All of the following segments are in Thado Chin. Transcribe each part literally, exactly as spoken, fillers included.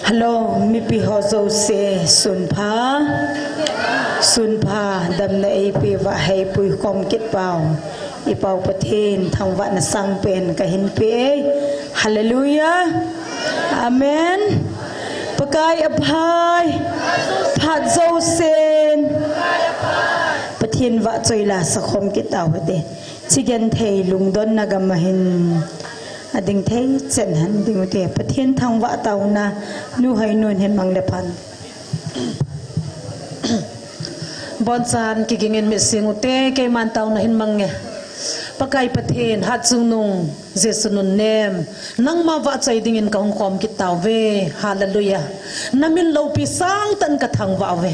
Hello, mipi ho jouse, sunpha, sunpha, damna eipeuva, heipui khom kit pau. I Pau Pathen thangvahna sangpen kahin pe e. Hallelujah. Amen. Pakai aphai. Phat jousen Pathen vahchoi la sakhom kit tau hite. Chigenthei lungdonna gam ahin. Ading thei chen hen ding ute. Pathen thangvah tauna nu hai nun hin mang le phan. Bonchan kigingin mit sing ute, keiman tauna hin mang nge. Pakai Pathen, hatchungnung, Jesu nunnem, nangma vahchoi dingin kahung khom kit tauve. Hallelujah. Namin loupi sangtah in kathangvah uve.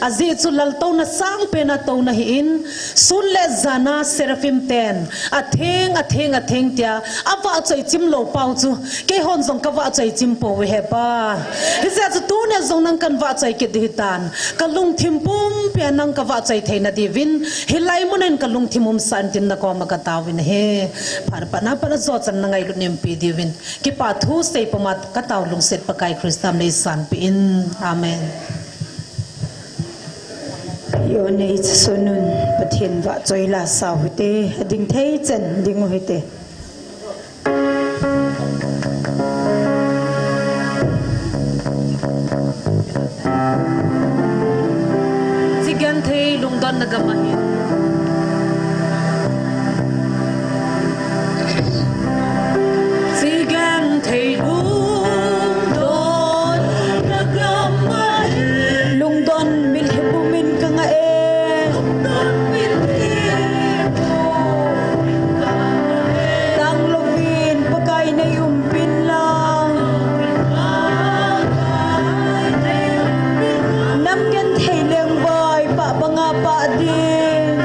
Ajeh chu laltouna sangpen a touna ahin, sun le jana seraphim ten, atheng, atheng, atheng tia, avahchoi chim lou pau chu, keihon jong kavahchoi chim pouve hepa. Hijeh chun tunia jong nang kan vahchoi kit ding ahitan. Kalungthim pumpia nang kavahchoi theina diuvin, hilai munin kalungthim umsah in tin nakoma kataovin ahi. Phat a pat na pat a jochan nangailut nempi diuvin. Kipa thu seipuma katao lungset Pakai Christa min in eisanpeh in. Amen. Io nei chasunun Pathen vahchoi la sao hite, ading thei chen ding u hite. Chigenthei lungdonna gam ahin. Chigenthei lungdonna gam ahin. Lungdon mitlhi pumin kangah e. Lungdon mitlhi pumin kangah e. Tanglouvin Pakai nei umpin lang. Nam genthei lengvai pah banga pah ding.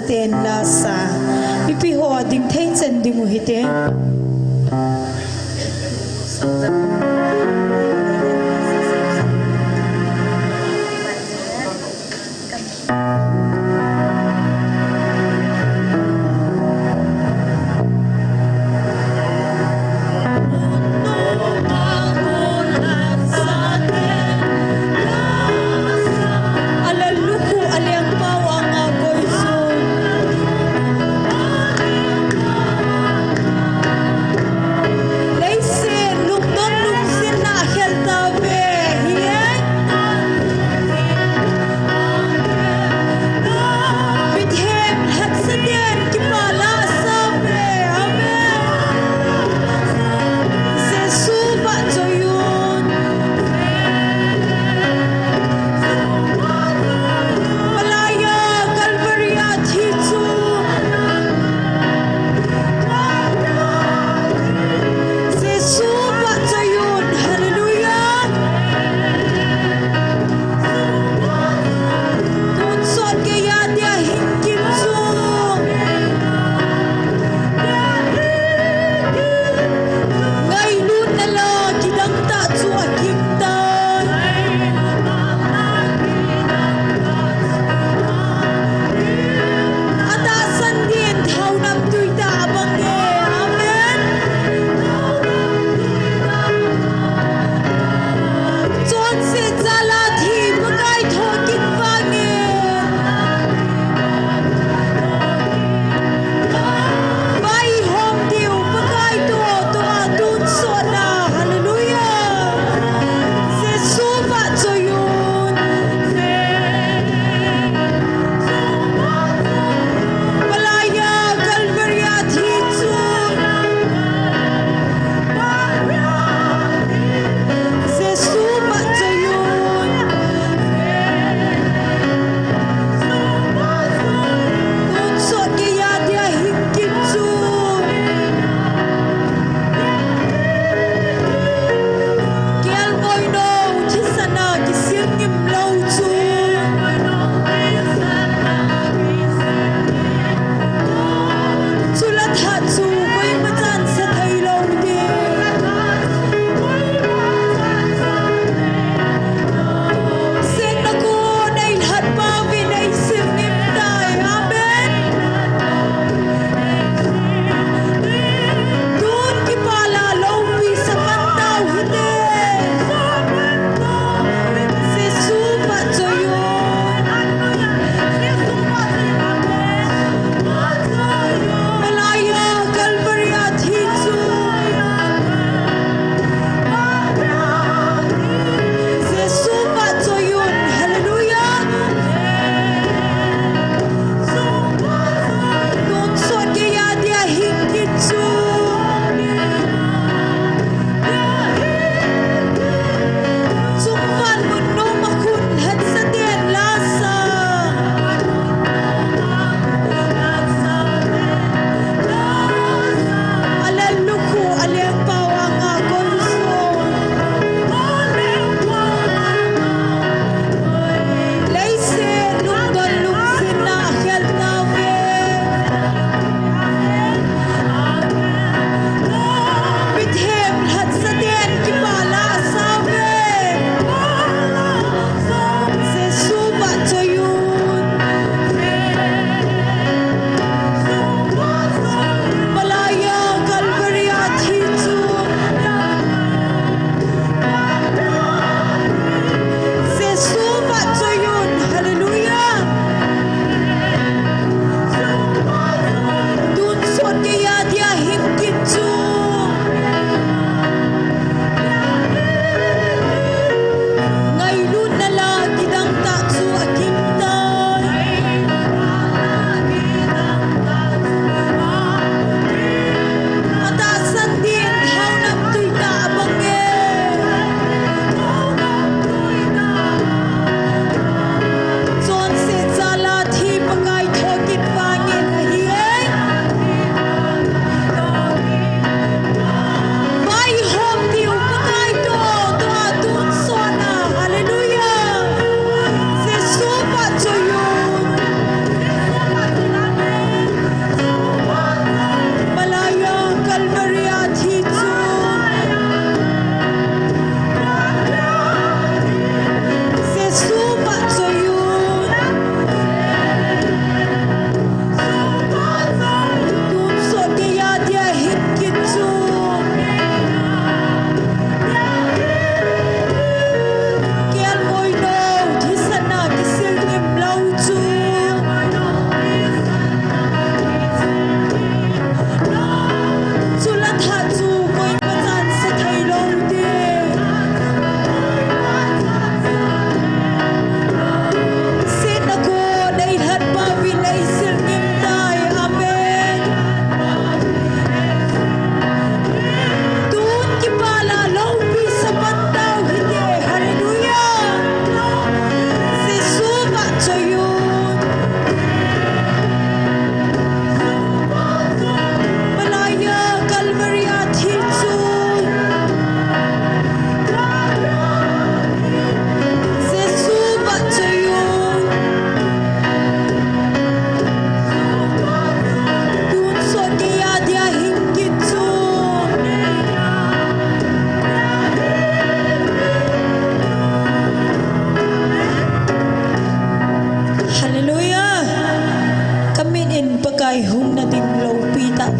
Ten la sa. Mipi ho a ding thei chan ding u hite. Ala lukhuh a lengpau anga koisun. Leiset lungdon lung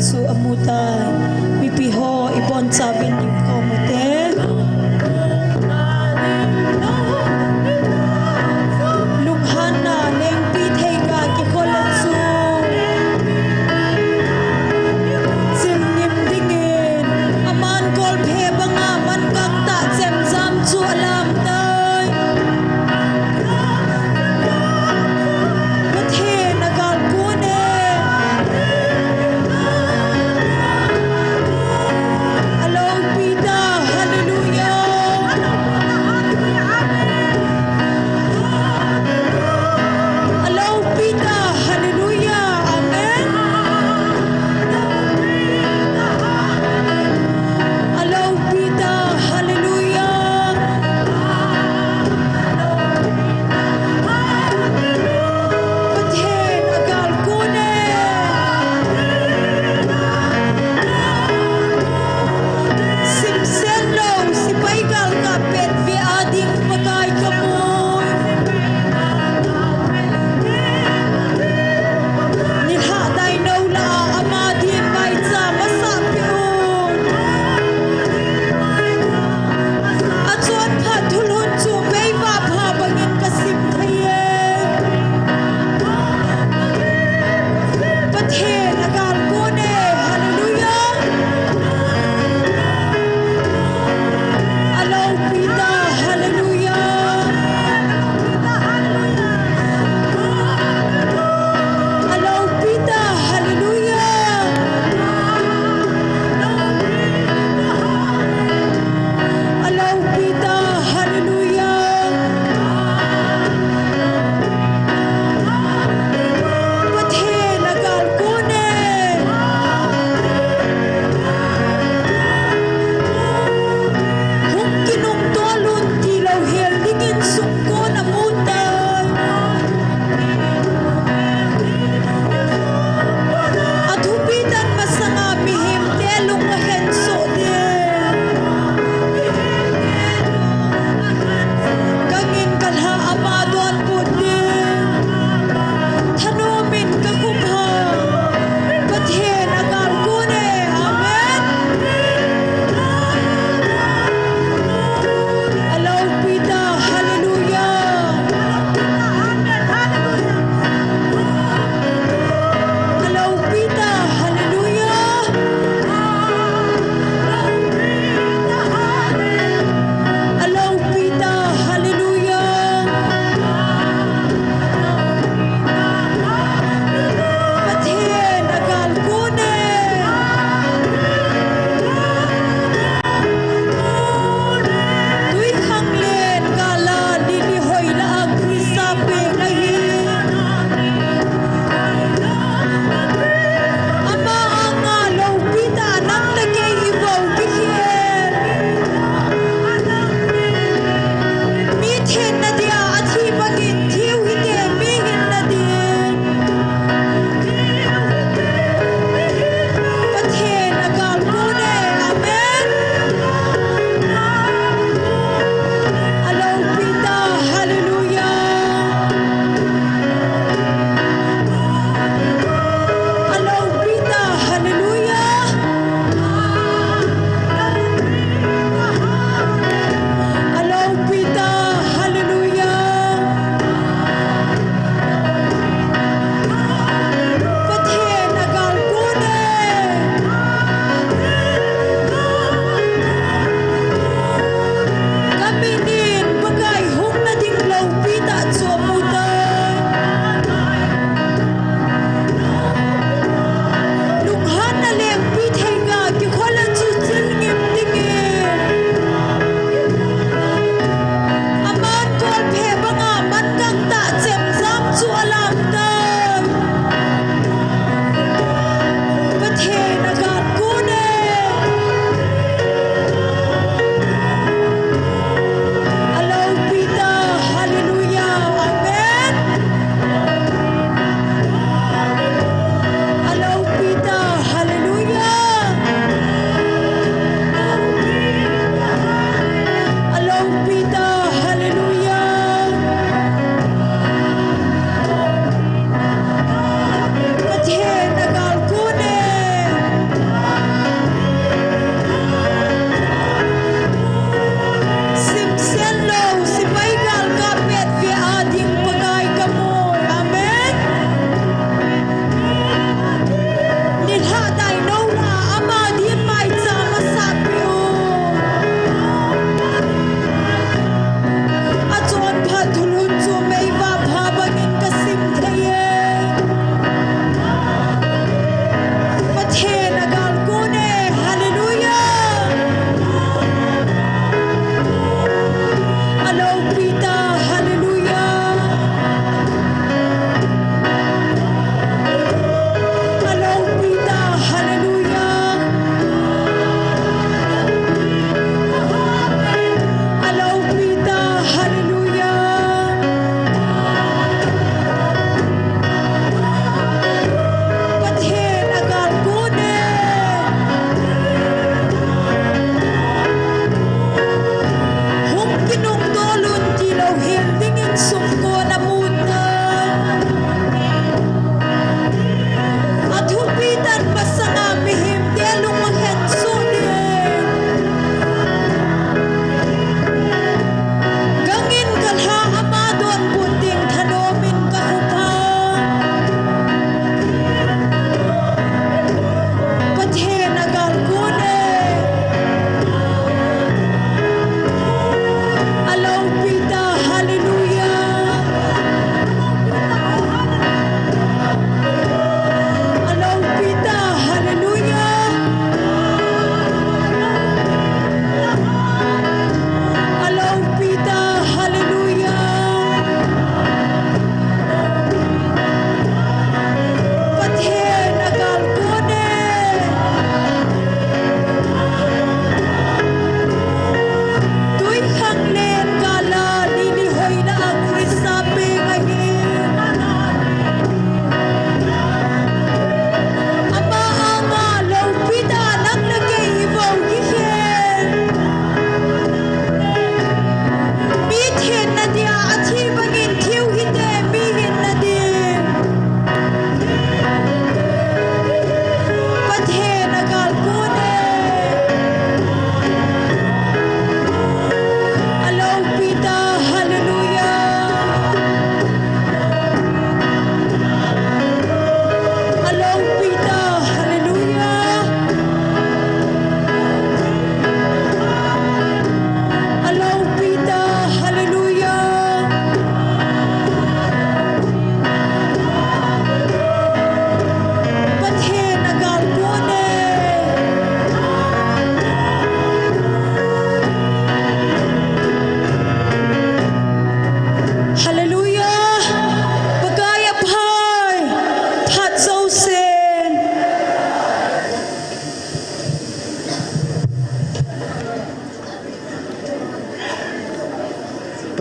Chu amu tai. Mipi ho ibon chauvin ning khom u te. Lunghanna lengpi thei ga kikhol a chu chim ngim dingin aman golphe banga man gangtah chemjam chu alam tai. Pathen agalkon e.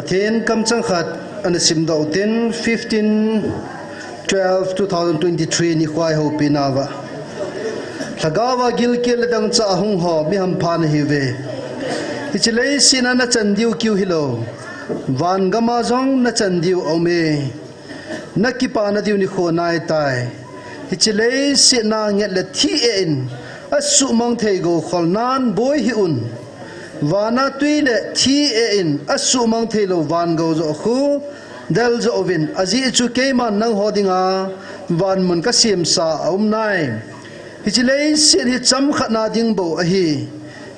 Pathen kamchang khat ana simdoh utin, fifteen twelve two thousand twenty-three nikho a ihoupi nauva, Lhagao a gilkel le dangchah a hung ho mi hampha nahiuve. Hiche leiset a nachan diu kiu hilou, van gam a jong nachan diu aume. Nakipana diu nikho naitai. Hiche leiset a nget le thi eh in asuhmang thei gou kholnan boi hih un. Van a tui le thi eh in asuhmang theilou van gou joh khu del joh uvin, ajeh chu keiman nangho dinga van mun kasemsa aum nai. Hiche leiset hi chomkhat na ding bou ahi.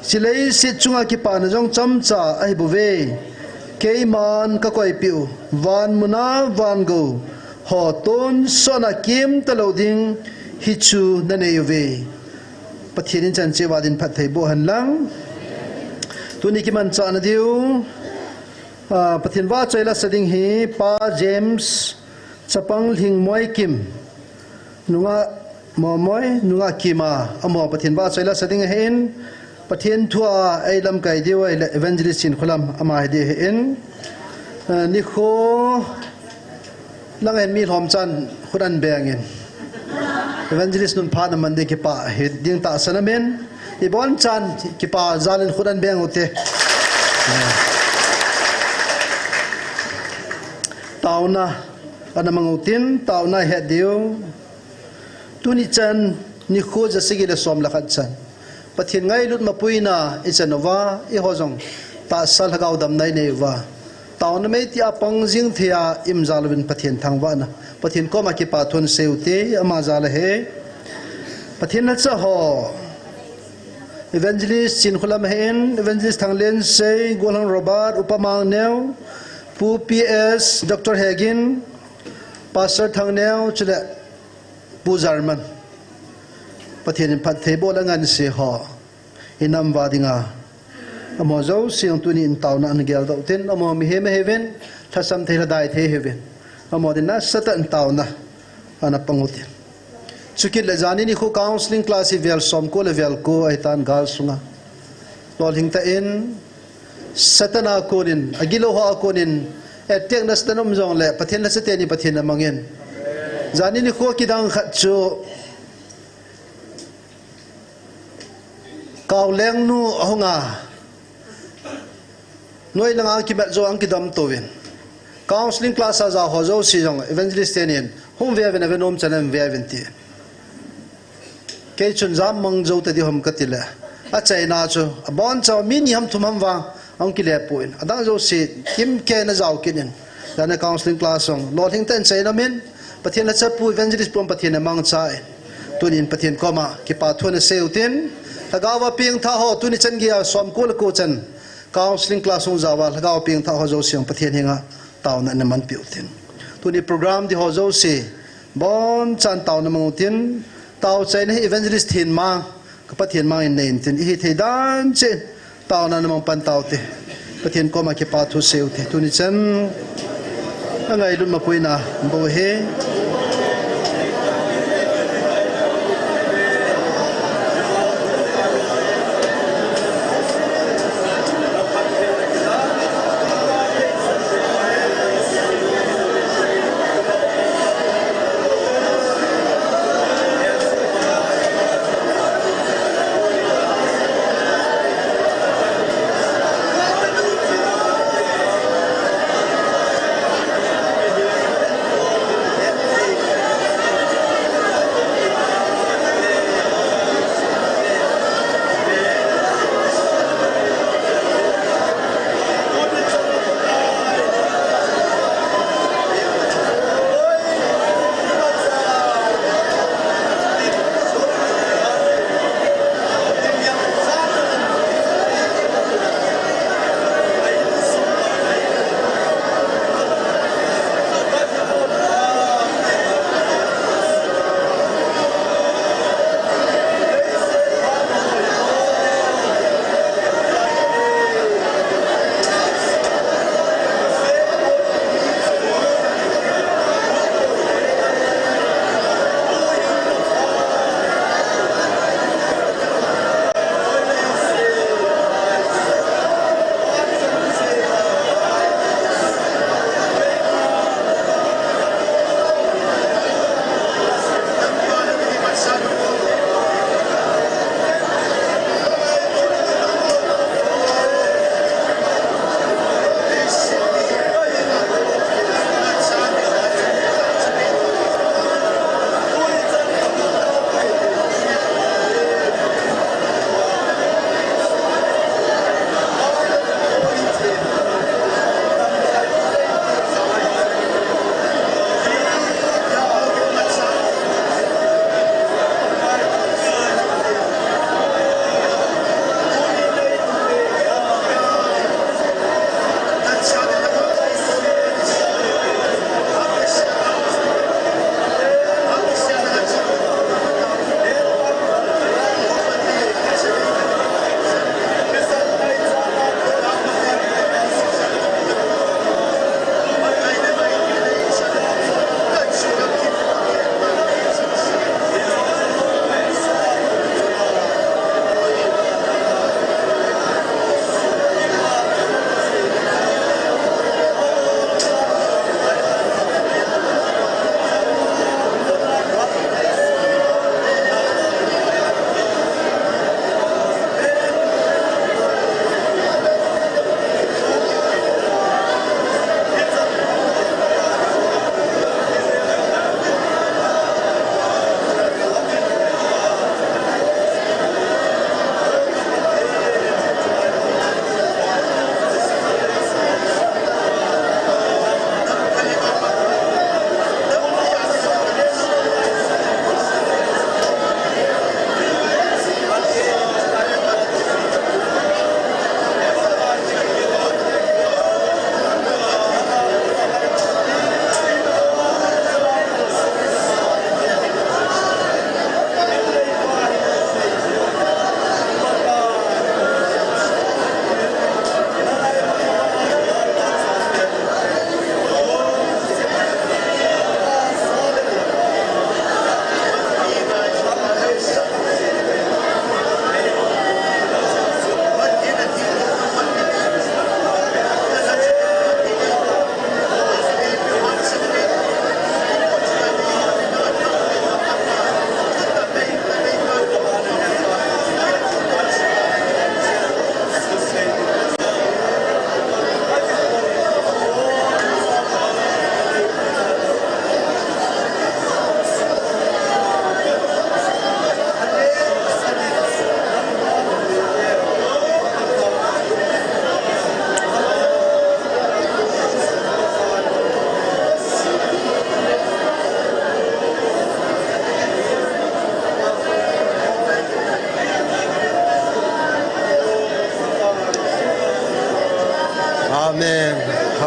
Hiche leiset chunga kipana jong chomcha ahi bouve. Keiman kakoipeh u van mun a van gou ho tonsot a kem talou ding hichu nanei uve. Pathen in chan cheh uva din phatthei boh hen lang. Tuni kimanchah na diu, ah, Pathen vahchoi lasa ding hi Pa James, chapang Lhingmoi Kim, nungah Momoi, nungah Kima, amaho Pathen vahchoi lasa ding ahin, Pathen thu a eilamkai diu ahile Evangelist Chinkholam ama hi ding ahin, ah, nikho lang hin mi lhomchan khut anbeng in. Evangelist Nunpha naman ding kipah hi ding tahsan amin. Ibonchan kipa jal in khut anbeng ute. Taona ana mang utin, taona ihet diu. Tuni chan nikho ja sagi le som le khat chan Pathen ngailut mapuina ichan uva, eiho jong tahsa lhagao damna inei uva, taona meiti a pang jing thei a imjal uvin Pathen thangvahna, Pathen koma kipathu nasei ute, ama jal ahi. Pathen lhacha ho, Evangelist Chinkholam ahin, Evangelist Thanglensei, Golhang Robert, Upa Mangneo, Pu P S, Doctor Hegin, Pastor Thangneo, chule Pu Jarman. Pathen in phatthei boh le ngansi ho inam uva dinga, amaho jouse jong tuni in taona ana geldoh utin, amaho mihem ahiuvin, lhasam thei lhadai thei ahiuvin, amaho din nasatah in taona ana pang utin. Chukit le jani nikho counseling class hi vel somko le vel ko ahitan gal sunga. Lolhing tah in, Satan a konin, agilou ho a konin, attack na Satan um jongle, Pathen lhacha teni Pathen amangin. Jani nikho kidang khat chu, Kaoleng nu ahunga, noi langa kimat jou a kidam touvin. Counseling class a ja ho jouse jong evangelist tenin hung veuvin, ave nom chan in veuvin tin. Kei chun jam mang jou tadiham katile, achaina chu abonchauva mi ni ham thum ham vang ahung kile pon, adang jouse kimkei in ajao kit in. Jana counseling class jong lolhing tah in chaina min, Pathen lhacha pu evangelist pum Pathen in amangchan, tunin Pathen koma kipathu ana seiyu tin, lhagao a pengthah ho tuni chan geiya somko le ko chan counseling class hung jaova lhagao a pengthah ho jouse jong Pathen henga taona ana manpiu tin. Tuni program ding ho jouse bonchan taona mangu tin, taochaina hi evangelist Thenmang, ka Pathen mang in nei in tin, ihithei dan cheh in taona ana mang pan taute. Pathen koma kipathu seiyu te. Tuni chan angailut mapuina bou hi.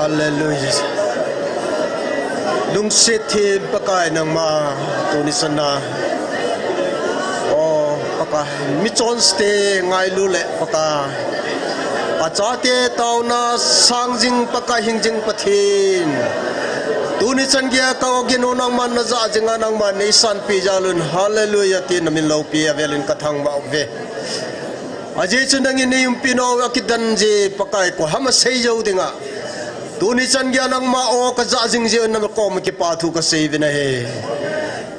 Hallelujah. Lungset them Pakai nangma tuni chana. O Pakai, mi chonte ngailu le Pakai. Achate taona sang jing Pakai, hing jing Pathen. Tuni chan geiya ka ogin u nangman najah jinga nangman neisanpi jal un. Hallelujah, tin namin loupi avelin kathangvah uve. Ajeh chu nangin neiumpi nau akidan jeh Pakai, koiham asei jou dinga. Tuni chan geiya nangma o kajah jing jeh un nakom kipa thu kasei uve nahi.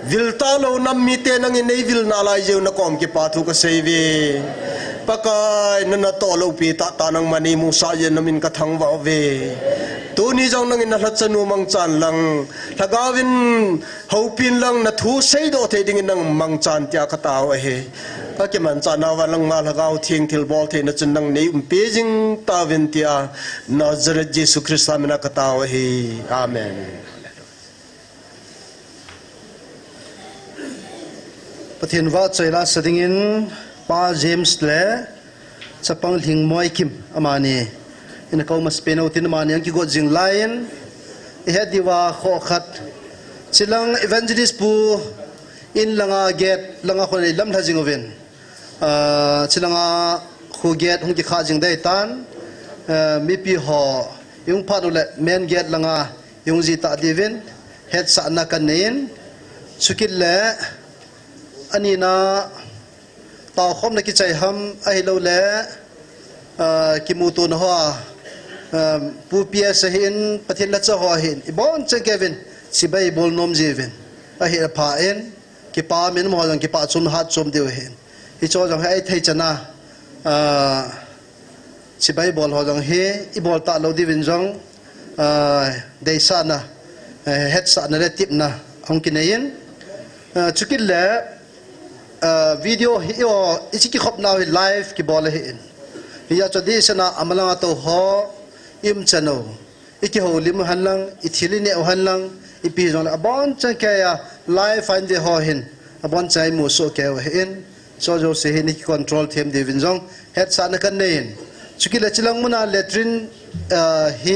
Vil talou nam mite nangin neivil nalai jeh un nakom kipa thu kasei uve. Pakai, nana toh loupi tahtah nangman neimusah jeh un namin kathangvah uve. Tuni jong nangin nalhachanu mangchan lang, lhagaovin houpin lang nathu seidoh thei dingin nang mangchan tia katao ahi. Kakimanchah nauva nangma Lhagao Theng thilbol theina chun nang neiumpi jing tauvin tia Nazareth Jesu Christa mina katao ahi. Amen. Pathen vahchoi lasa dingin Pa James le Chapang Lhingmoi Kim amani in akou masapen utin amani ahung kigot jing laiyin, ihet diuva khoh khat. Chilang Evangelist pu in langa gate langa khun ilamlha jing uvin. Ah, chilanga khu gate hung kikhah jing dei tan. Ah, mipi ho ihung phat uleh main gate langa ihung jih tah diuvin hetsahna kanei in. Chukit le anina taokhomna kichai ham ahilouleh, ah, kimutona hoa, ah, Pu P S ahin, Pathen lhacha ho ahin, ibonchauva kei uvin chibai bol nom jiuvin. Ahi apha in, kipa min mo jong kipa chom hat chom diu ahin. Hicho jong hi ahithei chana, ah, chibai bol ho jong hi, ibol talou diuvin jong, ah, deisahna, eh, hetsahna le tepna ahung kinei in. Ah, chukit le, ah, video hi, o, ichi kikhop nau hi live kibol ahin. Hijeh chun adeh sena amalanga tou ho, iumchan u, ikihoulim u henlang, ithil ineh u henlang, ipi jongle abonchauva keiya live a hin ve ho hin abonchauva imusoh kei u ahin. Hicho jouse hi nei kicontrol them diuvin jong hetsahna kanei in. Chukit le chilang muna latrine, ah, hi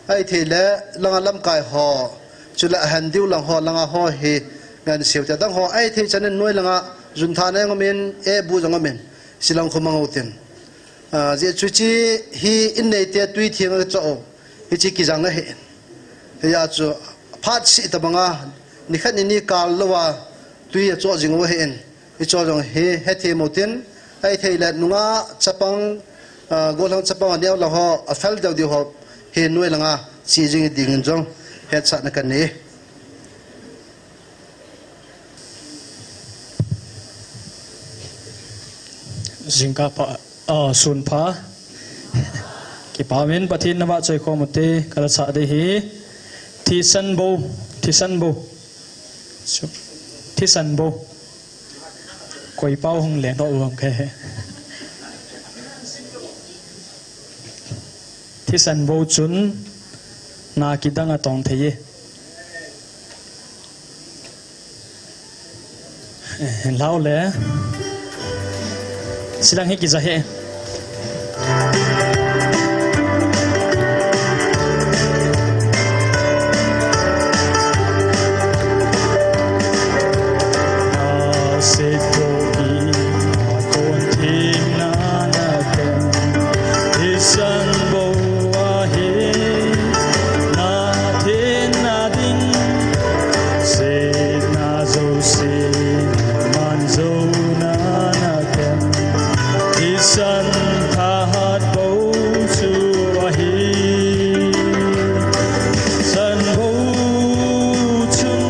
ahithei le langa lamkai ho, chule ahen diu lang ho, langa ho hi nganseu te. Adang ho ahithei chan in noi langa junthana jong umin, ebu jong umin, chilang khu mang utin. Ah, ajeh chu hiche hi in neite tui theng a kichoh u, hiche kijang ahin. Hijeh chun phat seh tabanga nikhat nini kal louva tui achoh jing u ahin. Hicho jong hi hethem utin, ahithei le nungah chapang, ah, gollhang chapang aneo lang ho, afel deu diu ho hi noi langa che jing dingin jong hetsahna kanei. Jingkah pha, ah, sun pha. Kipa min Pathen navahchoi khom ute, kalhasah ding ahi. Thisan bou, thisan bou. Thisan bou. Koi pau hung leng doh u ham kei. Thisan bou chun na kidang atong thei e. Eh, lau le. Silang hi kija he. Thisan bou ahi, na thenna ding, setna jouse, man jouna na tem. Thisan thahat bou chu ahi. Thisan bou chun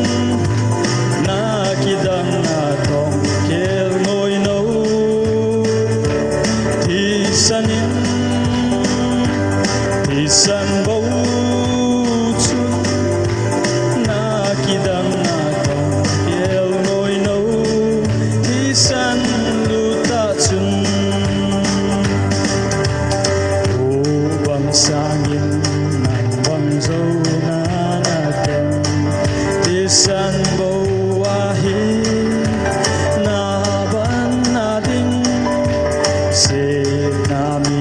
na kidang atong kel noi no. Thisan in, thisan bou chun na kidang atong kel noi no. Thisan lut tah chun u bang sangin nang bang jouna na tem. Thisan bou ahi, na ban na ding, setna mi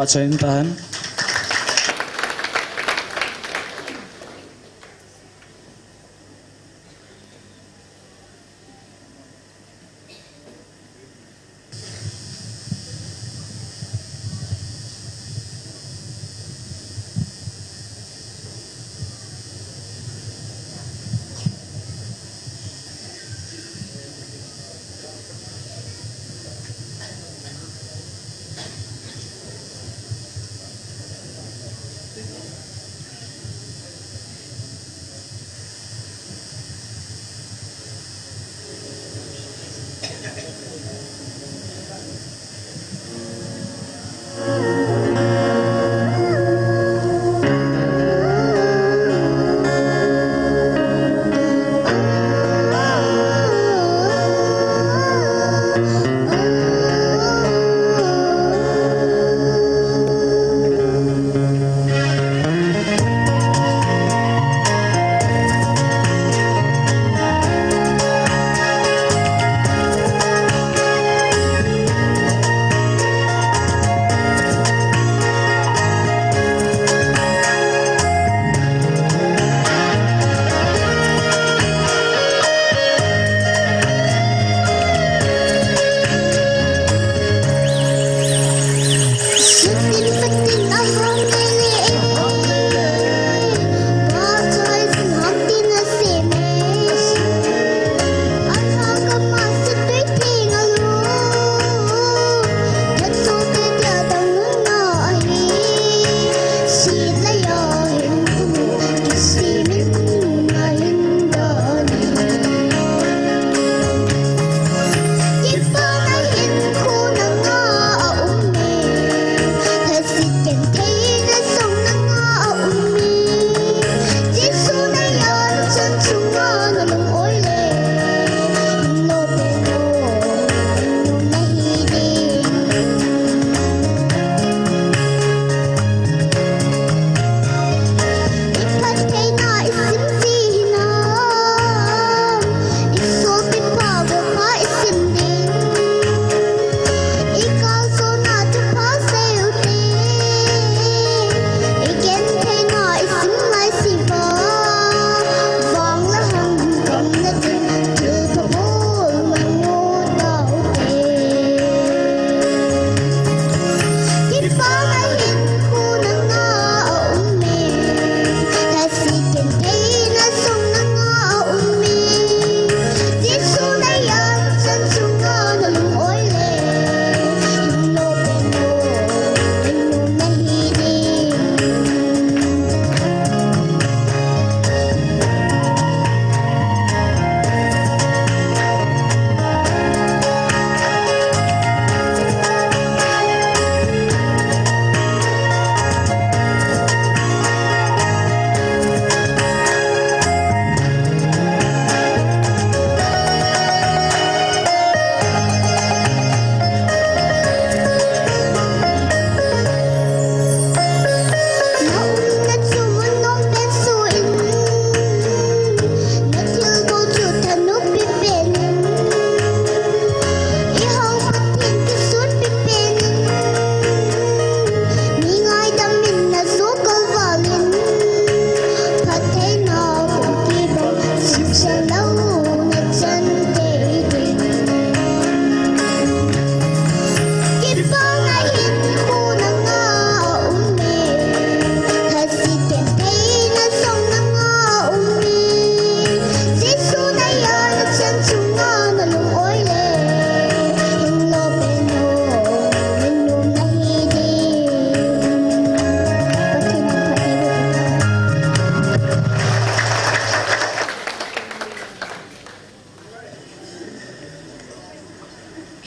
Chain tan.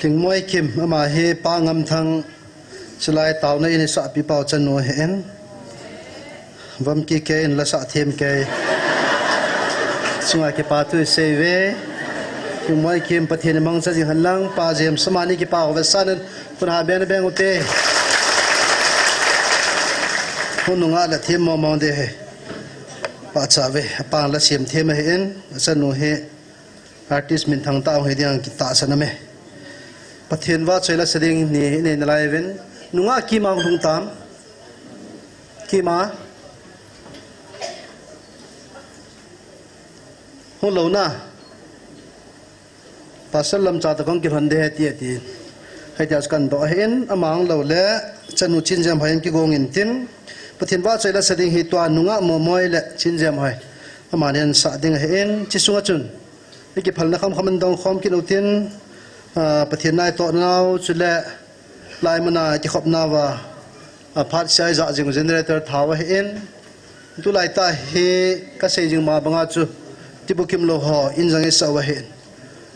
Lhingmoi Kim, ama hi Pa Ngamthang, chulai taona in isahpi pau chanu ahin. Vamkikei in la sah them kei. Chunga kipa thu isei uve. Lhingmoi Kim, Pathen in mangcha jing hen lang, Pa Jem Samani kipa ho ve san in, khut ha beng beng ute. Hunung a la them mong mong ding ahi. Pachat uve, apa la sem them ahin, achanu hi artist minthang tah hung hi ding kitahsan aume. Pathen vahchoi la sa ding ni inei nalai uvin, Nungah kima hung lhung tam. Kima. Hung lou na. Pastor lamcha toh kong kilhon ding ahi ti, ati. Hitia chu kadoh ahin, ama hung lou le, chanu Chinjemhoi in kigong intin. Pathen vahchoi la sa ding hi tua nungah Momoi le Chinjemhoi. Amani ahin sah ding ahin, hiche sunga chun. Ikiphalna khamkham in dong khom kit utin, ah, Pathen naitoh nau chule, Laimuna kikhopna uva, a, phat sia ijah jing generator thao ahin. Tulai tah hi kasei jing ma banga chu, tibukim lou ho, in jong isah u ahin.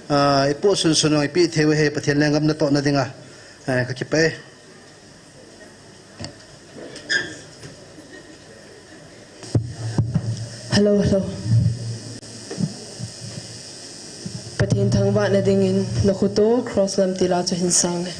A, ipoh sunsun jong ipi thei u ahi, Pathen lenggam natohna dinga. A, kakipah e. Hello, hello. Pathen thangvahna dingin nakhoto cross lam tila chu hin sang le.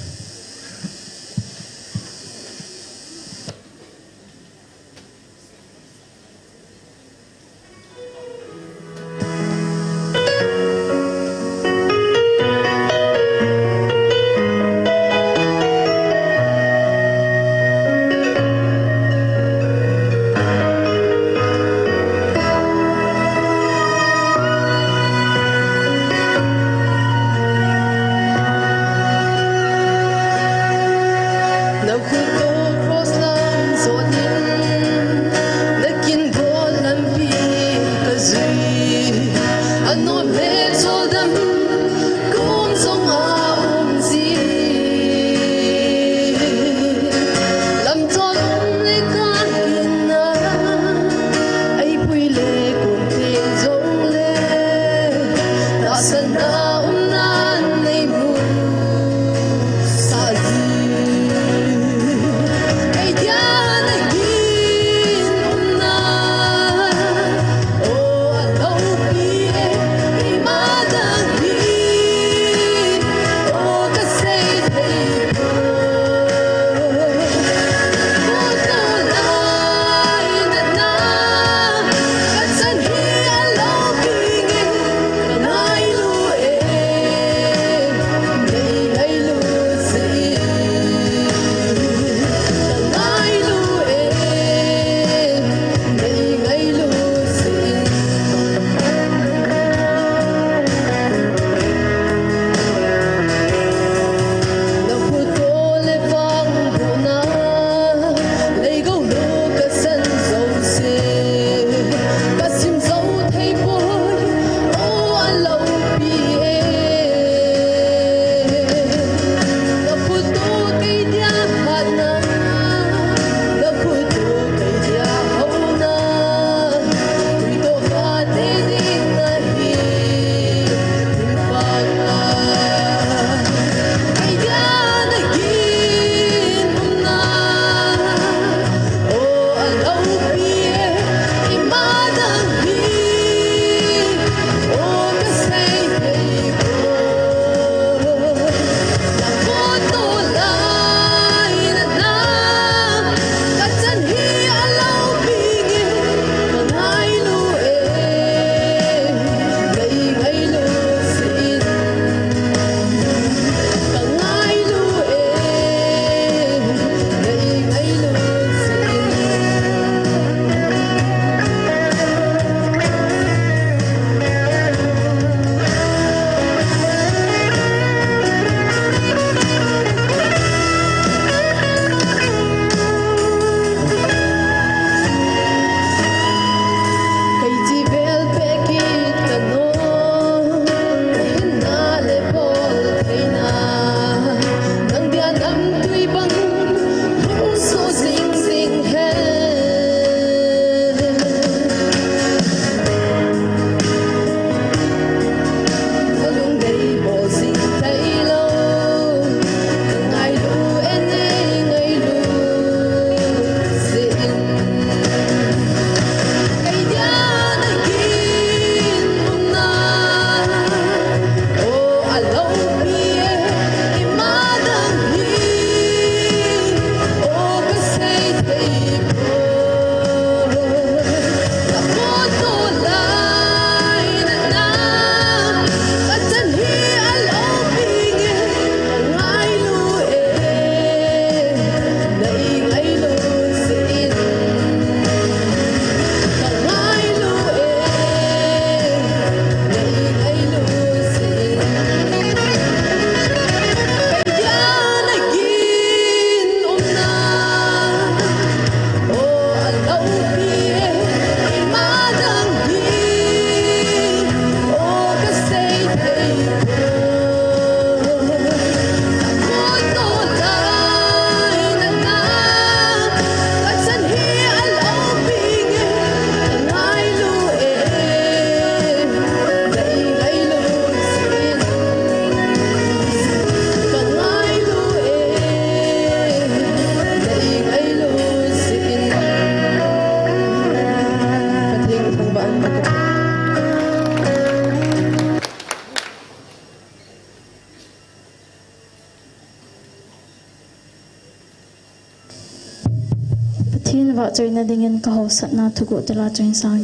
Vahchoina dingin ka hausatna thuguh tila chun sang.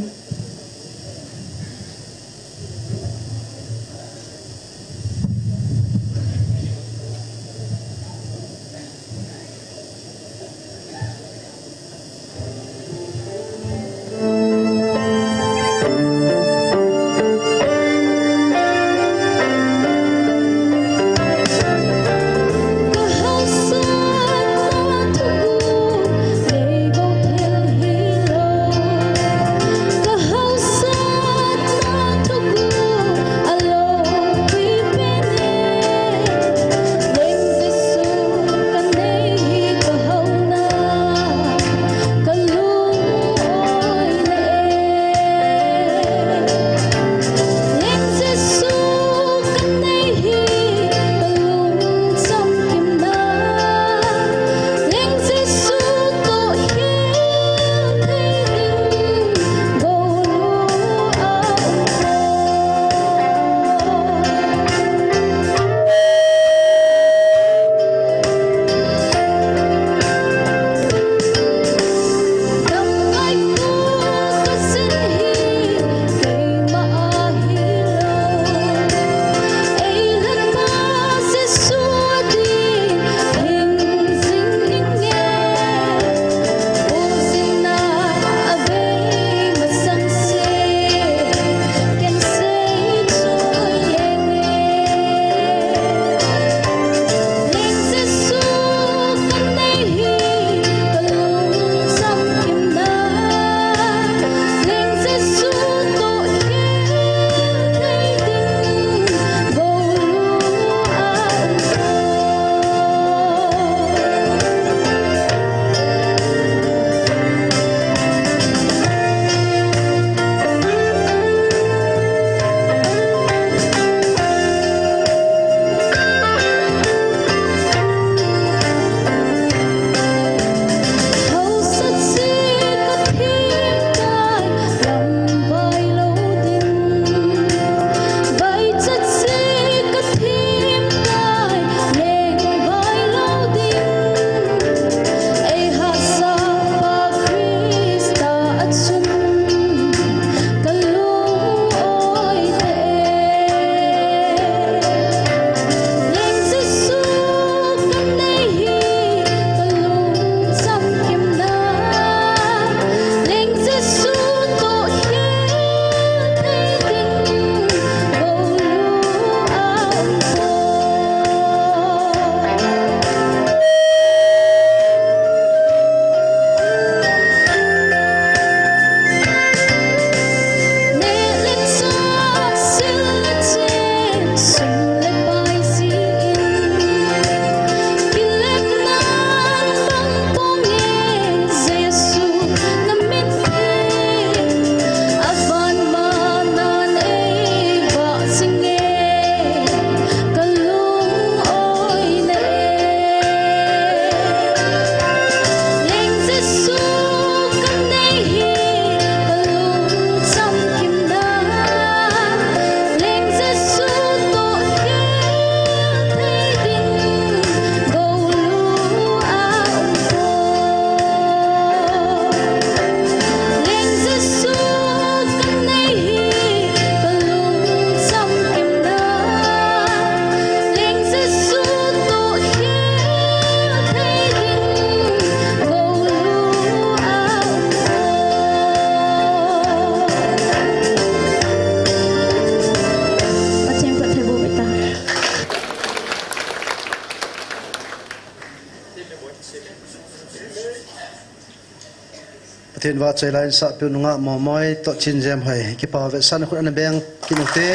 Pathen vahchoi lai in sahpiu nungah Momoi toh Chinjem hoi, kipa vetsahna khut ana beng kit ute.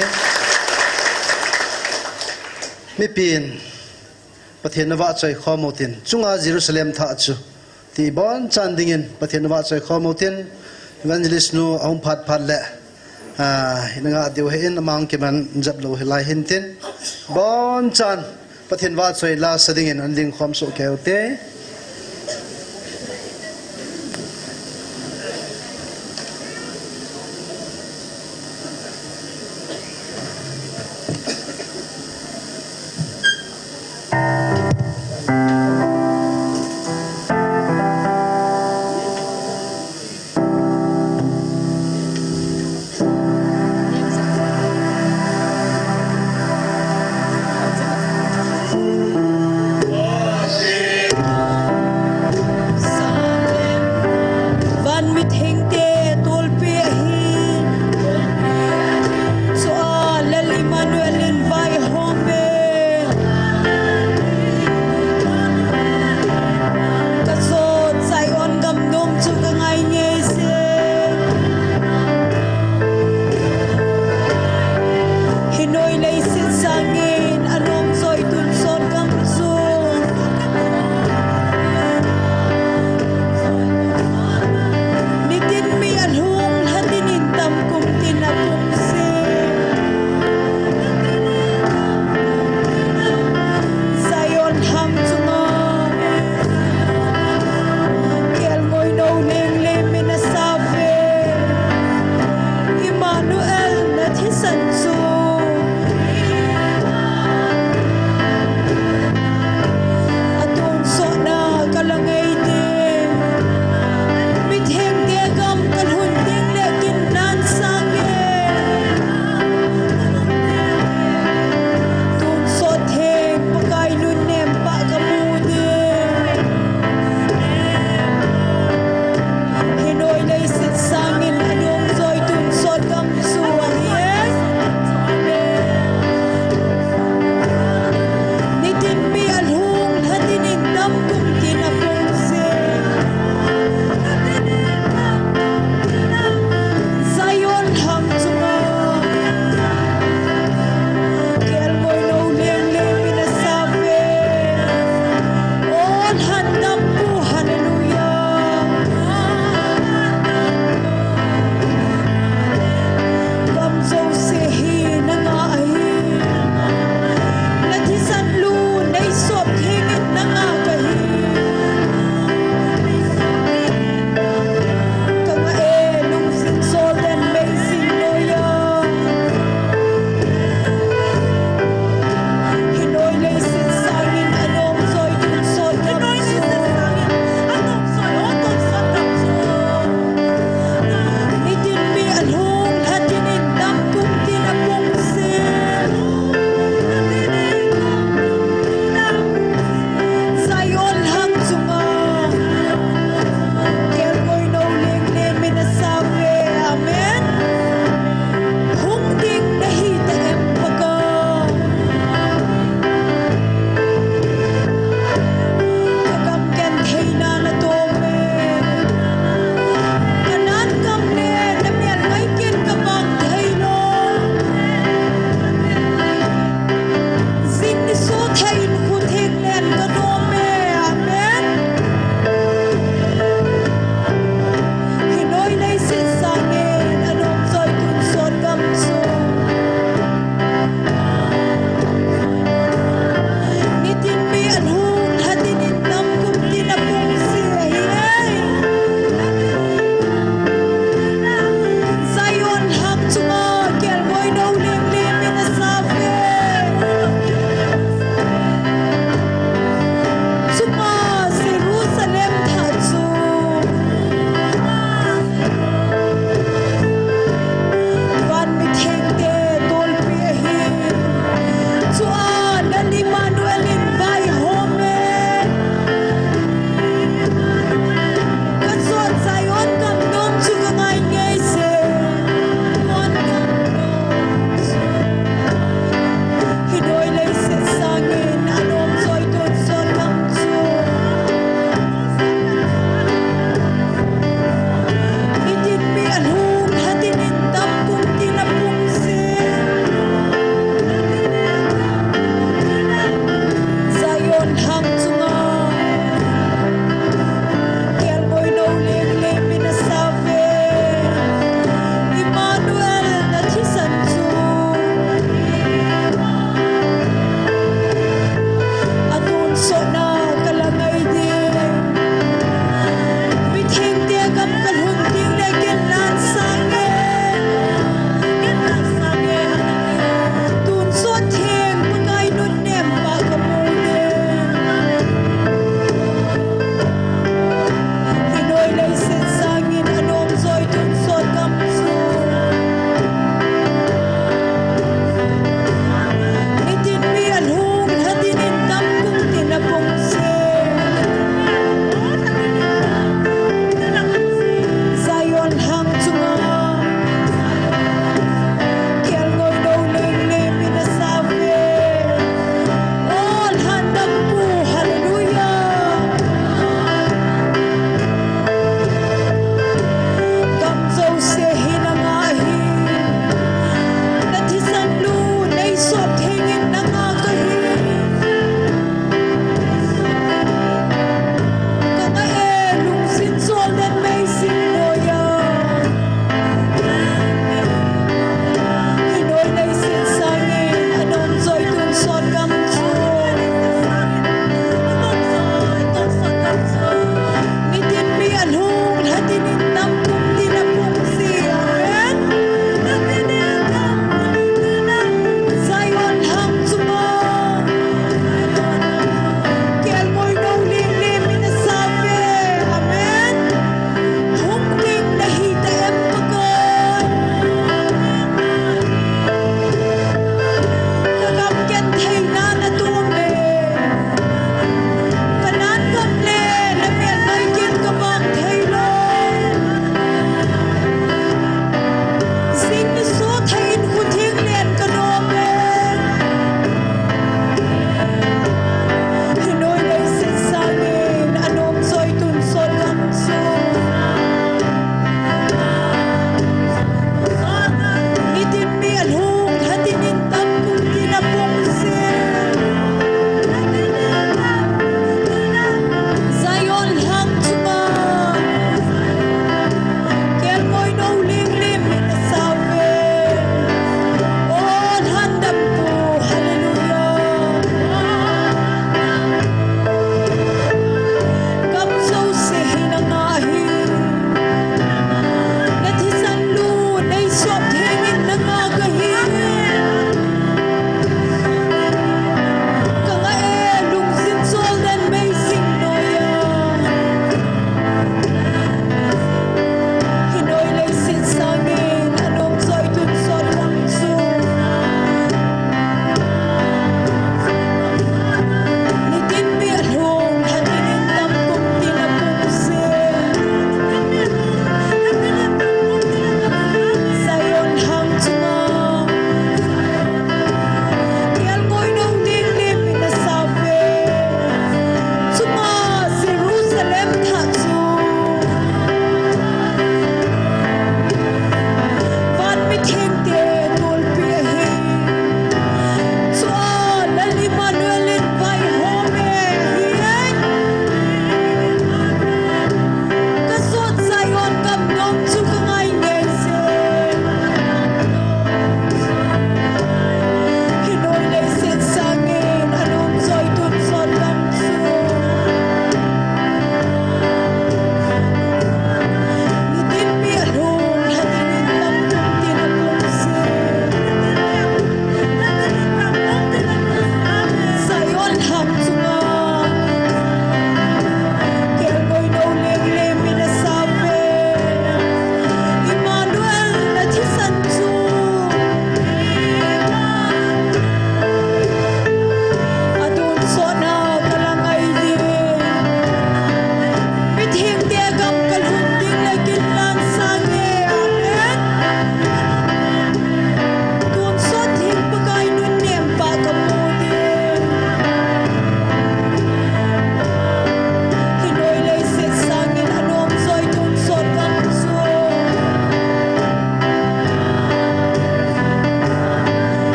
Mipin Pathen navahchoi khom utin, chunga Jerusalem thah chu, ti bonchan dingin Pathen navahchoi khom utin, Evangelist nu ahung phat phat le, ah, ina ngah diu ahin, amang kiman jep lou hilai hintin, bonchan Pathen vahchoi lasa dingin ana ding khom soh kei ute.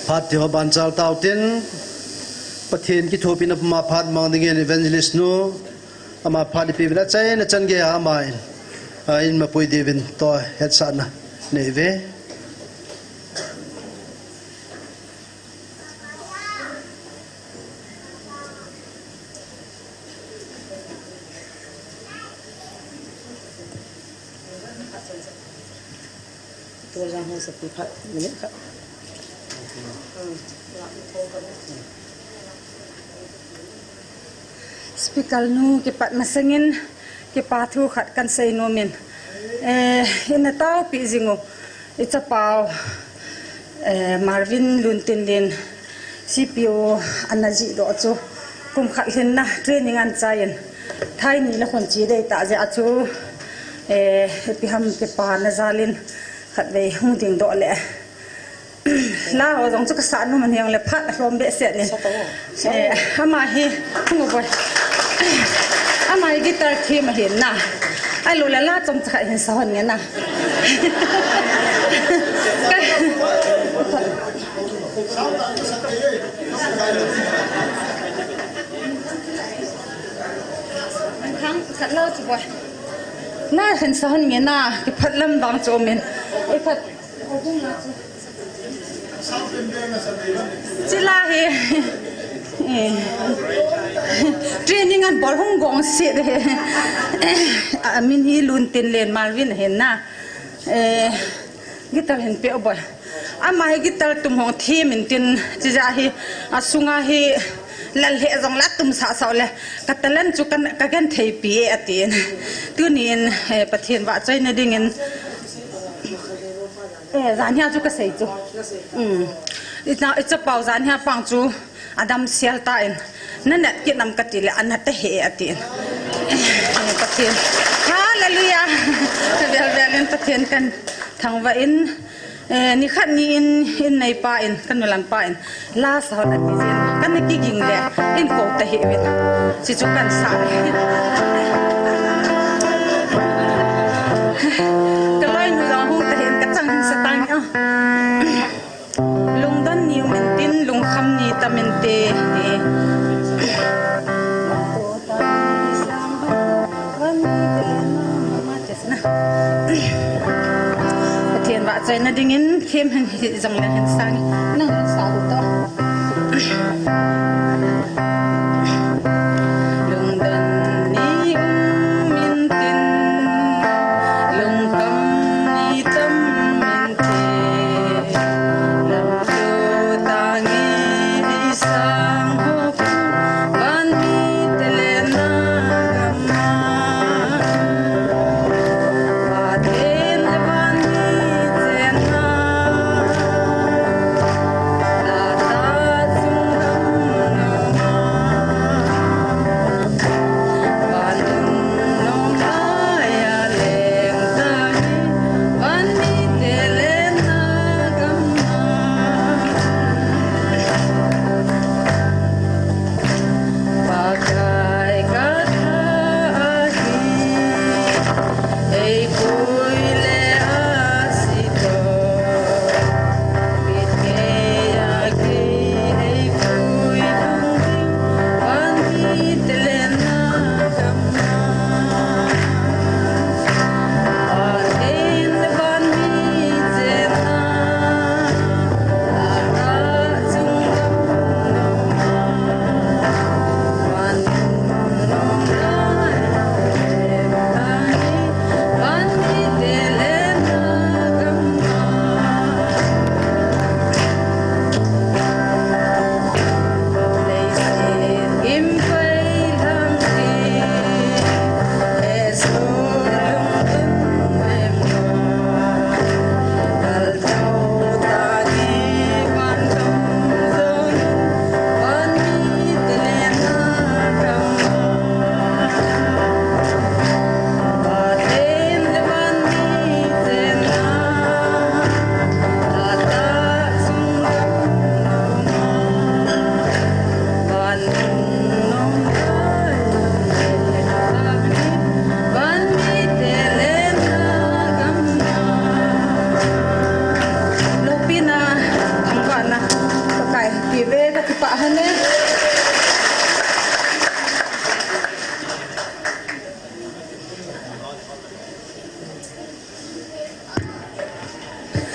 Phat ti ho ban chal tau tin, Pathen kithopina puma phat mang dingin evangelist nu, ama phat ipi vin achaina chan geiya ama in, a, in mapui diuvin toh hetsahna nei uve. Tual jang ho sa pi khat, minute khat. Speaker nu kipat masangin kipa thu khat kan sei nom in. Eh, ina tao pi jing u. I chapau, eh, Marvin Luntinlen C P O ana jih doh chu kum khat lhinna training an chai in. Thai ni la khun chi dei ta jeh a chu, eh, ipi ham kipana jal in khatvei hung ding doh le. La ho jong chu ka sa nom ahi jong le phat alhom behseh in. Sa tao. Eh, ama hi, hung u boi. Ama hi guitar them ahi na. Ahilou le la chomcha khat hin sa hon nge na. Ka, thang khat la chu boi. La hin sa hon nge na, kiphat lam vang chu um in. I phat. Chila hi. Eh. Training an bol hung gong se de. A min hi Luntinlen Marvin ahi na. Eh, guitar hin pe u boi. Ama hi guitar tum hong them in tin, chija hi, asunga hi, lal he jong la tum sah sah le, ka talent chu kan, ka genthei pi e atin. Tunin, eh, Pathen vahchoina dingin, eh, jan hia chu ka sei chu. Um. I cha, i chapau jan hia pang chu, adam sel ta in. Na nat kit nam ka ti le, ana ta he atin. Eh, Pathen. Hallelujah. Vel vel in Pathen kan thangvah in. Eh, ni khat ni in, in neipa in, ka nulam pa in, la sa hon ati jin, kana kiging le, in kou ta hih uvin. Chuchu kan sa le. Ka loinu jong hung ta hih in, ka chang hing sa tang o. Lungdon ni um intin, lungkham ni tam inte. Pathen vahchoina dingin, them hin hi jong le hin sang. Nang hin sa u to. Lungdon ni um intin, lungkham ni tam inte. Lamto tangi sang ho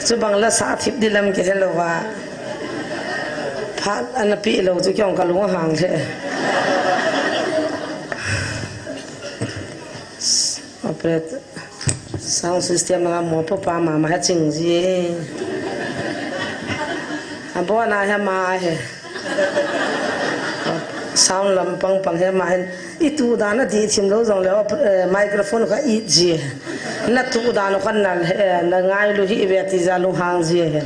Chubang la sa thip di lam kihe lou va. Phat ana pe lou chu kei jong kalung ahang le. Operate sound system nga mo pa pa mama ha ching ji. Abona ha ma he. Sound lam pang pang he ma hin. I tu dan a di thim lou jong le, eh, microphone kha i ji. Na tu dan khan na, eh, na ngailu hi ve ti ja lu hang ji he.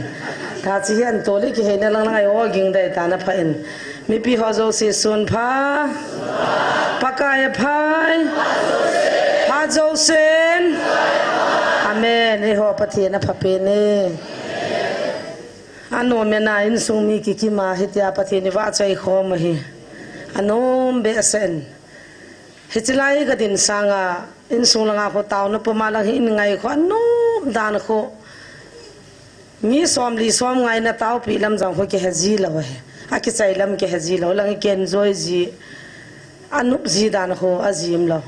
Ta chi hian to le kihe na lang lang ai o ging dai ta na pha in. Mipi ho jouse sun pha. Pakai a phai. Pha jousen. Amen. Eiho Pathen a pha pen e. Anom e na insung mi kikima hitia Pathen i vahchoi khom ahi. Anom behseh in. Hichi lai ka din sanga insung langa kho tauna puma lang hi in ngai kho anom dan kho. Mi som li som ngai na taupi lam jong kho kihe ji lou ahi. A kichai lam kihe ji lou lang i ken joi ji. Anup ji dan kho a jim lou.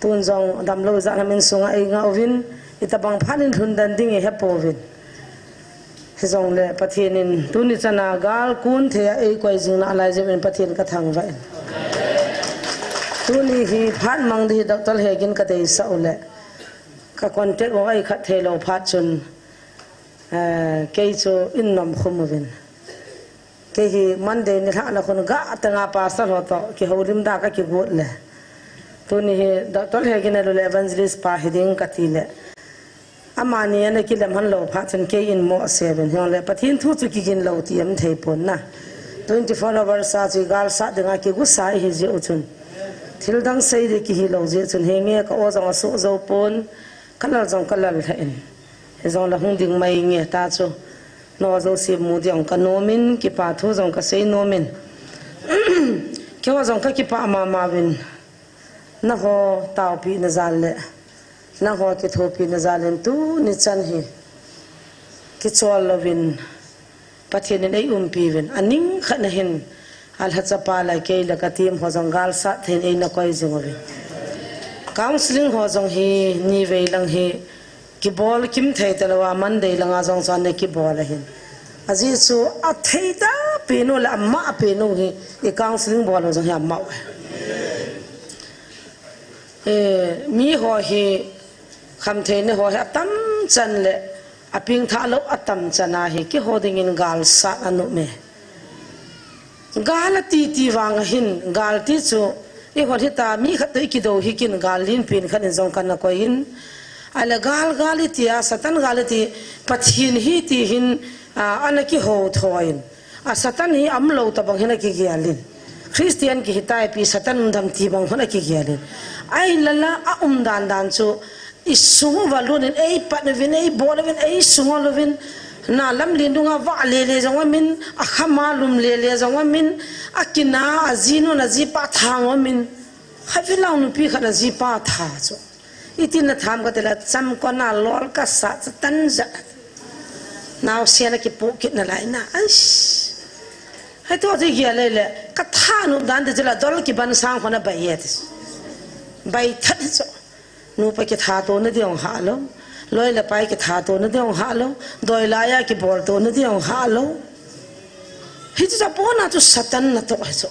Tun jong damlou jat ham insunga ei ngah uvin, itabang phat in lhun dan ding i he pouvin. Hijongle Pathen in tuni chana gal kun thei a ei koi jing nalai jeh in Pathen ka thangvah in. Tuni hi phat mang di hi Doctor Hegin ka deisah u le. Ka contact u ei khat thei lou phat chun, eh, kei chu in nom khum uvin. Kei hi Monday nilhah na khun gah tanga pastor ho toh kihoulim da ka kigot le. Tuni hi Doctor Hegin a lu le evangelist pa hi ding ka ti le. Amani ana kilem han lou phat chun kei in mo a se uvin hijongle Pathen thu chu kigin lou ti em thei pon na. Twenty four hours a chu gal sat dinga kigu sa i hi jeh u chun. Thil dang sei di kihi lou jeh chun hi nge ka o jong a su jou pon ka lal jong ka lal lha in. Hijongle hung ding mai nge ta chu. No jouse mu di jong ka nom in, kipa thu jong ka sei nom in. Kei ho jong ka kipah mama uvin. Na ho taupi na jal le. Na ho kithopi na jal in tuni chan hi. Kichol louvin. Pathen in ei umpi uvin. A ning khat na hin. A lhachapa le kei le ka team ho jong gal sat thei in ei na koi jing uvin. Counseling ho jong hi ni vei lang hi. Kibol kim thei talou a Monday langa jong chuan ne kibol ahin. Ajeh chu a thei ta pen u le ama pen u hi i counseling bol u jong hi ama u. Eh, mi ho hi kham thei ne ho hi atam chan le a ping tha lou atam chan a hi kei ho dingin gal sat a nuh me. Gal a ti ti vang a hin, gal ti chu, i hon hita, mi khat toh i kido hi kin gal lin pin khat in jong kan a koi in. A le gal, gal i ti a, Satan gal i ti, Pathen hi ti hin, a, ana kiho tho in. A Satan hi am lo ta bang hin a kigial in. Christian ki hita i pi Satan um dam ti bang hin a kigial in. Ai lala a um dan dan chu, I sung uva lun in, ei pat uvin, ei bol uvin, ei sung uvin. Na lam lin dunga va le le jong umin, a khama lum le le jong umin, a kina, a jinu, a jipa thang umin. Khatvei lang nupi khat a jipa tha chu. Iti na tham ka ti le, cham kona lol ka sa chu tan ja. Naosen a kipu kit nalai na. Aish. Hai to ji gia le le, ka tha nu dan ti chu la dol kiban sang khona bai ye ti. Bai that chu. Nupa kithatona ding hah lou. Loi le pai kithatona ding hah lou. Doi laiya kiboltona ding hah lou. Hichu chu apona chu Satan natoh ahi chu.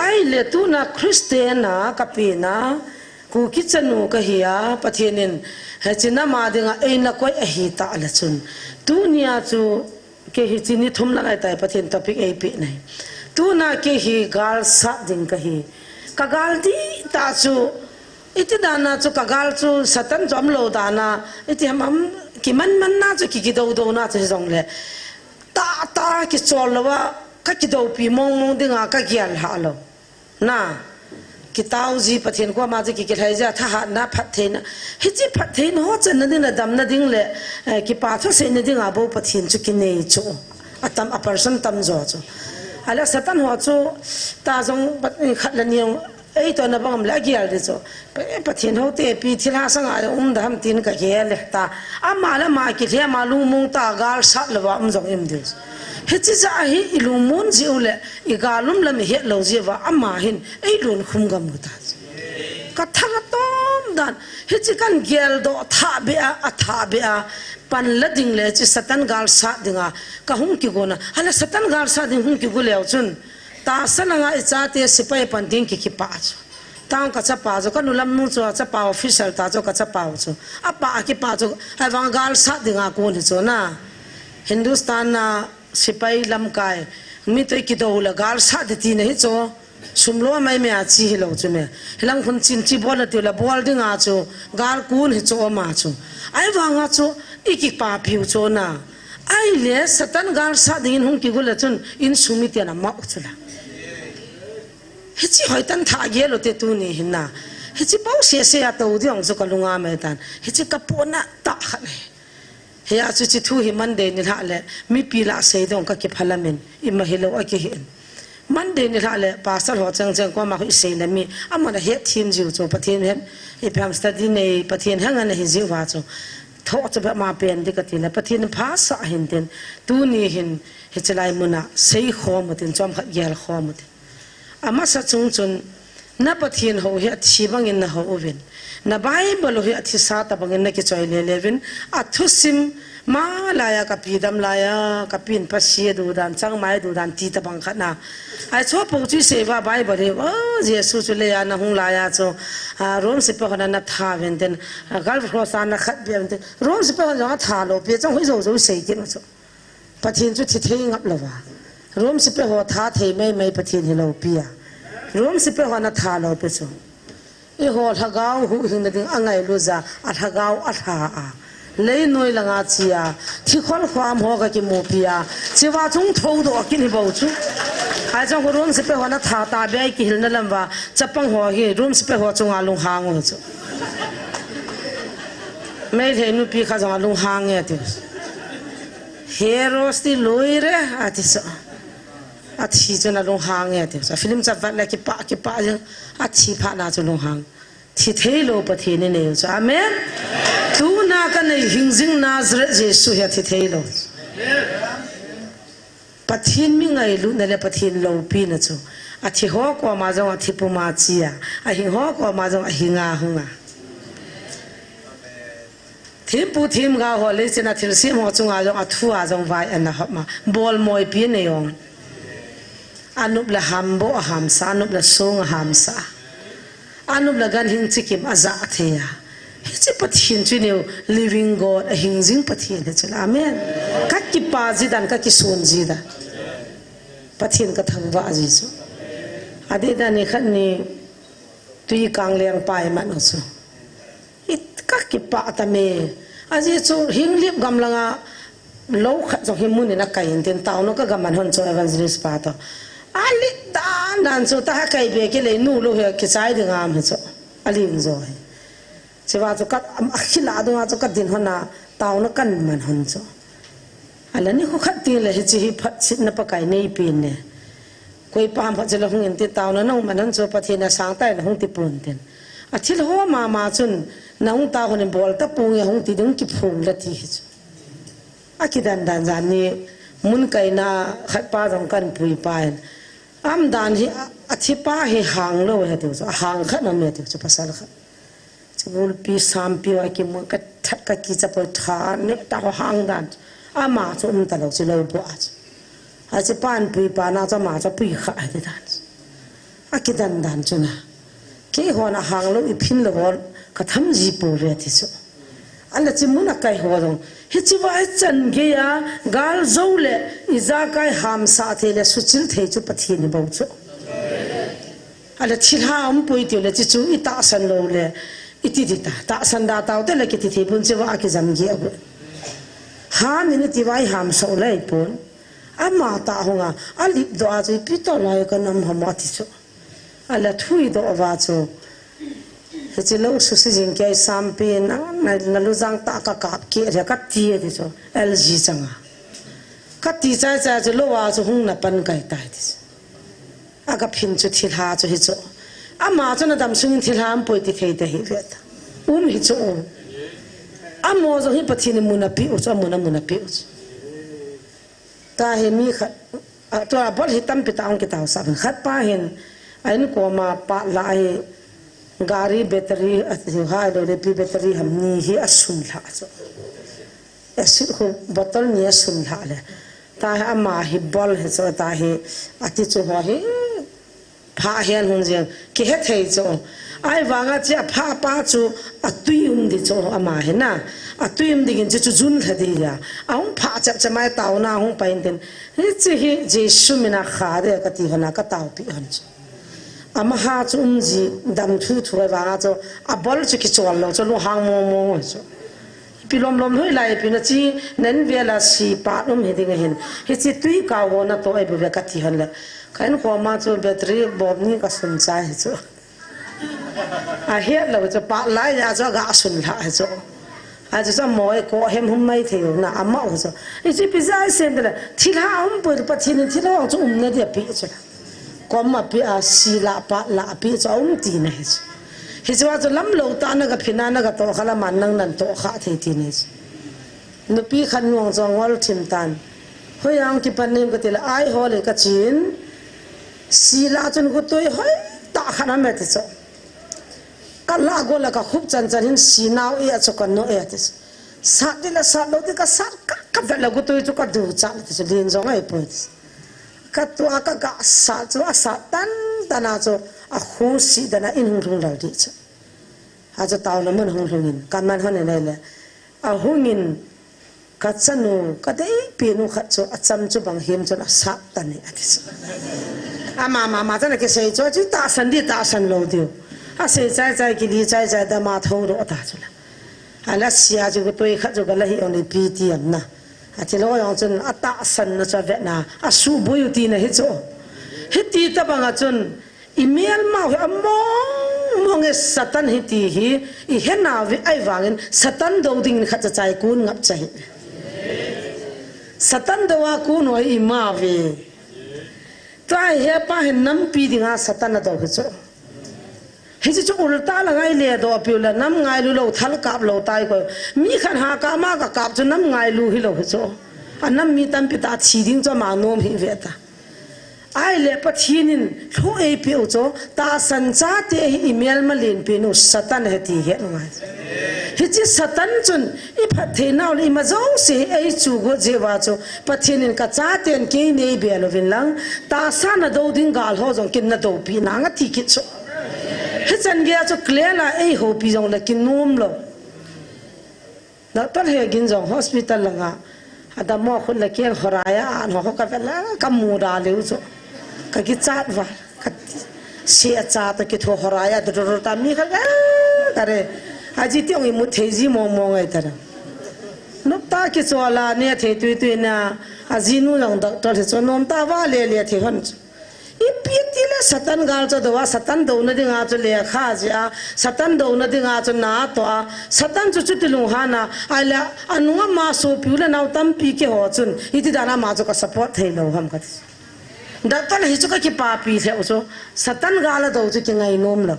Ahile tuna Christian a kapina, Kuki chanu kahi a, Pathen in hiche nama dinga eina koi ahi ta le chun. Tunia chu Kei hi chini thum lang ahitai Pathen topic eipeh nai. Tuna kei hi gal sat ding kahi. Ka gal dih tah chu, iti dan a chu ka gal chu Satan chu umlou dan a, iti ham ham kiman man na chu ki, kido do na chu hijongle. Tah tah kichol louva, ka kidopi mong mong dinga ka gel hah lou. Na, kitao ji Pathen koma ji ki, kilhai ji a thahatna phattheina. Hiche phattheina ho channa ding le damna ding le, eh, kipa thuseina dinga bou Pathen chu kinei chu. Atam, a person tamjo chu. Ahile Satan ho chu, ta jong pat, eh, khat le ni jong, ei toh na bang um le agel di chu. Pa, eh, Pathen ho te pi thilha sanga um da ham tin ka gel le ta. Ama le ama kilhem a lungmong ta gal sat louva um jong im di chu. Hiche jeh a hi i lungmon ji u le, I gal um lam i het lou jeh uva, ama hin ei lungkhum gam u ta. Ka thang a tom dan, hiche kan geldoh thah beh a, a thah beh a, Pan la ding le chi Satan gal sat dinga ka hung kigon a. Hala Satan gal sat ding hung kigo leu chun, tahsa langa i chate sepai pan ding ki kipah chu. Tang ka chapa chu, ka nu lam nu chu, a chapa officer ta chu, ka chapa chu. A pa a kipah chu, a vang gal sat dinga kon hi chu na. Hindustan na sepai lamkai, mi toi kido la gal sat di ti na hi chu. Sum lo mai me a chi hi lo chu me. Hilang hun chin chi bol na ti la bol dinga chu, gal kun hi chu oma chu. Ai vanga chu, i kipah piu chu na. Ai le Satan gal sat dingin hung kigo le chun, insung mi tian a mau chu la. Hichi hoi tan tha gel u te tuni hin na. Hichi pau se se a to diong chu ka lunga mai tan. Hichi ka pona ta khat ne. Hia chu chi thu hi Monday ni hla le, mipi la sei dong ka kiphalam in, ima hi lo a ki hi in. Monday ni hla le, pastor ho chang chang ko ma hu i sei le mi, ama na het thim jiu chu, Pathian hen, i pam study nei, Pathian hang an hi jiu va chu. Tho chu ba ma pen di ka ti le, Pathian pha sa hin tin, tuni hin, hichi lai muna, sei khom u tin, chom khat gel khom u tin. Amasa chung chun, na Pathian ho hi athi bangin na ho uvin. Na Bible hi athi sa ta bangin na kichoi le levin. Athusim ma laiya ka pi dam laiya, ka pin pa si du dan, chang mai du dan ti ta bang khat na. Ai cho po chu sei va Bible hi, oh, Jesu chu le ya na hung laiya chu, ah, Rome sepai hon na tha ven ten, ah, Gal Cross na khat ven ten. Rome sepai hon jong a tha lo pi chang hui zo zo sei ti ma chu. Pathian chu thi thei ngap lo va. Rome sepai ho tha thei mai mai Pathian hi lo pi a. Rome sepai ho na tha lo pi chu. I ho lhagao hu hing na ding a ngai lu ja a lhagao a lha a. Lei noi langa chi a. Thi khol khwam ho ka ki mu pi a. Chi va chung tho do a kin hi bo chu. Ai chang ko Rome sepai ho na tha ta be ai ki hil na lam va. Chapang ho hi Rome sepai ho chunga lung hang u chu. Mei thei nu pi kha jong a lung hang e ti. He Rosti lui re, ati chu. Athi chun alunghang e, ati chu. Film chavat le kipah, kipah jeng. Athi phat na chu lunghang. Thi thei lo Pathen inei u chu. Amen. Tuna kanei hing jing Nazareth Jesu hi athi thei lo. Pathen mi ngailutna le Pathen loupina chu. Athi ho koma jong athi puma chia. Ahing ho koma jong ahinga hunga. Thempu themgao ho leiset a thilsem ho chunga jong athua jong vai ana hop ma. Bolmoipi anei jong. Anop le hamboh ahamsa, anop le song ahamsa. Anop le ganhing chikim ajah thei a. Hiche Pathen chu inei u, living God, ahing jing Pathen hichu la. Amen. Kakipah ji dan, kakisong ji dan. Pathen kathangvah ji chu. Adeh dan nikhat ni tui kang leng pai man u chu. It kakipah tame. Ajeh chu Henglep gam langa lou khat jong hi mun in akai in tin taona kagam man hon chu evangelist pa toh. Alet dan dan chu ta akai be kei le nu lou hi kichai ding am hi chu. Alim jo hi. Chua chu ka, am, akhila dunga chu kadin hon a taona kaman hon chu. Ala nikho khat teng le hiche hi phatsetna Pakai neipen ne. Koi pam phat chu la hung in ti taona nang man hon chu Pathen in asang tai la hung ti pon tin. Athil ho mama chun nahung ta hon in bol ta ponge hung ti ding kiphong la ti hi chu. Akidan dan jan ni mun kaina khat pa jong kan pui pa in. Am dan hi a, athi pa hi hang lou he tiu chu. Ahang khat na me tiu chu pasal khat. Chibulpi sampi a kimu ka that ka kicha poi tha ne ta ho hang dan. Ama chu um ta lou chu lou bo a chu. Ache pan pui pa na chu ama chu pui kha a ti dan. Akidan dan chu na. Keihon ahang lou iphin lou ho katham ji pouve ti chu. Ala chi mun akai ho jong. Hiche va ichan gei a gal jou le ijakai hamsah thei le suchil thei chu Pathen hi bou chu. Ala thilha um poi tiu le chi chu itahsan lou le iti di ta. Tahsan da tau te le kiti thei pon chi va akijam gei a gu. Ham in iti va iham sou le ipon. Ama ta hunga, alip doh a chu ipi toh lai kanam ham ati chu. Ala thui doh va chu. Hiche lou susi jing kei sampi na, na, na lujang ta ka kap ke le kati ati chu. L G changa. Kati chai chai chu lou a chu hung na pan kai tai ti chu. Aga phin chu thilha chu hi chu. Ama chu na dam sungin thilha um poi ti thei te hi ve ta. Um hi chu. Amo jong hi Pathen in mun api u chu, amun amun api u chu. Tahi mi khat, a, tua bol hi tampi ta ong kitao sa khat pa hin, a in koma pa la hi gari battery, a, hi hai lo le pi battery ham ni hi asun lha chu. Acid khu bottle ni asun lha le. Tahi ama hi bol hi chu tahi ati chu ho hi pha hian hun jeng kihe thei chu. Ahivanga chi apha pa chu atui um di chu ama hi na. Atui um di gin chu chu jun lha di ya. Ahung pha chap chap mai tau na hung pa in tin. Hi chi hi Jesu mina kha de ka ti hona ka tau pi hon chu. Amaha chu umji dam thu thu ai vanga chu a bol chu kichol lo chu lunghang mong mong chu. Pi lom lom hlui lai pi na chi nen vela si pa um hi ding hin. Hi chi tui ka ho na to ai bu ve ka ti hon le. Ka in ko ma chu battery bom ni ka sun chai hi chu. A hiat lo chu pa lai ya chu ga sun lha hi chu. A chu sa moi ko hem hum mai thei na ama u chu. Hi chi pi zai sem de la. Thil ha um pu pa thin thil ha chu um na dia pi chu. Kom a pi a si la pa la a pi chu a um ti na hi chu. Hi chu a chu lam lo ta na ka phina na ka to kha la man nang nan to kha thei ti na hi chu. Nupi khan nuang chu ngol thim tan. Hoi ang ki pan nem ka ti la ai ho le ka chin. Si la chun ku toi hoi ta khan a me ti chu. Ka la go la ka khup chan chan hin si nau e a chu ka no e ti chu. Sat di la sat lo di ka sat ka ka ve la ku toi chu ka du cha ti chu lin jong ai poi ti chu. Ka tua ka ga sa chu a sa tan tan a chu a khu si dan a in hung hung lal di chu. A chu tau na mun hung hung in ka man hon nei le. A hung in ka chanu ka dei pi nu khat chu a cham chu bang him chun a sa tan ni a ti chu. A ma ma ma chana ke sei chu chu ta san di ta san lo diu. A sei chai chai ki li chai chai da ma tho ro ta chu la. A la sia chu ko toi khat chu ka la hi ong ni pi ti am na. A ti lo yong chun a ta san na cha ve na. A su bu yu ti na hi chu. Hi ti ta bang a chun i mial ma hi a mong mong e Satan hi ti hi i he na ve ai vang in Satan do ding ni khat cha chai kun ngap cha hi. Satan do a kun hoi i ma ve. Tua hi he pa hin nam pi ding a Satan a do hi chu. Hi chu chu ulta la ngai le do piu la nam ngai lu lo thal kap lo tai ko. Mi khan ha ka ma ka kap chu nam ngai lu hi lo hi chu. A nam mi tam pi ta chi ding chu ma nom hi ve ta. Ai le Pathian in thu ei piu chu ta san cha te hi i mial ma lin pi nu Satan he ti he ngai. Hi chi Satan chun i phat thei nau le i ma zo si ei chu go je wa chu Pathian in ka cha ten ke nei be lo vin lang ta sa na do ding gal ho jong kin na do pi na nga ti ki chu. Hi chan gea chu klela ei hopi jong le kinum lo. Doctor he gin jong hospital langa. Ada mo khun le kian horaya an ho ka vela ka mu da leu chu. Ka ki chat va. Ka se a cha ta ki tho horaya do do ta mi ka ga ka re. Aji ti ong i mu thei ji mo mo ngai ta ra. Nup ta ki chu ala ne thei tui tui na. Aji nu jong doctor he chu nom ta va le le thei hon chu. Ipi ti le Satan gal chu do a, Satan do na ding a chu le kha ji a, Satan do na ding a chu na to a, Satan chu chu ti lung ha na, ai le anu ama so piu le nau tam pi ke ho chun, iti dan ama chu ka support thei lo ham ka ti. Doctor hi chu ka ki pa pi theu chu, Satan gal a do chu ki ngai nom lo.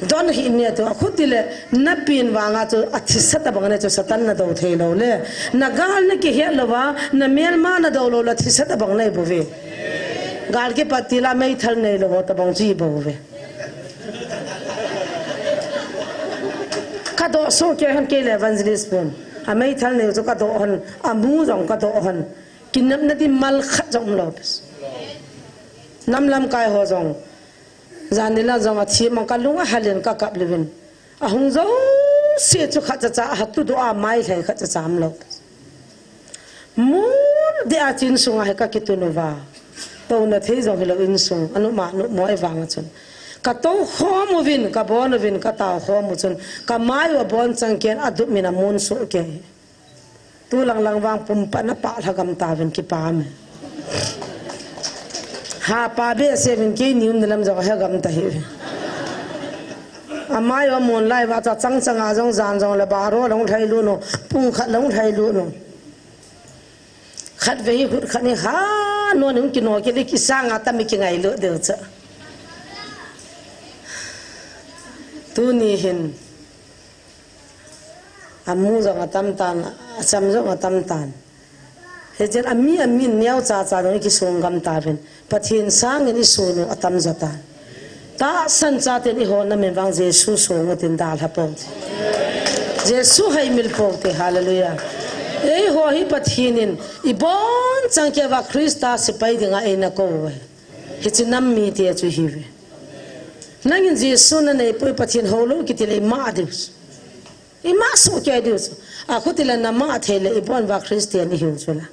Don hi ne tu a khut ti le na pin vanga chu a thisa ta bang ne chu Satan na do thei lo le. Na gal na ki hiat lo va, na mel ma na do lo la thisa ta bang nei bo ve. Gal ki pat ti la mei thal nei lo ta bang chi bo ve. Ka do so ke han ke le evangelist pun. A mei thal nei chu ka do han, a mu jong ka do han. Ki nam na di mal khat jong lo pes. Nam lam kai ho jong. Janila jong a thi mang ka lung a halin ka kap livin. A hung zo si chu khat cha cha a hatu do a mai hlei khat cha cha am lo. Mun de a chin sung a he ka kitun uva. To na thei jong hi lo in sung anu ma nu mo e vang chun. Ka to khom uvin ka bon uvin ka tau khom u chun ka mai u a bon chang ken a dup min a mun su ke. Tu lang lang vang pum pa na pa lha gam ta vin ki pa me. Ha pa be se vin ki nium ni lam jong ha gam ta hi. Amai wa mon lai wa cha chang chang a jong jan jong le baro long thai lu no, pung khat long thai lu no. Khat ve hi hut khat ni ha no ni ki no ki le ki sang a ta mi ki ngai lu de cha. Tu ni hin. A mu jong a tam tan, a cham jong a tam tan. He chen a mi a min neo cha cha dong i ki sung gam ta vin. Pathian sang in i sunu a tam ja tan. Ta san cha ten i ho na min vang Jesu sung u tin dal ha pong. Jesu hai mil pou te, hallelujah. Eiho hi Pathen in ibon chang keiva Christa sepai dinga eina kou ve. Hiche nam mite chu ihiuve. Nangin Jesu nanei poi, Pathen houlou kiti le ima diu chu. Ima soh kei diu chu. Akhuti le nama thei le ibon uva Christian ihiu chu la.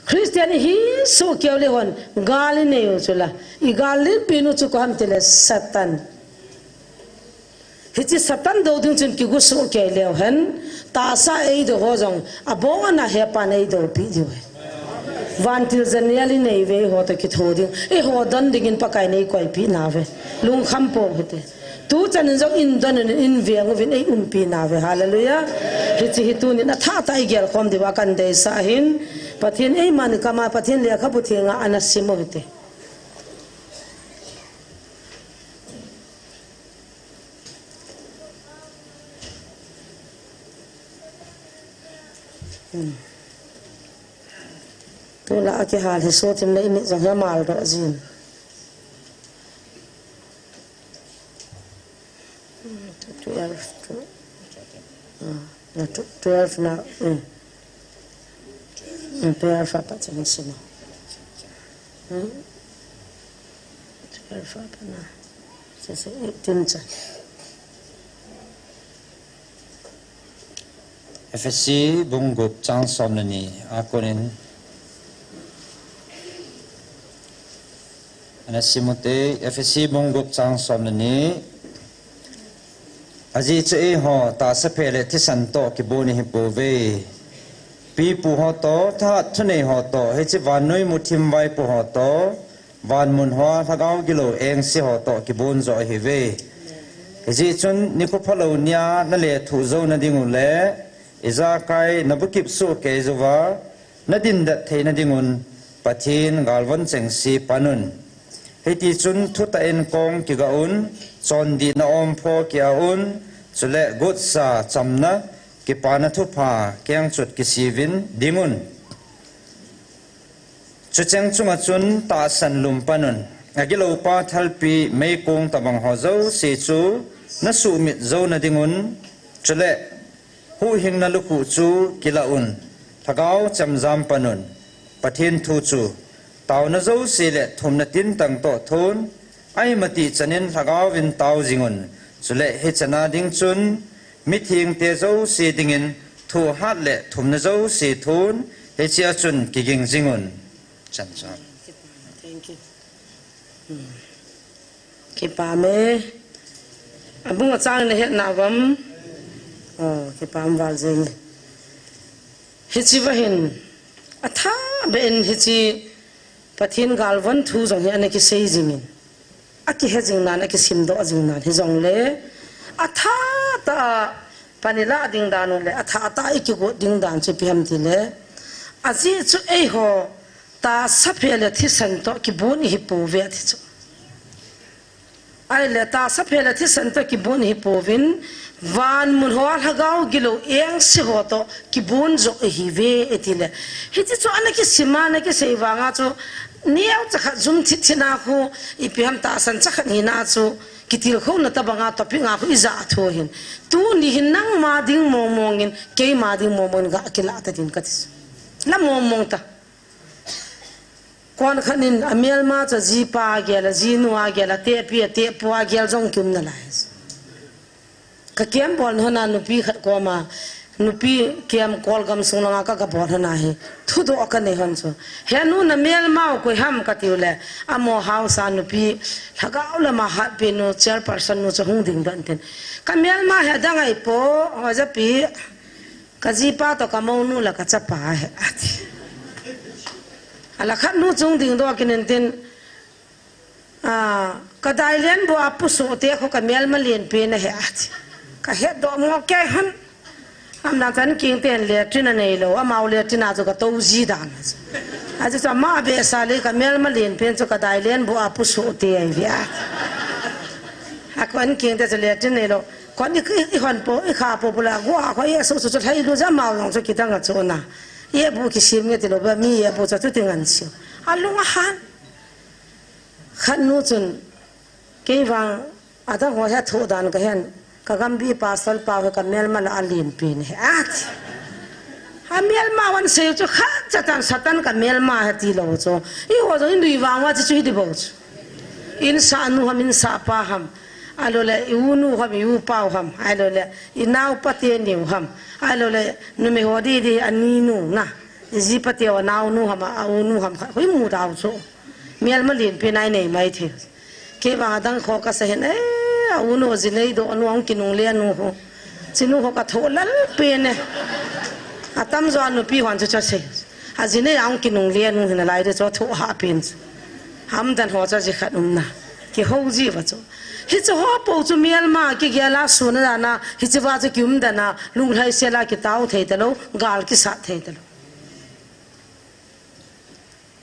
Christian ihi soh kei le hon gal inei u chu la. Igal lenpi nu chu koi ham tile Satan. Hiche Satan dou ding chun kigu soh kei leu hen, tahsa eidou ho jong, abon a hepan eidou pi diu hen. Vantil janel inei ve eiho toh kitho ding, eiho don dingin Pakai nei koipi nauve. Lungkham pou hite. Tuchan in jong in don in in veng uvin eiumpi nauve. Hallelujah. Hiche hi tunin athah tah a igel khom diuva kadeisah ahin. Pathen eima ni kama Pathen lekhabu thenga ana sim u hite. Hmm. Tulai a kihal hi sotim le imit jong hi amal doh jin. Hmm, twelve, tw-, ah, na tw-, twelve na, hmm. Hmm, twelve apa chan sina. Hmm? Twelve apa na. Sese eighteen chan. Ephesi bung gup chang som le ni a konin ana sim u hite, Ephesi bung gup chang som le ni. Ajeh chu eiho tahsa phe le thisan toh kibon ihi pouve. Pipu ho toh, thahat thunei ho toh, hiche vannoi muthim vaipo ho toh, van mun hoa lhagao gilou engse ho toh kibon joh ihiuve. Hijeh chun nikho phalou nia nalethuh jou nading u le, ijakai nabukip soh kei jouva, nadin det theina dingun Pathen galvon chengse panun. Hiti chun thutah in kong kiga un, chondihna ompho kia un, chule gotsa chamna, kipana thupha kengchot kisiuvin dingun. Chucheng chunga chun tahsan lum panun, agiloupa thalpi meikong tabang ho jouse chu nasuhmit jou nadingun, chule huhhingna lukhuh chu kila un, lhagao chemjam panun, Pathen thu chu taona jouse le thumna tintang toh thon, aimati chanin lhagaovin tao jingun, chule hichana ding chun mithengte jouse dingin thuhat le thumna jouse thon, hichea chun kiging jingun. Chan chang. Thank you. Hmm. Kipah e. Abung a chang nahet nauvam. Oh, kipah val jeng. Hiche va hin. Athah beh in hiche Pathen galvon thu jong hi ana kisei jingin. Akihe jing nan, akisimdoh jing nan. Hijongle. Athah tah a pan ilah ding dan u le. Athah tah a ikigot ding dan chu ipi ham tile. Ajeh chu eiho. Tahsa phe le thisan toh kibon ihi pouve ati chu. Ahile tahsa phe le thisan toh kibon ihi pouvin, van mun hoa lhagao gilou engse ho toh kibon joh ihiuve iti le. Hiti chu ana kisim a, ana kisei vanga chu, neocha khat jum thit thit na khu, ipi ham tahsan cha khat hina chu, kitilkhouna tabanga topic nga khu ija a thu hin. Tuni hin nangma ding mong mongin, keima ding mong mongin ga kilah ta din kati chu. La mong mong ta. Kon khat in amelma chu ajipa agel, ajinu agel, atepi, atepu agel jong kium nalai. Ka camp bolna hon a nupi khat koma, nupi camp Kolgam sung langa ka, ka bol hon a hi. Thudoh kanei hon chu. He nu namelma u koi ham katiu le. Amaho house a nupi lhagao lama hatpi nu chairperson nu chu hung dingdoh in tin. Ka melma hi adang ahipoi, ojapi. Ka jipa toh ka mounu le ka chapa ahi, ati. Ala khat nu chu hung dingdoh kit in tin, a, ka dailen bu a pusoh te khu ka melma lenpen ahi, ati. Ka hetdoh mo kei hon. Amna kan kingten latrine aneilou, amau latrine a chu ka tou ji dan. Ajeh chu ama behseh le ka melma lenpen chu ka dailen bu a pusoh te ahi ve, ati. A kon kingte chu latrine aneilou. Kon i, i, i hon po, i kha po pula, gua ko i su su chu thai lu ja mau jong chu kidang a chu na. I bu kisim nge ti lo ba mi i bu chu chu ti ngan siu. Alung ahan. Khat nu chun, kei vang, adang ho hi athoh dan ka hen. Ka gambi pastor pa hi ka melma la alen pen hi ati. Ha melma wan sei chu khat chatan Satan ka melma ha ti lou chu. Eiho jong in dui vang va chu chu hi di bou chu. In sa nu ham, in sa pa ham. Ahilou le, i u nu ham, i u pa u ham. Ahilou le, i nao pa te ni u ham. Ahilou le, numei ho di di ani nu na. I ji pa te u nao nu ham, a u nu ham kha. Hui mu dau chu. Melma len pen a i nei mai thei. Kei vang adang kho ka sa hin, eh, a u nu ji nei doh nu, a hung kinungle nu ho. Chi nu ho ka thoh lal pen e. Atam jo a nupi hon chu cha sei. A ji nei a hung kinungle nu hin a lai de chu thoh ha pen. Ham dan ho cha ji khat um na. Ki ho ji va chu. Hi chu ho po chu melma kigel a sun a na, hi chu va chu ki um dan a, lunglhai sel a kitao thei ta lou, gal kisat thei ta lou.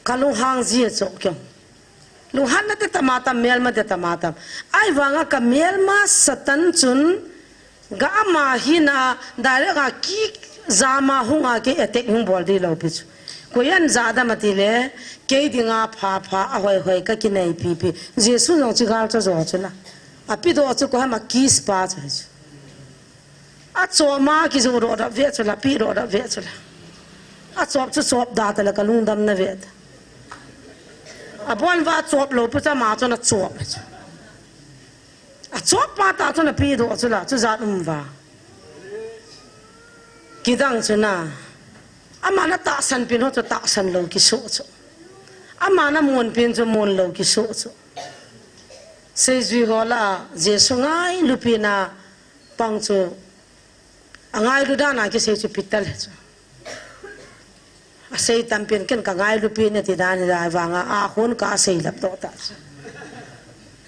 Ka lunghang ji a chu kiong. Lunghanna te tama tam, melma te tama tam. Ahivanga ka melma Satan chun ga ama hina direct a kijama hung a kei attack hung bol di lou pi chu. Koi an ja dam ati le, kei dinga pha pha a hoi hoi ka kinei pi pi. Jesu jong chi gal cho jo chu la. A pi do chu ko hama kiss pa chu chu. A chop ma kijo ro da ve chu la, pi ro da ve chu la. A chop chu chop da ta la ka lungdam na ve ta. A bon va chop lou pu cha ma chu na chop. A chop pa ta chu na pi do chu la, chu jat um va. Kidang chu na. Ama na tahsan pen ho chu tahsan lou kiso chu. Ama na mon pen chu mon lou kiso chu. Seijui ho la Jesu ngailu pen a pang chu. A ngailu dan a kisei chu Peter le chu. A sei tam pen ken ka ngailu pen e ti dan hi lai vang a, a hon ka sei lap doh ta chu.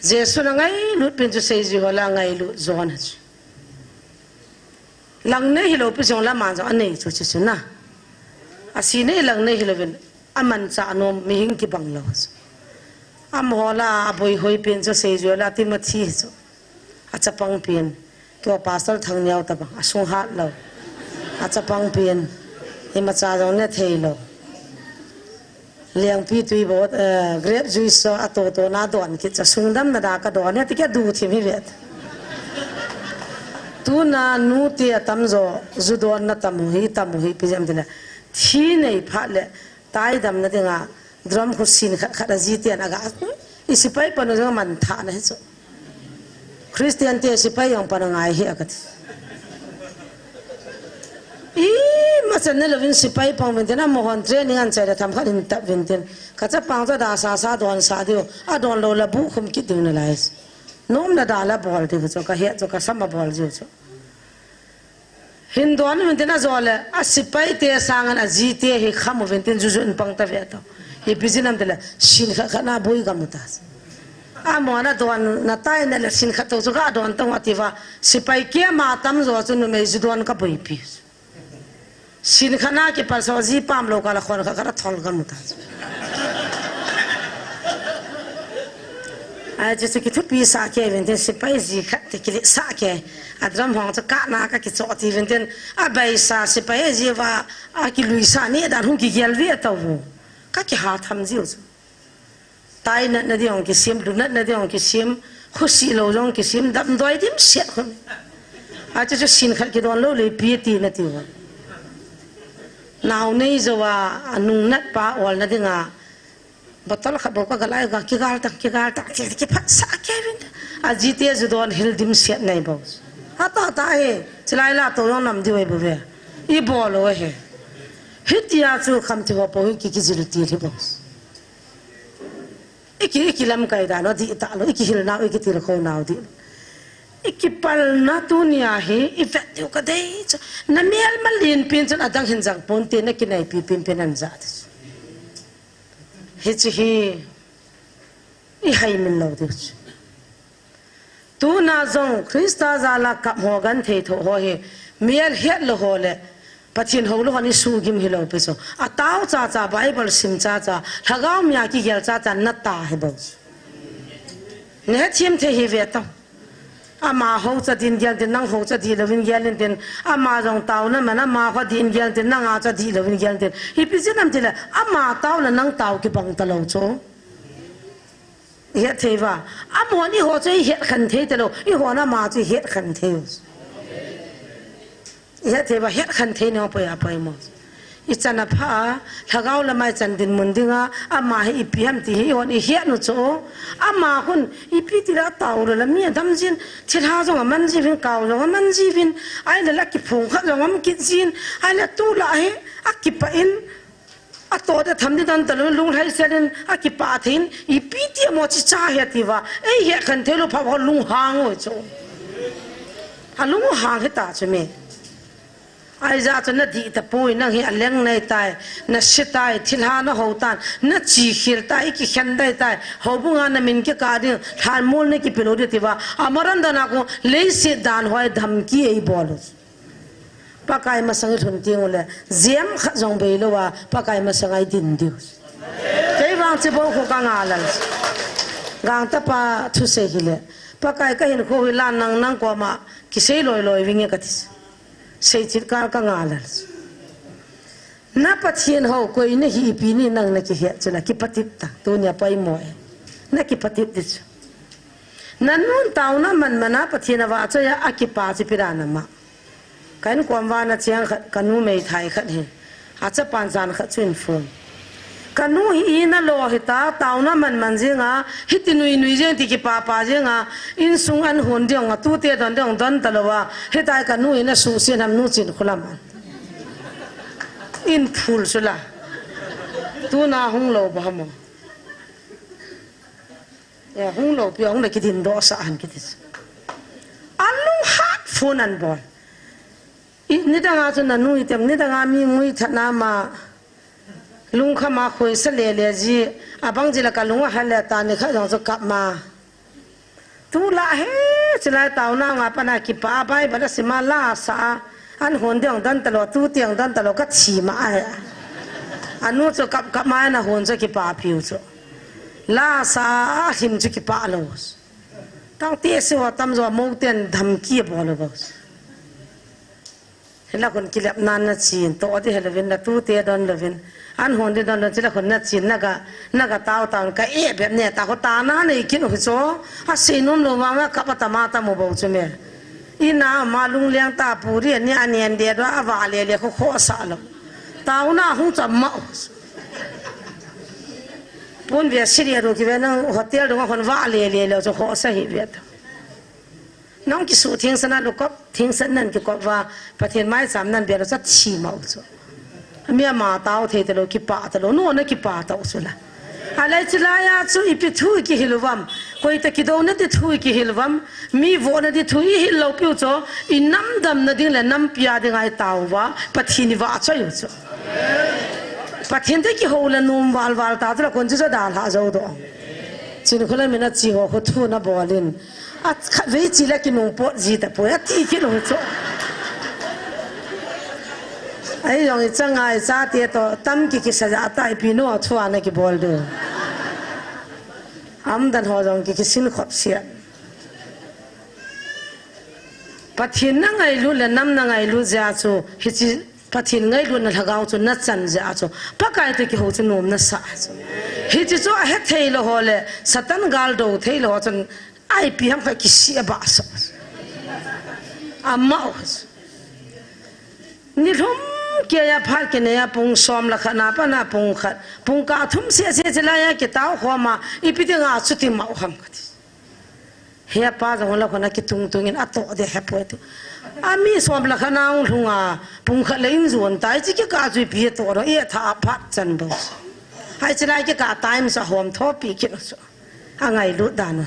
Jesu na ngailut pen chu seijui ho la ngailut John a chu. Lang nei hilou pi jong la man jong a nei chu chu chu na. A si nei lang nei hilou vin a man cha nom mi hing kibang lou chu. Amaho la a boi hoi pen chu seijui ho la Timothy chu. A chapang pen. Kei pastor thang niau ta bang. A sung hat lou. A chapang pen. Ima cha jong ne thei lou. Lengpi tui bo, eh, grape juice so a to to na don kit cha sung dam na da ka don ne ti ke du thim hi vet. Tuna nu te a tam jo, ju don na tam u hi, tam u hi, pi jam ti le. Thi nei phat le, tai dam na dinga, drum khu sin khat khat a ji te an a ga. I sipai pa nu jong man tha na hi chu. Christian te sipai jong pa na ngai hi a ka ti. I ma chan ne lou vin sipai pang vin tin, amahon training an chai le tham khat in tap vin tin. Ka chapang chu da sa sa don sa diu. A don lou la bu khum kit diu na lai. Nom na da la bol diu chu ka he chu ka sam a bol diu chu. Hin don vin tin a jo le, a sipai te sang an a ji te hi kham vin tin ju ju in pang ta ve to. Ipi jin am ti le, sin khat khat na boi gam u ta. Amaho na don na tai na le sin khat to chu ka don tong a ti va, sipai keima tam jo chu numei ju don ka boi pi. Sin khat na kipal so ji pam lou ka la khon khat khat a thol gam u ta. Ai, chu chu kithupi sa ke vin tin sipai ji khat te kile sa ke. A drum hong chu ka na ka kicho ti vin tin a bai sa sipai ji va a kilui sa ni dan hung kigel ve ta vu. Ka kiha tham jiu chu. Tai nat na ding hong kisim, lu nat na ding hong kisim, khusi lou jong kisim, dam doi dim set khun. A chu chu sin khat kidon lou le pi ti na ti va. Nau nei jo a, a nung nat pa ol na dinga. Bottle khat bou ka galai ga, kigal tang, kigal tang, ki, kiphat sa ke vin. A ji te ju don hil dim set nei bou. Ha ta ta he, chilai la to jong nam di wei bou ve. I bol o he. Hitia chu kham ti ho po hi ki, kijil ti hi bou. I ki, i kilamkai dan o di ta lou, i kihil nau, i kitilkhou nau di. I kipal na tunia hi, i vet diu ka dei chu. Na melma len pen chun adang hin jang pon te na kinai pi pen pen an ja ti chu. Hichi hi i hai min lou diu chu. Tuna jong Krista jal a kap ho gan thei tho ho hi mel het lou ho le Pathen hou lou ho ni su gim hi lou pi chu. A tao cha cha Bible sim cha cha lhagao mia kigel cha cha na ta hi bou chu. Ne thim thei hi ve ta. Ama ho cha din gel din, nang ho cha di louvin gel in din. Ama jong tao na man, ama ho din gel din, nang a cha di louvin gel din. Hi pi jin am ti le, ama tao le nang tao kibang ta lou chu. Ihet thei uva. Amahon eiho chu ihet khen thei talou. Eihon ama chu ihet khen thei u. Ihet thei uva, het khen thei neo poi a poimo. Ichan apha a, lhagao lama ichan dinmun dinga, ama hi ipi ham ti hi eihon ihet u chu. Ama khun, ipi tila tao lou la mi adam jin, thilha jong aman jiuvin, kau jong aman jiuvin, ahile la kiphong khat jong aum kit jin, ahile tulai hi, akipah in, atoh de tham di dan talou, lunglhai sel in, akipah thei in, ipi ti amo chi cha hi ati uva, eihet khen thei lou pha ho lunghang u chu. Alunghang hita chu me. Ahi jeh chu nadih tapoi, nang hi aleng nahitai, nase tai, thilha naho tan, nachi khel tai, ikikhen dai tai, houbunga namin kikah ding, lhanmol nakipe lou ding ti uva, amaran dan a kon, leiset dan hoi dhamki eibol u. Pakai masang ilhun teng uleh, jem khat jong bei lou a, Pakai masang a idin diu. Kei vang chu bou khu kanga lal. Gangtapa thusei hileh, Pakai kahinkho hi la nang, nang koma kisei loi loi vinge kati. Seichil kal kanga lal. Na Pathen hou koi nahi ipi ni nang nakihet chu la kipatep ta. Tunia poimo e. Nakipatep di chu. Nanun taona man man a Pathen avahchoi a akipa chu ipi dan ama. Ka inkom vana cheng khat, kanu meithai khat hi. Achapan jan khat chu ahin phone. Kanu hi ina lo hita, taona man man jing a, hiti nui nui jing ti kipa pa jing a, insung an hon ding a, tute don ding don talou a, hitia kanu hi nasuhset ham nu Chinkholam a. Ahin phul chu la. Tuna hung lou bou ham o. Eh, hung lou pi, hung le kidin doh sah hen kiti. Alung hat phone ahin bol. I, nidang a chu nanu item, nidang a mi ngui that na ma. Lungkham a khoisa le le ji, abang ji la kalung ahal le ta ni khat jong chu kap ma. Tulai hi, chulai taona nga pana kipa, Bible a sim a la sa a. An hon ding dan talou, tu tiang dan talou, kathi ma ahi. Anu chu kap kap ma ana hon chu kipa piu chu. La sa a him chu kipa lou. Tangte se ho tamjo mo ten dhamki bol lou. Hila khun kilep nan nachen, toh di helouvin, natute don louvin. An hon di don louvin, chila khun nachen, naga, naga tao tao, ka eh bep ne, ta ho ta na nei kin u chu. Asei nom lou vang a kap a tama tamu bou chu me. Ina ma lungleng ta puri ani anen de do a va le le kho kho sa lou. Taona hung cham ma u. Pon ve siri ru ki ve nang hotel dung a khun va le le lou chu kho sa hi ve ta. Nang kisuh thingsan a lukop, thingsan nan kikop va, Pathen maicham nan bia lou chu thi ma u chu. Mi ama tao thei talou, kipa talou, nu na kipa tao chu la. Alai chilai a chu ipi thu ikihil uvam, koi ta kidou na ti thu ikihil uvam, mi vo na ti thu ihil lou piu chu, i nam dam na ding le nampi a ding a itao uva, Pathen ivahchoi u chu. Pathen te kihou le nom val val ta chu la kon chu chu dalha jou doh. Chinkholam in achi ho khu thu na bol in. A khatvei chi le kinung pot ji tapoi, ati kit lou chu. Ahi jong ichang a ichate toh, tam ki kisa ja ta ipi nu a thu a na kibol diu. Umdan ho jong ki kisin khop sia. Pathen na ngailut le nam na ngailut jeh chu, hichi Pathen ngailutna lhagao chu na chan jeh chu, Pakai toh kihou chu nom na sa chu. Hichi chu ahe thei lou ho le, Satan gal do thei lou ho chun, ipi ham kha kisi a ba sa. Ama o. Ni lhum kei a phat kinei a pung som le khat na pana pung khat. Pung kah thum sia sia chilai a kitao khom a, ipi ti nga chuti ma u ham kati. He pa jong la khona kitung tung in atoh de he poi tu. Ami som le khat na ung lhung a, pung khat le in jon tai, chi kikah chu ipi atoh lo, i tha a phat chan bou. Hai chilai kikah time sa hom tho pi kit lo chu. Angailut dan u.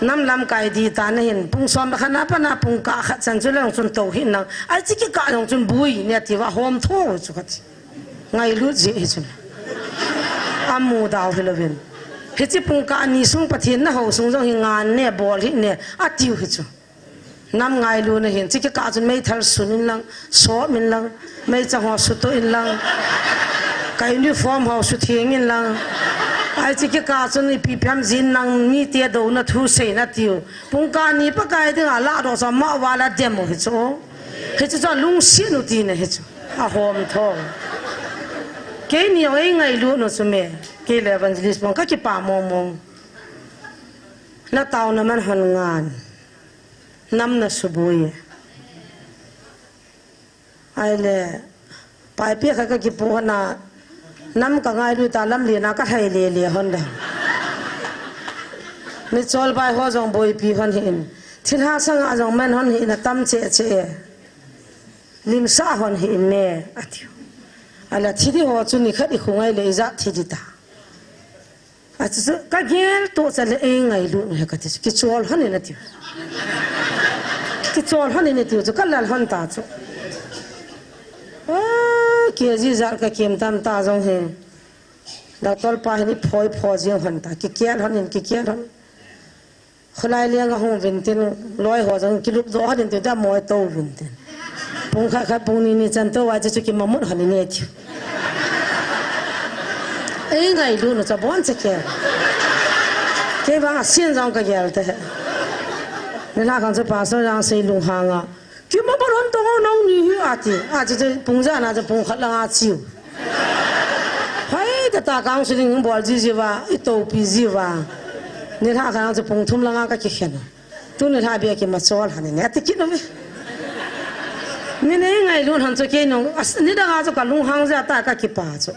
Nam lamkai di ta na hin, pung som le khat na pana pung kah khat chan chu le jong chun to hin lang. Ai chi kikah jong chun bui ne ti va hom tho chu kati. Ngailut jeh hi chun. Amudau hilouvin. Hichi pung kah ni sung Pathen na hou sung jong hi ngan ne, bol hih ne, atiu hi chu. Nam ngailutna hin, chi kikah chun meithal sun in lang, sop in lang, meichang ho suto in lang, ka uniform ho sutheng in lang. Ai chi kikah chun ipi piam jin lang, mite douna thu sei na tiu. Pung kah ni Pakai dinga ladoh chu ama vala dem u hi chu. Hichu chu lungset u tina hi chu. Ahom tho. Keini jong eingailut u chu me. Kei le evangelist bang kakipah mong mong. Na taona man hon ngan. Nam na suboi. Ahile, paipi khat kakipoh hon a, nam kangailut a lamlen a kalhai lele hon le. Mitchol bai ho jong boipi hon hih in. Thilha sanga jong man hon hih in atam cheh cheh e. Limsah hon hih in me, atiu. Ahile, thi ding ho chu nikhat ikhongai le ijat thi ding ta. Achu chu kagel toh cha le eingailut u he kati chu. Kichol hon in atiu. Kichol hon in atiu chu kalal hon ta chu. Ah, kei jijat kakim tam ta jong hi. Doctor pa hin iphoi pho jing hon ta. Kikel hon in, kikel hon. Khulai leng ahung uvin tin, loi ho jong kilup doh hon in tin, ta moi to uvin tin. Pung khat khat pung ni ni chan to vai chu kimamut hon in atiu. Eingailut u cha bon cha ke. Kei vang asin jong kagel te. Nilhah khang chu pastor jang sei lunghang a. Kimamut hon tong o nangni hi ati. Achu chu pung ja na chu pung khat lang a chiu. Hai ta ta counseling bol ji ji uva, itopi ji uva. Nilhah khang chu pung thum lang a kakikhen. Tuni lha bia kimachol hon in ati kit uve. Min eingailut hon chu kei nung, as, nidang a chu kalunghang jeh a ta kakipah chu.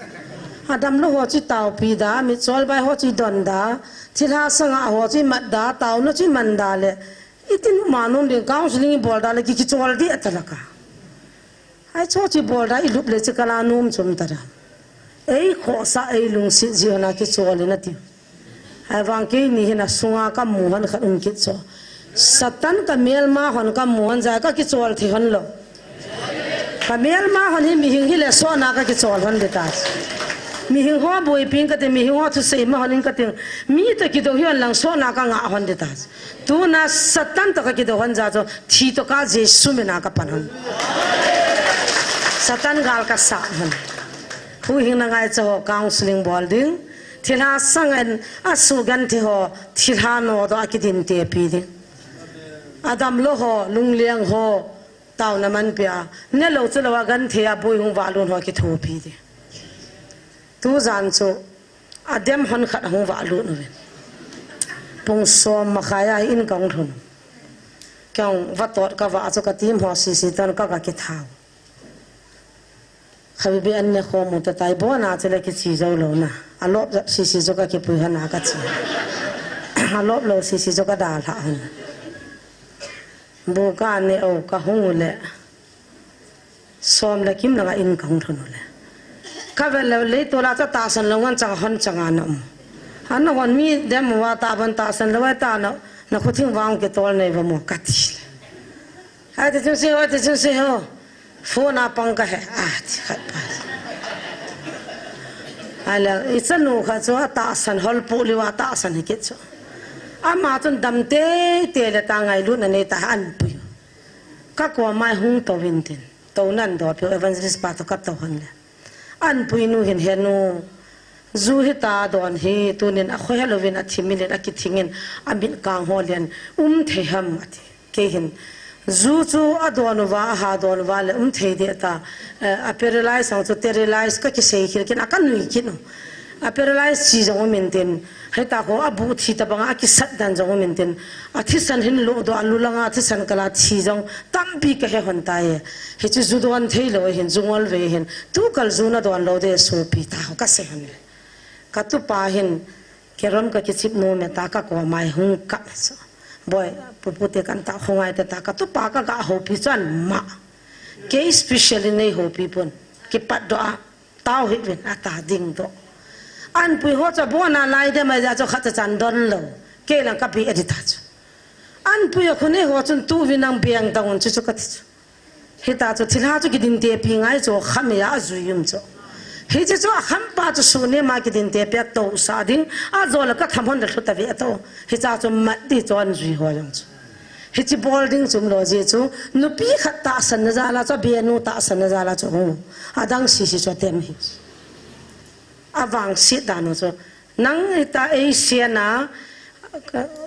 Adamlou ho chu itaopi da, mitchol bai ho chu idon da, thilha sanga ho chu imat da, taona chu iman da le. Iti nu ma nom ding counseling ibol da le ki, kichol ding ata laka. Ai chu chu bol da ilup le chu kala nom chom ta da. Eikhohsah eilungset ji hon a kichol in atiu. Ahivang keini hin asunga kamu hon khat um kit chu. Satan kamelma hon kamu hon jeh a kakichol thei hon lou. Kamelma hon hi mihing hile sohna kakichol hon ding ta. Mihing ho boipi in kati, mihing ho thusei ma hon in kati. Mi toh kidou hi hon lang sohna kanga hon ding ta. Tuna Satan toh kakidou hon jeh chu, thi toh ka Jesu min a kapan hon. Satan gal kasat hon. Huhhingna ngaicha ho counseling bol ding. Thilha sanga asugenthei ho, thilha nodoh a kidintepi ding. Adamlou ho, lungleng ho, taona manpi a. Nelou chalou a genthei a boi hung valut ho kithopi ding. Tujan chu, adem hon khat ahung valut uvin. Pung som makhai a in kahung lhun. Kei jong vatot kavah chu kateam ho sese toh kaga kithau. Khavivi an nekhom u tatai bon a chule kiche jou lou na. Alop jep sese chu kakipui hon a kache. Alop lou sese chu kadalhah hon. Bu kane o kahung u le. Som le kim langa in kahung lhun u le. Kavet le leitol a chu tahsan lou ngen chang hon chang ana um. Ana hon mi dem uva tabang tahsan lou a ta na, nakho thing vang kitol nei uva mo kati le. Ati chun se ho, ati chun se ho. Phone a pang kahe, ati khat pa. Ahile, ichanu khat chu atahsan holpu liu a tahsan hi kit chu. Ama chun dam teitei le ta ngailutna nei ta anpui. Kakoma hung tou vin tin. Tou nan do piu evangelist pa toh katou hon le. Anpui nu hin he nu. Ju hita don hi tunin akhohe louvin athimil in akithing in amit kang ho len um thei ham ati. Kei hin, ju chu adon uva, aha don uva le um thei deh ta, eh, aparalyze ang chu paralyze kakisei khel kit, akanui kit u. Aparalyze chi jong um intin, hita kho abu thi tabang a akisat dan jong um intin, athisan hin lo do, alu langa athisan kala thi jong tampi kahe hon tai. Hichu ju don thei lou hin, ju ngol ve hin, tukal ju nadon lou ding sopi ta ho kasei hon le. Katupa hin, Kerom kakichip nom e ta kakoma hung kap chu. Boi, pupu te kan ta khongai te ta katupa kaga houpi chu ama. Kei special in nei houpi pon. Kipat doh a, tao hih vin ata ding doh. Anpui ho chu abon a lai dem a chu khat cha chan don lou. Kei lang kapi adi ta chu. Anpui a khonei ho chun tu vin nang beng ta un chu chu kati chu. Hita chu thilha chu kidintepi ngai chu khamei a ajui um chu. Hiche chu akhampa chu suni ma kidintepi a tousah ding, ajo le katham hon le lhu ta ve a to. Hicha chu mat ding chu anjui ho jong chu. Hiche bol ding chu umlou jeh chu, nupi khat tahsan na jal a chu, abenu tahsan na jal a chu, hu. Adang sese chu atem hi. Avangset dan u chu. Nang hita eisei na,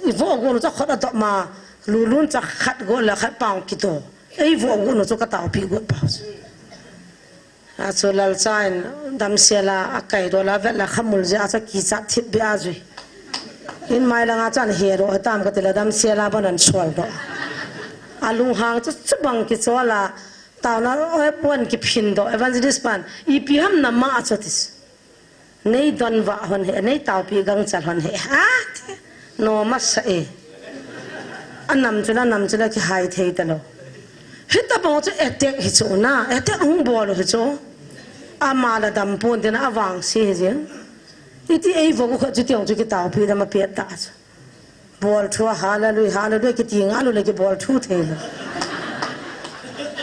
ivo gon u chu khut adoh ma, lulun cha khat gon le khat pang kidoh. Eivo gon u chu kataopi got pau chu. Achu lalcha in damsel a, akai doh la vet la khamul jeh a chu kichat thip beh a jui. In mai langa chu ahin he doh tam kati le damsel a bon ahin sol doh. Alunghang chu chubang kichol a, taona oi pon kiphin doh, evangelist pan, ipi ham na ma chu ati. Nei don vah hon he, nei taopi gangchal hon he. Ha? Nom asa e. Anam chu la, nam chu la kihai thei talou. Hitabang chu attack hi chu na, attack hung bol u hi chu. Ama la dam pon tin avangse hi jeng. Iti ei vou khat chu tiang chu kitaopi dam apet ta chu. Bol thu a hallelujah, hallelujah, kiti ngal u le kibol thu thei lou.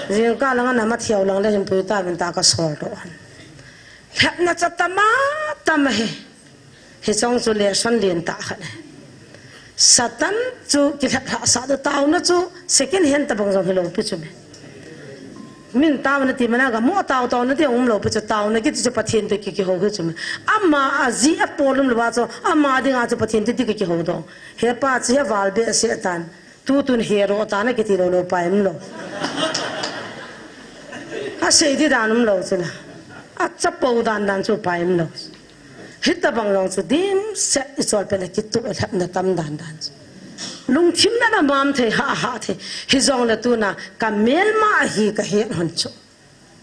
Jingkah langa nama thiau lang le hin pui ta min ta kasol doh an. Lhepna chu tam a, tam ahi. Hicheng chu lesson lentah khat ahi. Satan chu kilhep lhahsah ding taona chu second hand tabang jong hilou pi chu me. Min taona ti mana ga mo tao taona ti umlou pi chu taona kiti chu Pathen toh ki, kihou hi chu me. Ama ajeh a polut lou va chu ama dinga chu Pathen toh ti ki, kihou doh. He pa chu he val behseh tan. Tutun hero tana kiti lou lou pai umlou. Asei di dan umlou chu la. Achapou dan dan chu pai umlou. Hitabang jong chu dimset i chol pet le kitoh lhepna tam dan dan chu. Lungthim na na mam thei ha ha thei. Hijongle tuna kamelma ahi kahet hon chu.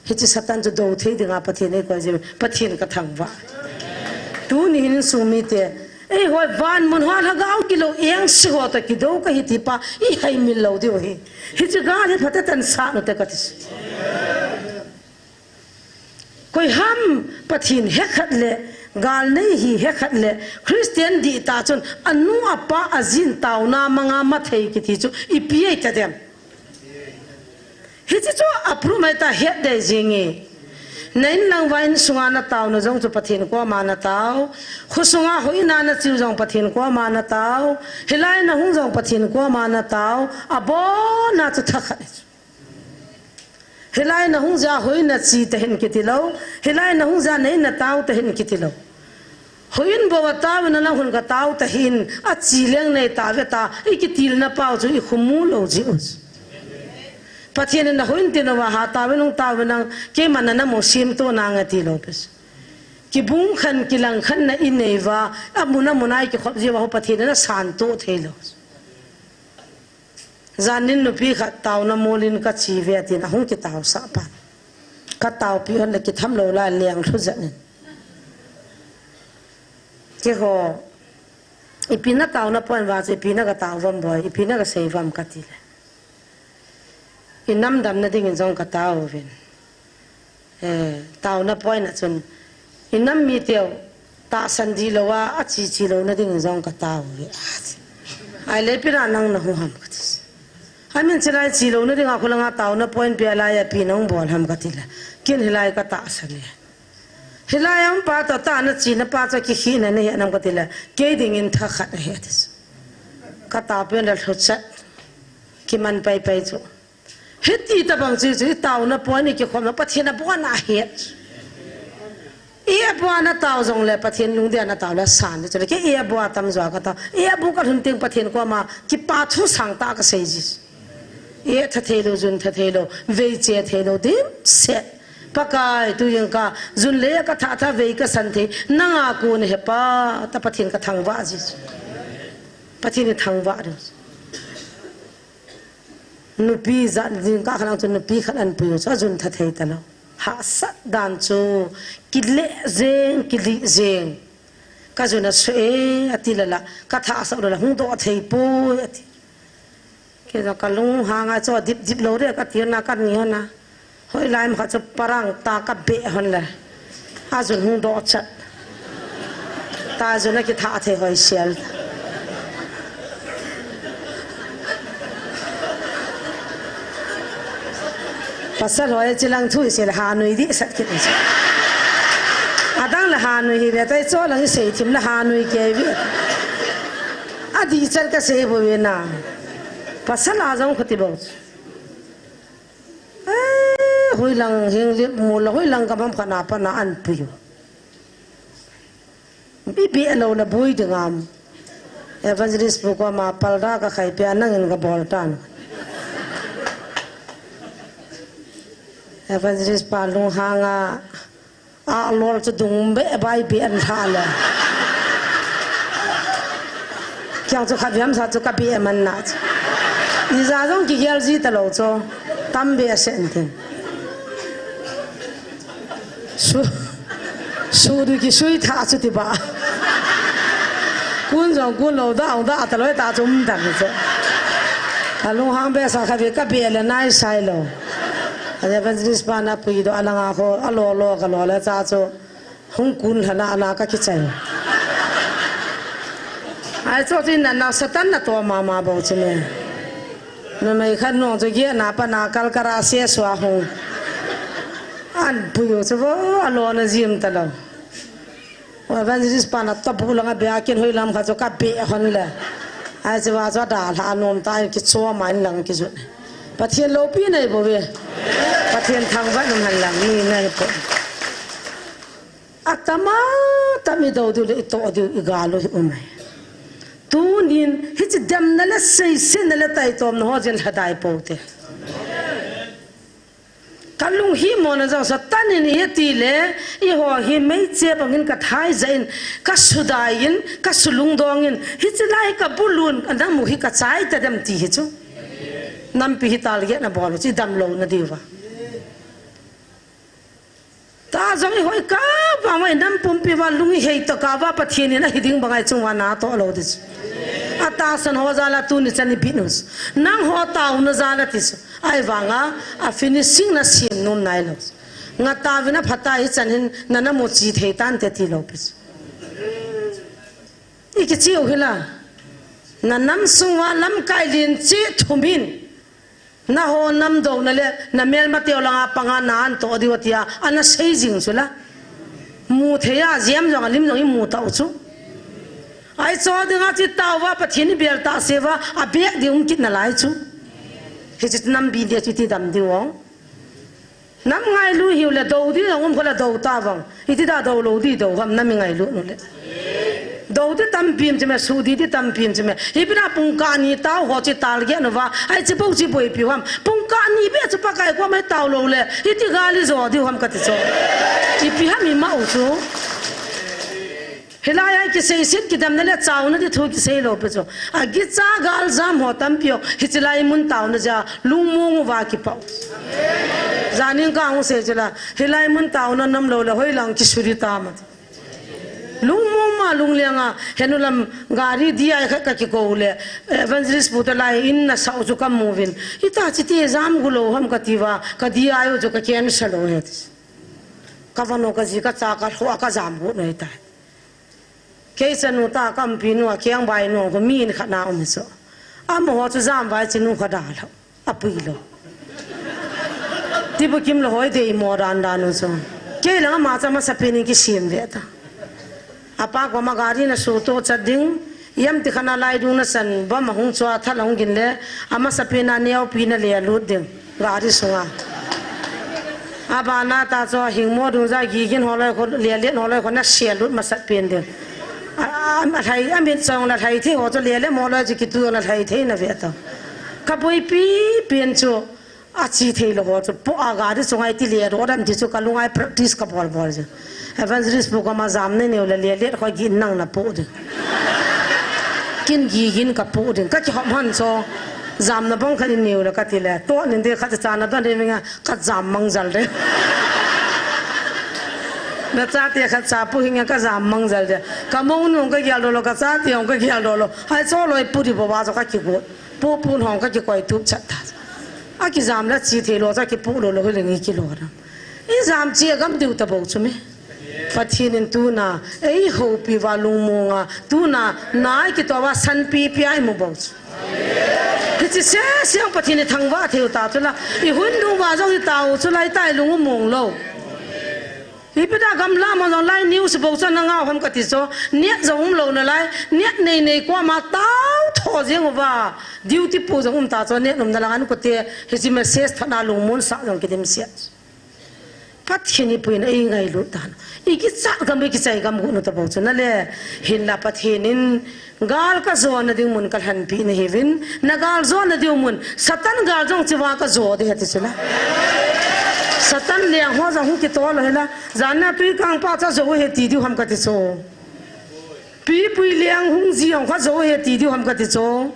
Hiche Satan chu do thei dinga Pathen eikoi jeh, Pathen kathangvah. Tuni hin insung mite, eihoi van mun hoa lhagao kilou engse ho toh kidou kahi ti pa, ihaimil lou diu ahi. Hiche gal hi phatah in sat u hite kati. Koiham Pathen hekhat le, gal nei hi hekhat le, Christian dihtah chun, anu apa ajin taona manga mathei kiti chu, ipi ahi tadem. Hiche chu apru mai ta het dei jing e. Na in lang uva insunga na taona jong chu Pathen koma na tao. Khosunga hoina na cheu jong Pathen koma na tao. Hilai na hung jong Pathen koma na tao. Abona chu thakhat. Hilai na hung jeh a hoi na che tahih in kiti lou. Hilai na hung jeh a nei na tao tahih in kiti lou. Hoi in bou a tao in a nang hon ka tao tahih in ache leng nei tave ta, i kitilna pau chu i khumu lou jeh u. Pathen in na hoi in ti lou a ha tao in hung tao in nang, keiman na na mo sim to nang a ti lou pes. Kibung khan, kilang khan na i nei uva, amun amun a i kikhop jeh uva ho Pathen in na san to thei lou. Jan in nupi khat taona mol in ka che uve tin ahung kitaosah pan. Ka taopi hon le kitham lou lai leng lhu jan in. Keiho, ipi na taona pon uva chu, ipi na ka tao uvam boi, ipi na ka sei uvam ka ti le. I nam damna ding in jong ka tao uvin. Eh, taona point a chun, i nam miteu, tahsan di lou a, ache che louna ding in jong ka tao uve. Ahile ipi na nang na hung ham ka ti. Amin chilai che louna ding a khulanga taona point pia lai a ipi na hung bol ham ka ti le. Ken hilai ka tahsan e. Hilai a um pa toh tahna chena pa chu kikhehna nahi nam ka ti le. Kei ding in thakhat ahi ati. Ka taopi le lhuchat. Kiman pai pai chu. Hiti tabang chu chu i taona point i kikhom na Pathen abona het. I abona tao jong le Pathen lungdei na tao le san chu le kei i abo a tamjo ka tao. I abo ka lhun teng Pathen koma kipa thu sangtah ka sei ji. I tha thei lou, jun tha thei lou, vei che thei lou, dimset. Pakai tu jing ka, jun le ka tha tha vei ka san thei, nanga kon hepa, ta Pathen ka thangvah ji. Pathen i thangvah ding. Nupi jat jingkah khat lang chu nupi khat ahin pui u chu ajun tha thei talou. Hahsat dan chu kile jeng, kili jeng. Ka jun asoh e, ati le la, ka tha asoh le la, hung doh thei poi, ati. Kei jong ka lunghang a chu dip dip lou de, ka ti na ka ni na. Hoilai ma kha chu parang ta ka beh hon le. Ajun hung doh chat. Ta jun a kitha thei hoi sel. Pasal hoi chilang thu i sel hanui di sat kit. Adang le hanui hi ve tai cho lang i sei thim le hanui kei ve. Adi chat ka sei bo ve na. Pasal a jong khuti bo. Eh, hoilang hing lip mu la, hoilang ka mam khana pa na an pui u. Bi bi a lo la bui ding am. Evangelist pu koma palda ka khai pia nangin ka bol tan. Evangelist pa lunghang a, a lol chu dung be bai be an tha le. Kiang chu kha viam sa chu ka be man na chu. Ni za jong ki gel ji ta lo chu. Tam be a sen tin. Su, su du ki sui tha chu ti ba. Kun jong kun lo da, da ta lo ta chu um dan chu. A lunghang be sa kha be ka be le nai sai lo. A evangelist pa na pui do a langa kho, a lo lo ka lo le cha chu. Hung kun lhana ana ka kichai. Ai chu tin na, na Satan na to mama bo chu me. Numei khat nung chu ge na pa na kal kara se sua hung. An pui u chu bo a lo na jim ta lo. Evangelist pa na to bu langa be a kin hoi lam kha chu ka be hon le. Ai chu wa chu da lha nom ta ki cho ma in lang ki ju. Pathian lopi nei bo ve. Pathian thangvah nom han lang ni nei po. Atama tami do diu le i to diu i ga lo hi um ai. Tunin hichi damna le seisetna le taitomna ho jin lhadai po te. Ka lunghimona jong Satan in i ti le, i ho hi meiche bangin ka thai ja in, ka sudai in, ka sulung dong in, hichi lai ka bulun, ka namu hi ka chai ta dem ti hi chu. Nampi hi tal ge na bol, chi dam lo na diu va. Ta jong i hoi ka va mai nam pumpi va lung i hei to ka va Pathian in a hi ding bangai chung va na to lo dis. A ta san ho jala tuni chan i binus. Nang ho tau na jala tis. Ai vanga a finishing na sim nom nai lo. Nga ta vina phata hi chan hin na na mo chi thei tan te ti lo pis. I ki chiu hila. Na nam sung va lam kai lin chi thumin. Na ho nam do na le, na mel ma teo langa panga na an to diu tia, ana sei jing chu la. Mu thei a, jiam jong a lim jong i mu ta u chu. Ai cho dinga chi tau va, Pathian i bel ta se va, a bek di um kit na lai chu. Hi chi nam bi dia chi ti dam di wong. Nam ngailu hiu le do di jong um kho la do ta vang. Iti da do lo di do ham nam i ngailu nu le. Do di tam pim chi me, su di di tam pim chi me. Hi pina pung ka ni tau ho chi tal ge nu va. Ai chi bo chi boi pi ham. Pung ka ni be chu Pakai ko mai tau lo le. Iti ga li jo di ham ka ti cho. Ipi ham i ma u chu. Hilai ai ki sei sit ki dam na le chau na di thu ki sei lo pe chu. A gi cha gal jam ho tam pio. Hi chi lai mun tau na ja lung mung va ki pau. Janin ka hung sei chu la. Hilai mun tau na nam lo le hoi lang ki suri ta ma. Lungmong ma lung lianga, henu lam gari di ai khat ka kiko le, evangelist pu te lai in na sau chu ka mu vin. Ita chi ti jam gu lo ham ka ti va, ka di ai u chu ka cancel lo he ti. Ka va no ka ji ka cha ka lho ka jam gu no ita. Kei cha nu ta ka ampi nu a kiang bai nu ko mi in khat na um so. Amo ho chu jam vai chi nu kha da lo. Apui lo. Tibu kim lo hoi dei mo dan dan u chu. Kei langa ma cha masa pen in ki sim ve ta. Apa ko ma gari na su to cha ding. Yam ti khana lai dung na san ba ma hung chua tha long gin le. Ama sa pen a neo pi na le lut ding. Gari sunga. Aba na ta cho hing mo dung ja gi gin ho loi ko le le ho loi ko na se lut ma sa pen ding. A, a, a, thai, a min chong la thai thei ho cho le le mo loi chi ki tu la thai thei na ve ta. Ka boipi pen chu a chi thei lo ho chu po a gari chunga i ti le ro dam ti chu ka lungai practice ka bol bol chu. Evangelist pu ka ma jam nei neu le le le kho gin nang na po ding. Kin gi gin ka po ding. Ka ki hom han cho. Jam na bang kha ni neu le ka ti le. To nin de kha cha na don de mi nga ka jam mang jal de. Na cha te kha cha pu hi nga ka jam mang jal de. Ka mo nu ka gial do lo ka cha te ka gial do lo. Hai cho loi pu di bo ba cho ka ki go. Pu pu hong ka ki koi tu chat ta. A ki jam la chi thei lo cha ki pu lo lo hi le ngi ki lo na. I jam chi a gam diu ta bo chu me. Pathian in tuna, ei hopi va lungmonga, tuna, nai ki to va san pi pi ai mu bo chu. Hi chi se siang Pathian i thangvah thei u ta chu la, i hun dung va jong i ta u chu la i tai lung u mong lo. Hi pi da gamla ma jong lai news bo chu na ngau ham ka ti chu, net jong um lo na lai, net nei nei ko ma tau tho jeng u va, duty pu jong um ta chu net um na lang an ko te, hi chi message thana lungmon sa jong ki dim sia. Pathian i puina i ngailut dan. I kichat gam, i kichai gam gu nu ta bo chu na le. Hinla Pathian in gal ka jona ding mun ka lhanpi na hiuvin. Na gal jona ding mun. Satan gal jong chiva ka jo de hati chu la. Satan leng ho jong hung kitol u hila, jan na tui kang pa cha jou he ti diu ham kati chu. Pipui leng hung ji hung kha jou he ti diu ham kati chu.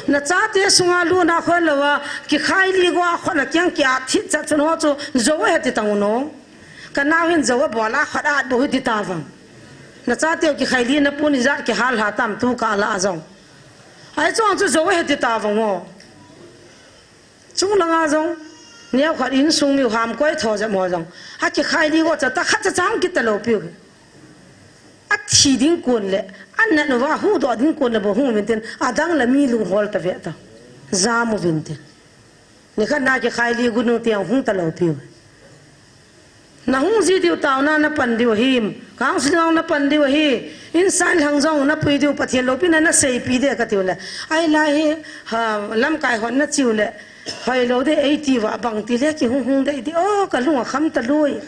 Na chate sunga luna khol louva, kikhai li go a khona kiang kia thit cha chun ho chu jou he ti tang u no. Ka nau hin jou a bol a khot a bo hi ti ta vang. Na chate kikhai li na pun ijat kihal ha tam tu ka la jong. Ai chong chu jou he ti ta vang o. Chung langa jong, neo khat insung miu ham koi tho jep mo jong. A kikhai li go cha ta khat cha chang kit ta lou piu. A thi ding kun le, a nat uva hu do ding kun le bo hu min tin, a dang le mi lung hol ta ve ta. Jam u vin tin. Ni khat na kikhai li gu nu tiang hung ta lou piu. Na hung ji diu tao na na pan diu him. Kang si na pan diu hi. Insan hang jong na pui diu Pathian loupina na seipi de ka tiu le. Ai la hi, ha, lamkai hon na chiu le. Hoi lou de ei ti va bang ti le ki hung hung de di. O ka lung a kham ta lui.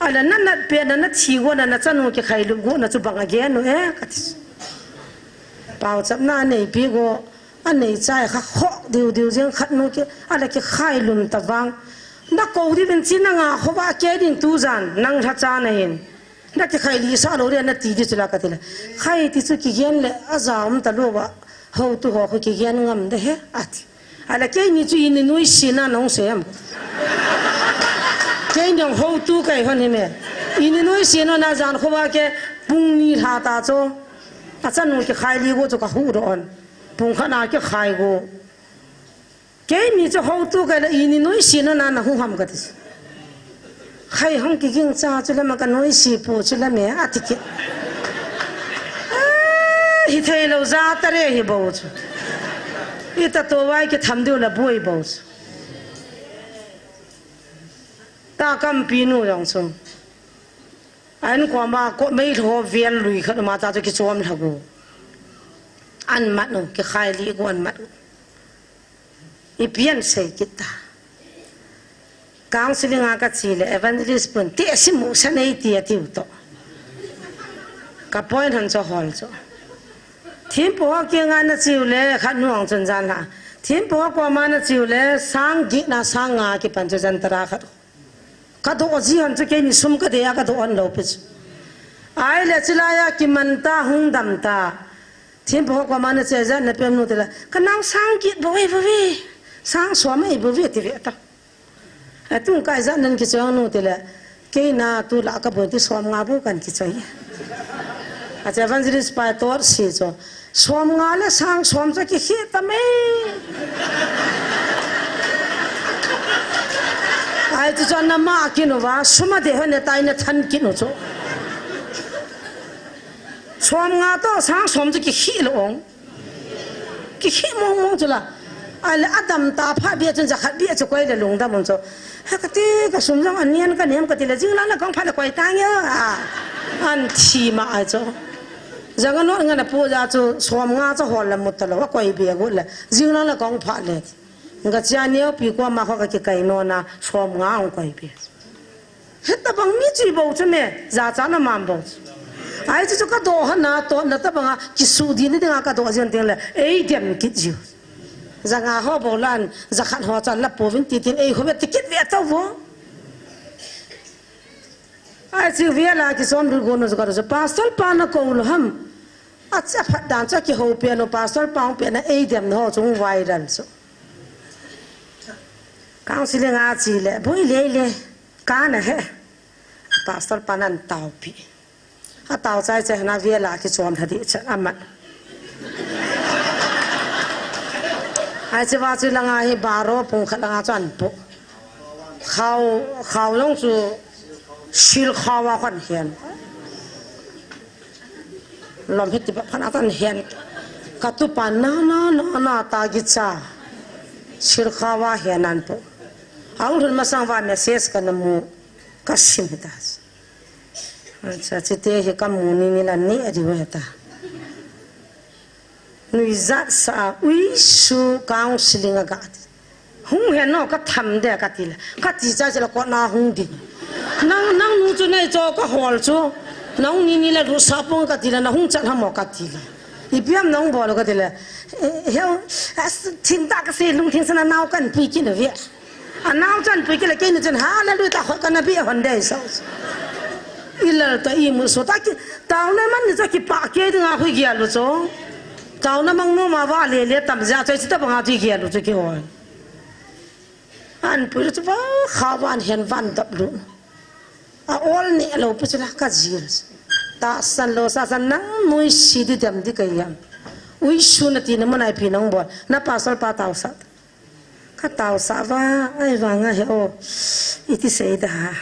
Ala na nat pe na na thi go na na chanu kikhai lu go na chu bang a gen u e ka ti. Pau chap na nei pi go. A nei chai kha kho diu diu jeng khat nu ki, a la kikhai lum ta vang. Na ko di vin chi na nga kho va ke ding tu jan, nang lha cha na hin. Na kikhai li sa lou de na ti di chu la ka ti le. Khai ti chu kigen le, a ja um ta lou va, ho tu ho khu kigen ngam de he, a ti. A la keini chu ini nui si na nong sem. Keini ho tu kai hon hi me. Ini nui si na na jan kho va ke pung ni lha ta chu. A chanu kikhai li go chu ka hu do on. Pung khat na kikhai go. Keini chu ho tu kai la ini nui si na na na hu ham ka ti. Khai hong kiging cha chu la ma ka nui si pu chu la me a ti ki. Ah, hi thei lou ja ta re hi bo chu. I ta to vai ki tham diu la boi bo chu. Ta kam pi nu jong chu. An ko ma ko mei lho vial lui khat ma ta chu ki chom lha gu. An mat nu kikhai li go an mat. I pian sei kit ta. Counseling a ka chi le evangelist pun te si mu sa nei ti a tiu to. Ka point han cho hol cho. Thim po ke nga na chiu le khat nuang chun jan la. Thim po ko ma na chiu le sang gi na sang nga ki pan cho jan tara khat. Ka do ji han cho ke ni sum ka de a ka do an lo pe. Ai le chi la ya ki man ta hung dam ta. Thim po ko ma na che jan na pem nu te la. Ka nang sang gi bo ve bo ve. Sang so mai bo ve ti ve ta. A tung kai jan nan ki chang nu te le. Kei na tu la ka bo ti som nga bo kan ki chai. A che evangelist pa tor si cho. Som nga le sang som cha ki khi ta me. Ai tu cha na ma ki nu va suma de ho ne tai na than ki nu cho. Som nga to sang som cha ki khi lo ong. Ki khi mong mong chu la. Ai le adam ta pha bia chun jakhat bia chu koi le lung dam un chu. Ha ka ti ka sum jong anian ka nem ka ti le jing lang le kong pha le koi ta nge a. An thi ma ai chu. Jang a not nga na pu ja chu som nga cha hol la mut ta lo a koi bia gu le. Jing lang le kong pha le. Nga cha neo pi ko ma kho ka ki kai no na som nga ong koi bia. Heta bang mi chu i bo chu me, ja cha na mam bo chu. Ai chu chu ka do ha na to na ta banga, ki su di ni dinga ka do jian ting le, ei dem kit jiu. Ja nga ho bo lan, ja khat ho cha la po vin ti tin, ei ho ve ti kit ve ta vo. Ai chu ve la ki som ri go no ka ro, pastor pa na ko lo ham. A cha phat dan cha ki ho pe no, pastor pa pe na ei dem no ho chu viral chu. Counseling a chi le, boi le le. Ka na he. Pastor pa nan tau pi. A tau chai chai na ve la ki chom tha di chan a mat. Ai che va chu langa hi baro pung khat langa chu an po. Khau, khau long chu sil khau a khan hian. Lom hiti pa phan a tan hian. Ka tu pa na na na na ta gi cha. Sil khau a hian an po. A ung thun masang va message ka na mu. Ka sim hi ta. Acha, chite hi ka mu ni ni la ni a di we ta. Nui jat sa a, ui su counseling a ga ti. Hung he no ka tham de ka ti la. Ka ti cha cha la ko na hung di. Nang, nang nu chu nei cho ka hol chu. Nang ni ni la ru sa pong ka ti la, na hung chat ha mo ka ti la. I piam nang bol ka ti la. Eh, heu, as, thin ta ka se lung thin sana nau kan pi ki na ve. Anao chan pui kile keini chan hallelujah ta khoi kana bi hon dei sao. Ilal ta imu so ta ki tauna man ni cha kipah kei dinga khu gial u cho. Tauna mang nu ma va le le tam ja choi chita banga ti gial u cho ki hon. An pui chu va kha van hen van dap lu. A ol ne lo pu chu la ka jil. Tahsan lo sa san nang nuisi di dem di ka yam. Uisu na ti na mun ai pi nang bol. Na pasal pa tau sa. Ka tau sa va, ai vanga he o. Iti sei da ha.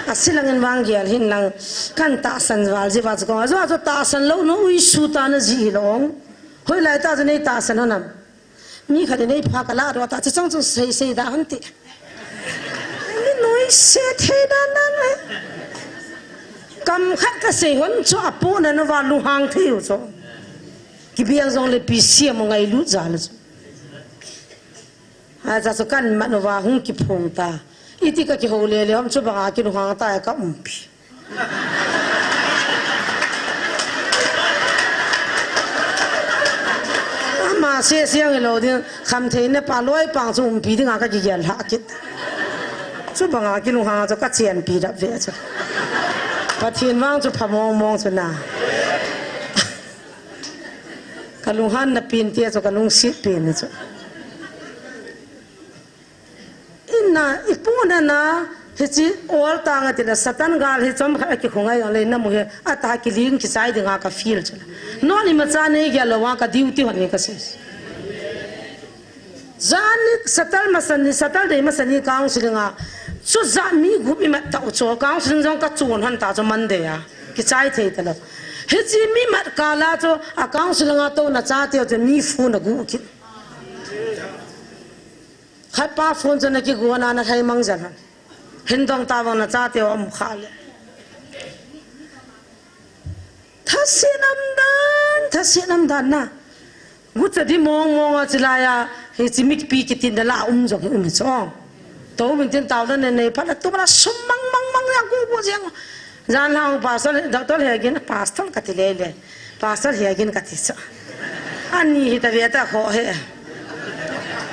A silangin vang gial hin lang. Kan tahsan val ji va chu kong. A zo a zo tahsan lo no uisu ta na ji hi lo ong. Hoi lai ta zo nei tahsan ho nam. Mi khat in ei pha ka la ro ta, chu chang chu sei sei da han ti. Mi nuisi thei dan dan le. Kam khat ka sei hon chu a pu na nu va lunghang thei u chu. Kibiang jong le pi siam u ngailut ja le chu. A ja chu kan man u va hung kiphong ta. Iti ka kiho le le hom chu banga kilunghang ta ka umpi. Ama se siang lo ding, khamthei ne pa loi pang chu umpi dinga ka kigel ha kit. Chu banga kilunghang chu ka chianpi dap ve chu. Pathen vang chu pha mong mong chu na. Ka lunghan na pin tia chu ka lungsit pin chu. Inna, ipu na na, hichi ol tanga tila Satan gal hi chom khat a kikhungai jong le na mu he, a ta kiling kichai dinga ka feel chu. Non ima cha nei gel lo wa ka duty hon ni ka se. Jan ni satal masani, satal dei masani counseling a. Chu ja mi gup imat ta u chu counseling jong ka chun hon ta chu Monday a. Kichai thei ta lo. Hichi mi mat kala chu a counseling a to na cha te chu mi fu na gu ki. Khat pa phone chu na kigona na thei mang jan han. Hin dong ta vang na chate um kha le. Thasinam dan, thasinam dan na. Gucha di mong mong a chilai a, hi chi mikpi kitin da la um jong hi um hi chong. To min tin tau da ne nei pha la tu la sum mang mang mang ya gu gu jeng. Jan hang pastor, doctor he gin pastor ka ti le le. Pastor he gin ka ti cha. Ani hi ta ve ta kho he.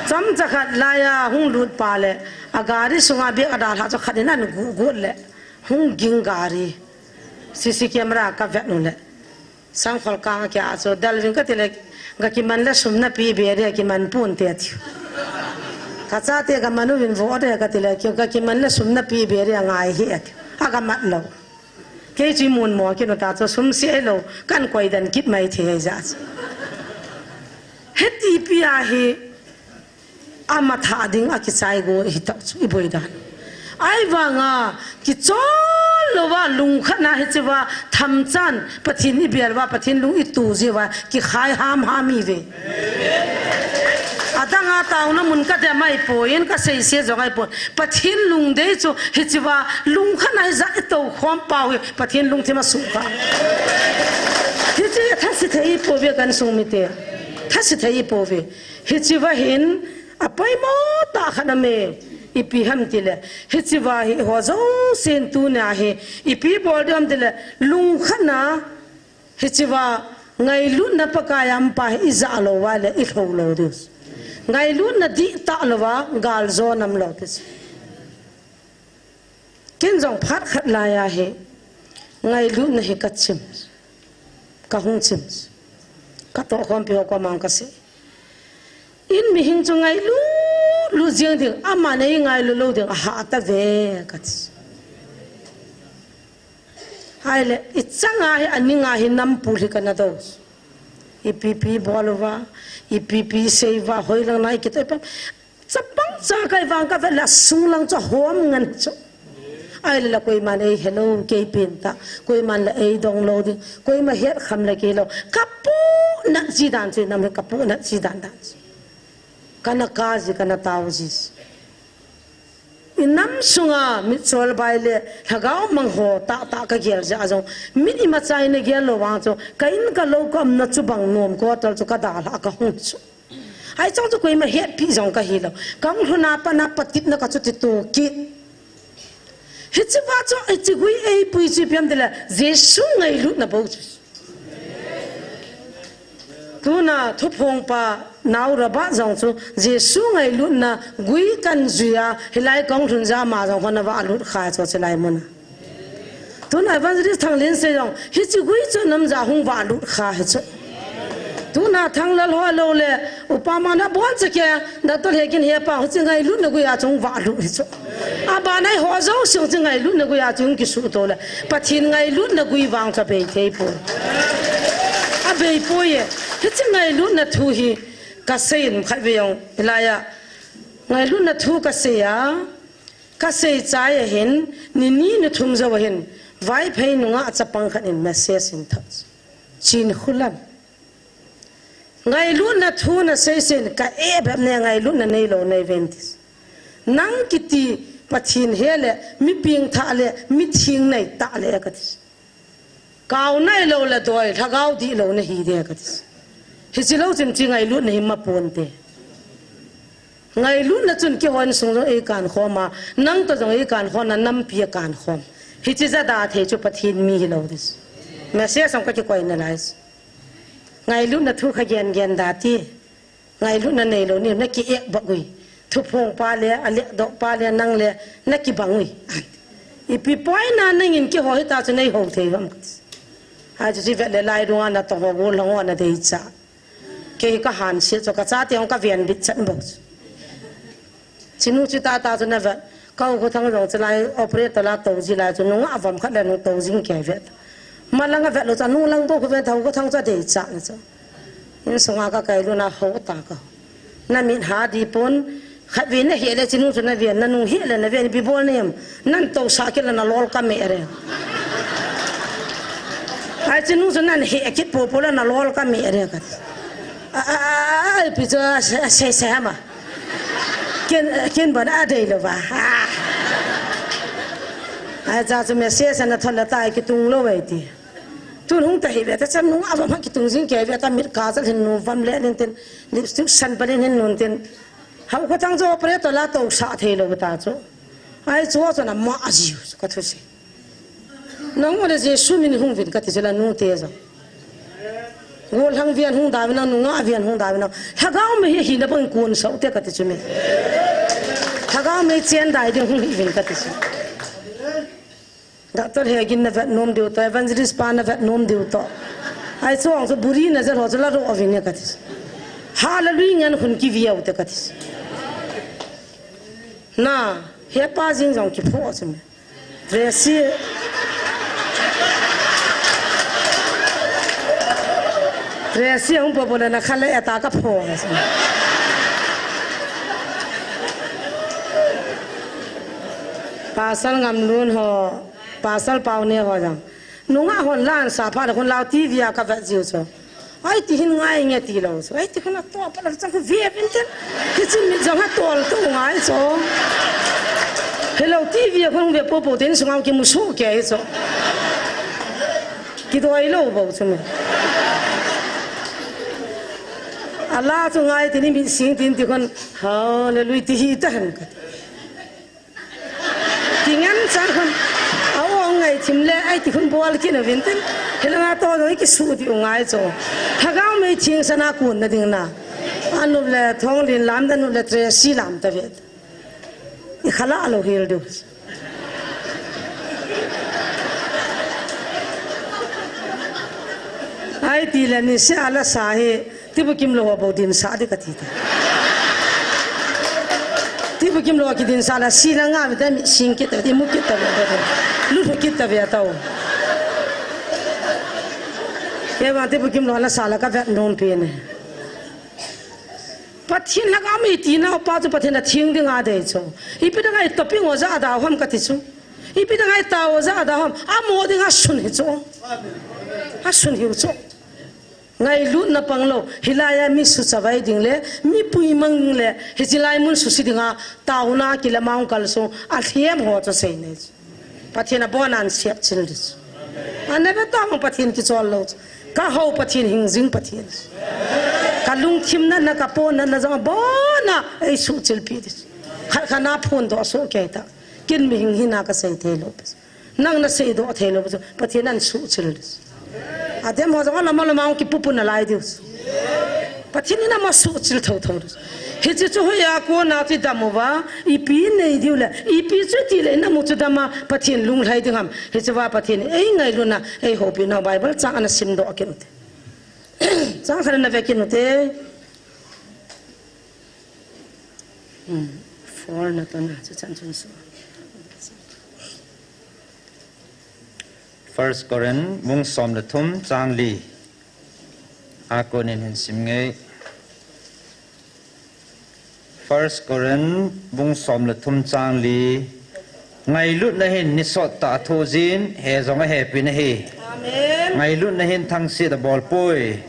Chom cha khat la ya hung lut pa le. A gari sunga bek a dal ha cha khat in an gu gu le. Hung ging gari. C C camera ka vet nu le. Sangkhol kang kia chu dal ving ka ti le. Ga kiman le sum na pi be re kiman pun te ti. Ka cha te ka manu vin vo de ka ti le ki ga kiman le sum na pi be re ngai he ti. A ga mat lo. Kei chu mun mo kinu ta chu sum si ai lo, kan koi dan kit mai thei ai ja chu. Heti pi a hi, ama tha ding a kichai go hi ta chu i boi dan. Ai vanga, kichol lo va lung khat na hi chi va tham chan, Pathen i bial va, Pathen lung i tu ji va, kikhai ham ham i ve. Adang a tauna mun ka de mai po, in ka sei se jong ai po. Pathen lungdei chu hichi va lungkhat na hi ja i to khom pau hi Pathen lungthim a suh ka. Hichi thasi thei po ve kan sung mite. Thasi thei po ve. Hichi va hin a poimo ta khat na me ipi ham ti le. Hichi va hi ho jo sin tu na hi ipi bol dam ti le lungkhat na Hichi va ngailutna Pakai a um pa hi i ja lo va le i lho lo diu. Ngailutna di ta lo va gal jo nam lo ti. Kin jong phat khat lai a hi ngailutna hi ka chim. Ka hung chim. Ka to khom pi ho ko mang ka se. In mihing chu ngailu, lu jing ding, ama nei ngailu lo ding, a ha ta ve, ka ti. Hai le, i changa hi, a ninga hi nam pu hi ka na do. I pipi bol va, i pipi sei va, hoi lang nai ki toi pa. Chapang cha kai vang ka ve la sung lang chu hom ngan chu. Ai le la koiman ei hello kei pen ta, koiman le ei dong lo ding, koima het kham le kei lo. Ka pu na chi dan chu nam he ka pu na chi dan dan chu. Kana ka ji kana tau ji. I nam sunga mitchol bai le lhagao mang ho ta ta ka gel ja jong. Mit ima chai na gel lo vang chu. Ka in ka lo ka um na chu bang nom ko tal chu ka da la ka hung chu. Ai chang chu koima het pi jong ka hi lo. Kang lhuna pa na patit na ka chu ti tu ki. Hichi va chu hichi gui ei pui chi piam de la Jesu ngailut na bo chu. Tuna thuphongpa nau Robert jong chu Jesu ngailutna gui kan juiya, hilai kong lhun jama jong hon ava lut kha chu chilai muna. Tuna evangelist Thanglen se jong hichi gui chu namja hung va lut kha hichu. Tuna Thanglal ho lou le, upa mana bon chake, Doctor Hekin hepa, hichi ngailutna guiya chu hung va lut hichu. Abanai ho jouse chu ngailutna guiya chu hung kisuto le, Pathen ngailutna gui vang chu abei thei poi. Abei poi e. Hichi ngailutna thu hi kasei in khat ve jong, hilaiya. Ngailutna thu kasei a, kasei chai ahin, ni ni ni thum jou ahin, Vaiphei nungah chapang khat in message in thot. Chin Khulam. Ngailutna thu nasei seiyin ka e bep ne ngailutna neilou nei ven tis. Nang kiti Pathen he le, mi pengthah le, mi theng nei tah le kati. Kau nailou le doi, lhagao dihlou nahi de kati. Hichi lou chim chi ngailutna hi ma ponte. Ngailutna chun kihon sung jong eikan khom a, nang toh jong eikan khom a, nampi akan khom. Hichi jada thei chu Pathen mi hilou tis. Message jong kakikoi nalai. Ngailutna thu kha gen gen da ti. Ngailutna neilou ni, naki ek bak ui. Thuphongpa le, alekdohpa le, nang le, naki bang ui. Ipi poina nangin keiho hita chu neiho thei ham kati. Achu chi vet le lai dunga natong ho gol hong ho nadeicha. Kei kahanse chu kachate hong kaven bit chan bou chu. Chinu chu tata chu navet. Ka u Khothang jong chulai operator la tou ji lai chu nungah avom khat le nung tou jing kei vet. Malang avet lou chu nunglang bou khu vet thou Khothang chu adeicha na chu. Insunga kakai luna ho ta ka. Namit ha di pon, khatvei nahe le chinu chu naven, nanung he le naven, ipi bol nem, nan tousah kit le nalol kame re. Ai chinu chu nan he kit popo le nalol kame re kati. A, a, a, a, ipi chu asei, asei, sei hama. Ken, ken ban adei lou va. A. Ai cha chu message ana thon le ta kitung lou vai ti. Tun hung ta hi ve ta chan nung avom ha kitung jing kei ve ta mit kajal hin nu vam le nin tin, lipstick san balin hin nun tin. Hau Khothang chu operator la tousah thei lou ta chu. Ai chu chu na ma ajiu chu ka thusei. Nang mo le Jesu min hung vin kati chu la nute jong. Gollhang ven hung da vin nang, nungah ven hung da vin nang. Lhagao mei hi hina bang kun sau te kati chu mi. Lhagao mei chen dai ding hung hi vin kati chu. Doctor Hegin navet nom diu toh, evangelist pa navet nom diu toh. Ai chuang chu buri najal ho chu la ro avi ne kati. Hallelujah ngen khun kiviau te kati. Na, hepa jing jong kipho chu me. Tracy. Tracy hung po po le na khat le eta kapho. Pasal Ngamlun ho. Pasal Pau ne ho jong. Nungah hon la ansa pha le khun lau T V a kavet jiu chu. Ai ti hin ngai nge ti lou chu. Ai ti khun ato pa la chang khu ve vin tin. Hichi mi jong ha tol tu ngai chu. Hello T V a khun ve popo tin sungau kimusu kei chu. Kidoi lou bou chu mi. Ala chu ngai tin mi sing tin ti khun. Hallelujah ti hi ta han ka. Ti ngen chang khun. Au ngai thim le, ai ti khun bol kit na vin tin. Hilanga to doi kisu ti u ngai chu. Lhagao mei thing sana kun na ding na. Anup le Thonglin lam da nup le Tracy lam ta ve. I khala lo hil du. Ai ti le ni se ala sa hi. Tibu kim lo bou din sa di kati ta. Tibu kim lo ki din sa la si la nga mi ta mi sing kit ta, imu kit ta, lu hu kit ta ve tau. Ye ba tibu kim lo la sa la ka vet nom pe ne. Pathen la ka mi ti na pa chu Pathen a thing ding a dei chu. Ipi da ngai topping o ja da hom kati chu. Ipi da ngai ta o ja da hom. Amo ding a sun hi chu. A sun hi chu. Ngailutna pang lou, hilai a mi suchavai ding le, mi puimang ding le, hichi lai mun susi dinga, tauna kile maung kal sung, alhem ho chu sei nei. Pathen a bon an siap chil dis. Ane be ta mang Pathen kichol lou. Ka ho Pathen hing jing Pathen. Ka lungthim na na ka pon na na jong bon a ei suchil pi dis. Kha kha na phun do so ke ta. Kin mi hing hina ka sei thei lou. Nang na seidoh thei lou chu, Pathen in suhchil. Adem ho jong lama lama hung kipupu nalai diu. Pathen in ama suhchil thotho. Hiche chu hoiya kona chu idam uva, ipi nei diu le, ipi chu iti le inamu chu dama Pathen lunglhai ding ham. Hiche va Pathen ei ngailutna, ei houpi nau Bible chang ana simdoh kit ute. Chang khat ana ve kit ute. Hmm. Four na tona, chu chan chun so. First Corinth, bung som le thum, chang li. A konin hin sim nge. First Corinth, bung som le thum, chang li. Ngailutna hin nisot tah a thoh jin, he jong ahepin ahi. Amen. Ngailutna hin thangsit abol poi.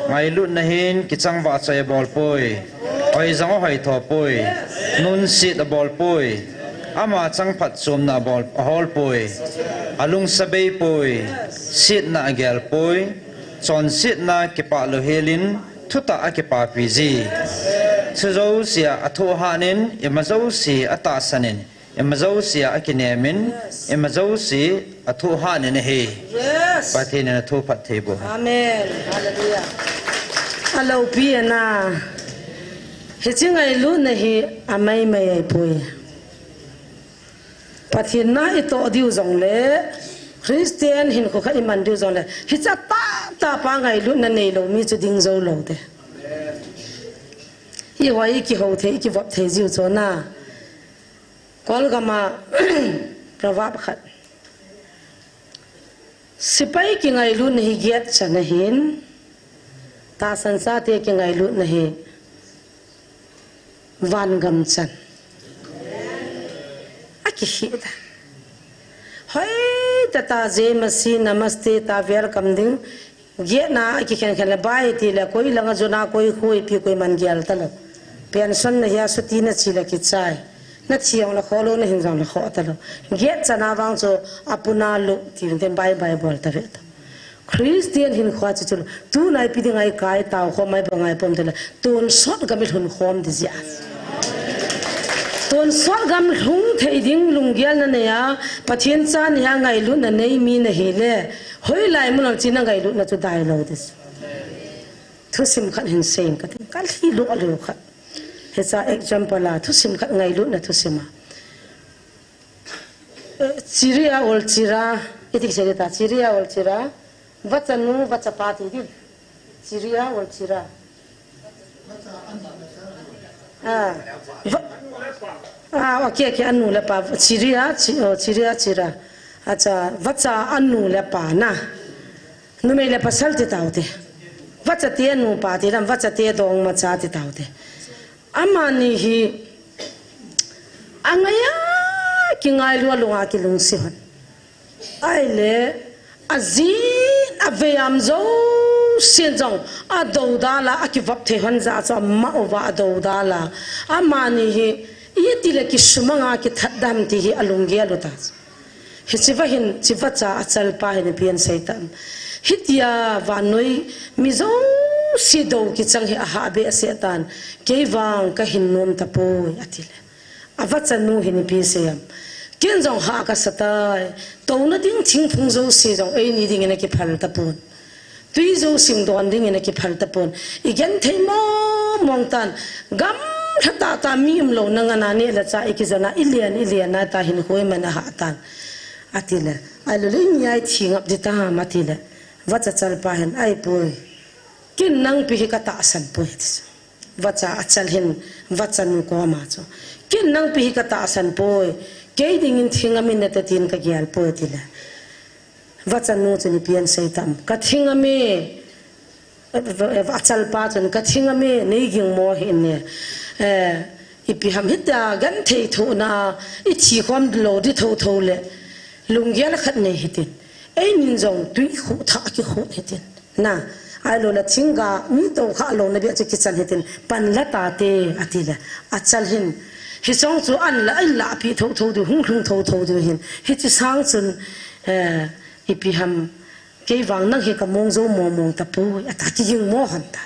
Ngailutna hin kichang vahchoi abol poi. Hoi jong ahoi tho poi. Nunsit abol poi. Ama chang phatchomna abol, ahol poi. Alungsa bei poi. Setna agel poi. Chonsetna kipah louhel in thutah a kipapi ji. Chu jouse a athoh hat in, ima jouse atahsan in, ima jouse a akinem in, ima jouse athoh hat in ahi. Yes. Pathen in athu phatthei boh hen. Amen. Hallelujah. Aloupi ana. Hiche ngailutna hi amaimai ahipoi. Pathen na itoh diu jongle, Christian hinkho khat iman diu jongle, hiche tahtah pa ngailutna neilou mi chu ding jou lou te. Ihoi ikihou thei, ikivop thei jiu chu na. Kolgam a proverb khat. Sepai kingailutna hi giet chan ahin, tahsan chate kingailutna hi vangam chan. Akikheh ta. Hoi tah tah, Jai Masih, Namaste tah, welcome ding. Gietna akikhen khen le, bye ti le, koi langa jona, koi khu, ipi koiman gel talou. Pension na hia, chuti na chi le kichai. Na thi jong le khoh lou, na hin jong le khoh talou. Giet chan a vang chu apuna lu ti vin ten bye bye bol ta ve ta. Christian hinkho chu chu, tuna ipi dinga ikai tao khom, ipi ngai pom te le, tonsot gam ilhun khom ding jeh a. Tonsot gam lhung thei ding lunggel na nei a, Pathen cha na hi a ngailutna nei mi na hi le, hoilai mun a chun na ngailutna chu dai lou ding. Thusim khat hin sei inge kati, kalhi lou lou khat. Hiche example a, thusim khat ngailutna thusim a. Eh, Chiria ol chira, iti kisei ta, Chiria ol chira, vachanu, vachapa ti di. Chiria ol chira. Ah, va-, ah, okay, okay, anu le apa, Chiria, chi-, oh, Chiria chira. Acha, vacha anu le apa na. Numei le pasal ti tau te. Vachate nupa ti lam, vachate dongma cha ti tau te. Amani hi, angaiya kingailu a lunga kilungset hon. Ahile, ajin, avei am jousen jong, adoudal a, akivop thei hon jeh a chu ama uva adoudal a. Amani hi, iti le kisumang a kithat dam ti hi alunggel u ta. Hiche va hin, hiche vacha achal pa hin ipi asei tam. Hitia vannoi mi jouse dou kichang hi ahah behseh tan, kei vang kahin nom tapoi, ati le. Avachanu hin ipi asei am. Ken jong hah kasa tai, touna ding thingphung jouse jong eini dingin akiphal tapon. Tui jouse don dingin akiphal tapon. Igenthei mong mong tan. Gamlha tah tah mi umlouna ngan a neh le chah ikijon a, ilen, ilen a tah hinkho iman ahah tan. Ati le. Ahilou le, inia ithi ngap ding tam, ati le. Vacha achal pa hin, ahipoi. Ken nangpi hi katahsan poi, ati chu. Vacha achal hin, vachanu koma chu. Ken nangpi hi katahsan poi. Kei dingin thi ngam in nate tin kagel poi, ati le. Vachanu chun ipi asei tam. Kathi ngam e, achal pa chun, kathi ngam e, nei gingmo hih in e. Eh, ipi ham hitia genthei thohna, ithi khom lou ding thotho le. Lunggel khat nei hitin. Einin jong tui khuh thah kikhut hitin. Na, ahilou le thingga, mi tokhah louna beh chu kichan hitin. Pan la tate, ati le. Achal hin. Hiche jong chu an la, an la pi thotho diu, hung lhung thotho diu hin. Hiche sang chun, eh, ipi ham, kei vang nang hi kamong jou mong mong tapoi, ata kiging mo hon ta.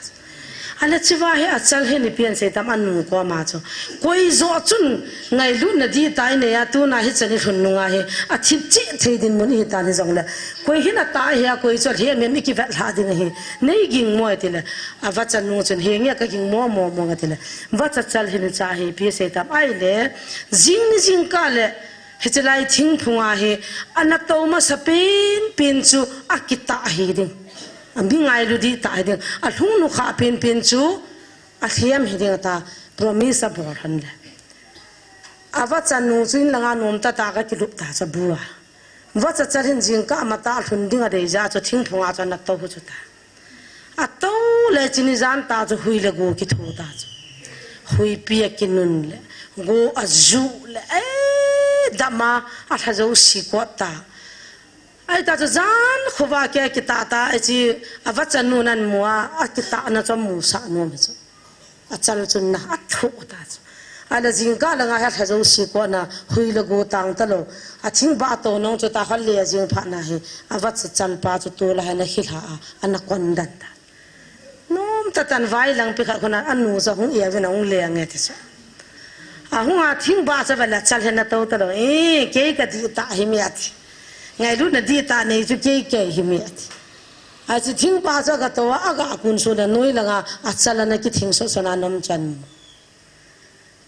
Ahile chua hi achal hin ipi asei tam, anu koma chu. Koi joh chun ngailutna dihtah inei a, tuna hichan ilhun nunga hi athip cheh thei dinmun ihi tan hijongle, koi hin atah hi a, koi chu alhem hem ikivet lhah ding ahi. Nei ging mo atile, avachanu chun, henge kaging mo mo mo atile, vacha chal hin cha hi ipi asei tam, ahile jing ni jingkah le, hiche lai thingphunga hi ana tou masa penpen chu akitah hi ding. Ami ngailu dihtah hi ding. Alhung nukhah penpen chu alhem hi ding ata, promise abol lhon le. Avachanu chu in langa nom tah tah a akilup ta chu abua. Vacha chal hin jingkah matah lhun ding adei jeh chu thingphunga chu ana tou hu chu ta. Atou le chuni jan tah chu hui le go kitho ta chu. Huipi akinun le, go aju le, eh, dama alha jouse kot ta. Ahita chu jan khovah a kitah ta, hiche avachanun amu a, akitahna chu amusah nom hi chu. Achal chun na, athoh ta chu. Ahile jingkah langa hi alha jouse kot na, hui le go tang talou. Athingbah tou nung chu tahkhat le ajing phat na hi, avacha chal pa chu tol a hi ana khilha a, ana kon den ta. Nom tah tah in vai langpi khat khun a, anu chu ahung e uvin ahung leng e ti chu. Ahung a thingbah chu avele achal hin ana tou talou. Eh, kei kadihtah hi me ati. Ngailutna dihtah nei chu kei kei hi me ati. Achu thingbah chu aga tou a, aga kun sun a noi langa achal ana kithing sohsoh na nom chan.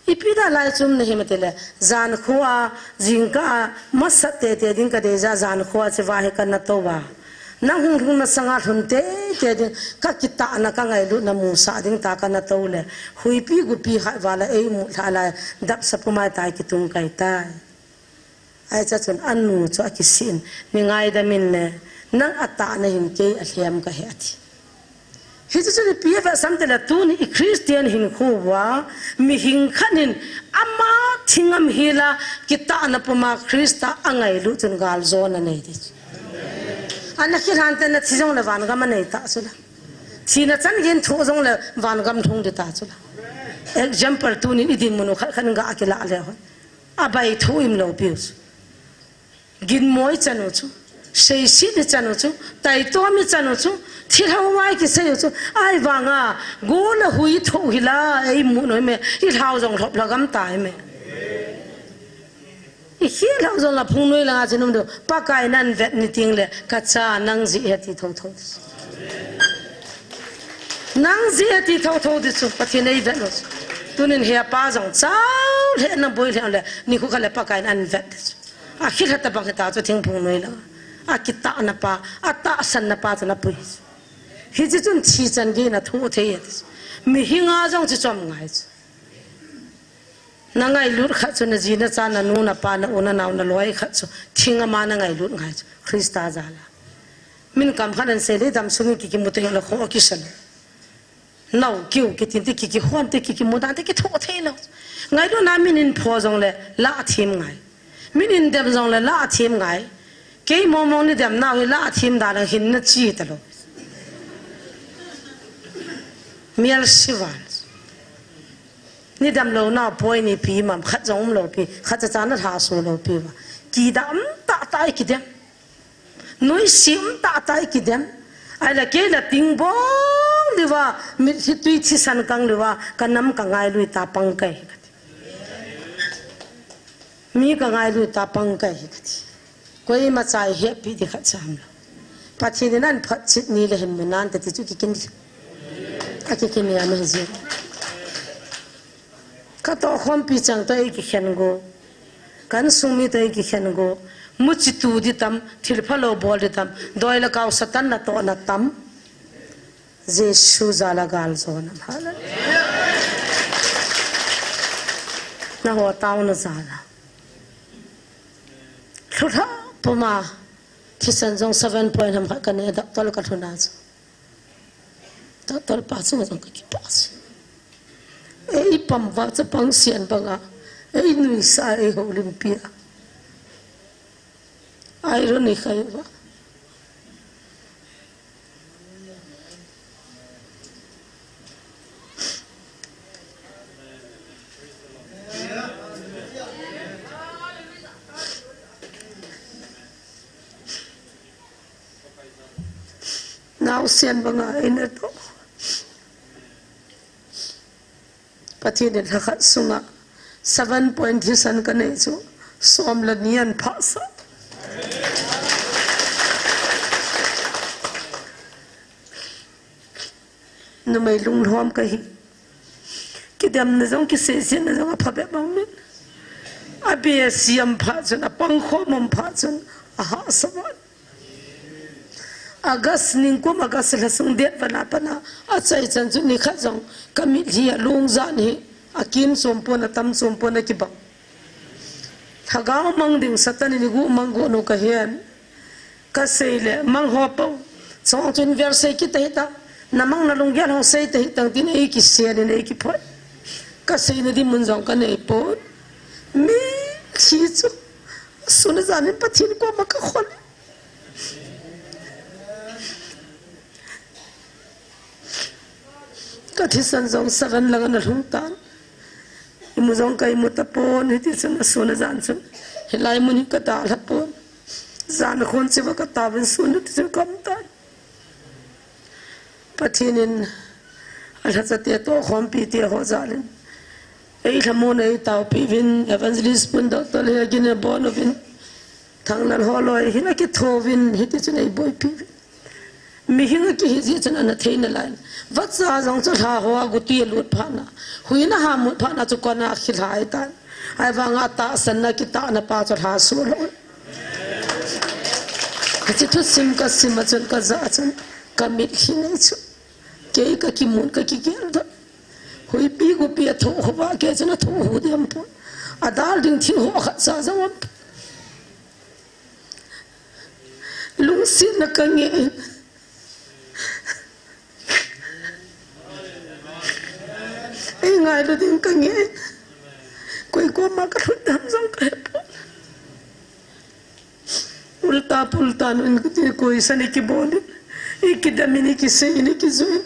Ipi dalai chu um na him atile, jan khovah a, jingkah a, masat tete ding kadei jeh a jan khovah a chua hi kana tou a. Nang hung lhung na sanga lhun tete ding, kakitahna kangailutna musah ding tia kana tou le. Huipi gopi khat val a eimu lhah lai, dapsa puma tai kitung kai tai. Ahi chachun anu chu akisih in, mi ngaidam in le, nang atahna hin kei alhem kahi ati. Hichu chu ipi avetsah em tile tuni i Christian hinkho uva, mihing khat in ama thing am hila kitahna puma Christa angailut chun galjona nei ding. Ana khilhan tah in athi jongle vangam anei ta chu la. Thina chan gei in thoh jongle vangam lhung ding ta chu la. Example tuni i dinmun u khat khat in ga kilah le hon. Abaitho um lou piu chu. Ginmo i chan u chu. Seiset i chan u chu. Taito i chan u chu. Thilha uva i kisei u chu. Ahivanga, go le hui thoh hila, eimu nom e. I lhau jong lhop lha gam ta e me. I khel lhau jong la phungnoi langa chu nom diu. Pakai in ahin vet ni ting le, kacha nang jeh ahi ti thotho. Nang jeh ahi ti thotho ding chu, Pathen in eivet lou chu. Tunin hepa jong chau lheh na boi lheh le, nikho khat le Pakai in ahin vet ding chu. Akhel lha tabang hita chu thingphung noi langa. Akitahna pa, atahsanna pa chu ana pui. Hiche chun thi chan gei in athoh thei e ti chu. Mihing a jong chu chom ngai chu. Na ngailut khat chu na ji na cha na nu na pa na u na nao na loi khat chu. Thing ama na ngailut ngai chu. Christa jal a. Min kam khat in asei le dam sung in kikimu te le kho kisa lou. Nao kiu kitin te kikihon te kikimu dan te kithoh thei lou. Ngailutna min in pho jongle la thim ngai. Min in dem jongle la thim ngai. Kei mong mong ni dem nau hi la thim dan a hin na chi talou. Mial sivan. Ni dem lou nau poi ni pi mam khat jong um lou pi, khat cha cha na lha su lou pi va. Kidam tah tah i kidem. Nuisat um tah tah i kidem. Ahile kei la ting bong diu va, mitlhi tui thisan kang diu va, ka nam ka ngailu ta pang kai. Mi ka ngailu ta pang kai kati. Koima cha i hepi di khat cha ham lou. Pathen in ahin phatchet ni le hin mi nan te ti chu kikin. Akikin ni a mi ji. Ka tohkhompi chang toh eikikhen go. Ka insung mi toh eikikhen go. Muchi tu di tam, thil phalou bol di tam, doi le kau Satan natohna tam. Jesu jal a galjona. Hallelujah. Nangho taona jal a. Lhulha puma. Thisan jong seven point ham khat ka ne, doctor ka lhun a chu. Doctor pa chunga jong ka kipah chu. Ei pam uva chapang sian banga, ei nuisat a, ei houlimpi a. Irony khat uva. Naosen banga eina toh. Pathen in lhakhat sunga seven point thisan kanei chu som le ni ahin phasah. Numei lunglhom kahi. Kidemna jong, kiseisetna jong aphabep bang min. Abeh siam phat chun, apangkhom um phat chun, ahahsa vat. August, nikum August lha sung date val a pat a, achaichan chu nikhat jong kamitlhi a lungjan hi akim chom pon, atam chom pon, akibang. Lhagao mang ding Satan in igu mang got u kahen. Kasei le mang ho po. Chong chun ver sei kit tahita. Na mang na lunggel hung sei tahita tin eikisel in eikiphoi. Kaseina ding mun jong kanei pon. Mitlhi chu sun a jan in Pathen koma kakhol. Kathisan jong seven lang ana lhung tan. Imu jong kaimu tapon, hiti chun asun a jan chun. Hilai mun hi kadalha pon. Jan khon cheh uva kataovin sun hiti chun kaum tan. Pathen in alhacha te tohkhompi te ho jal in, eilhamon eitaopi uvin, Evangelist Pu Doctor Hegin abon uvin, Thanglal holoi hin akitho uvin, hiti chun eiboipi uvin. Mihing akihi jeh chun ana thei nalai. Vacha jong chu lha hoa guti alut phat na, huina hamut phat na chu kona khilhai tan. Ahivanga tahsanna kitahna pa chu lha sulou. Hiche thusim kasim a chun, kaja a chun, kamitlhi nei chu. Kei kakimun, kakigel doh. Huipi gupi athoh hou va, kei chun athoh hou ding aumpon. Adal ding thil ho khatcha jong aumpon. Lungsetna kange. Eingailu ding kange. Koi koma kalhut ding ham jong kahepon. Ulta pulta nun kiti koi san ikibol in. Ikidam in, ikisei in, ikijui in.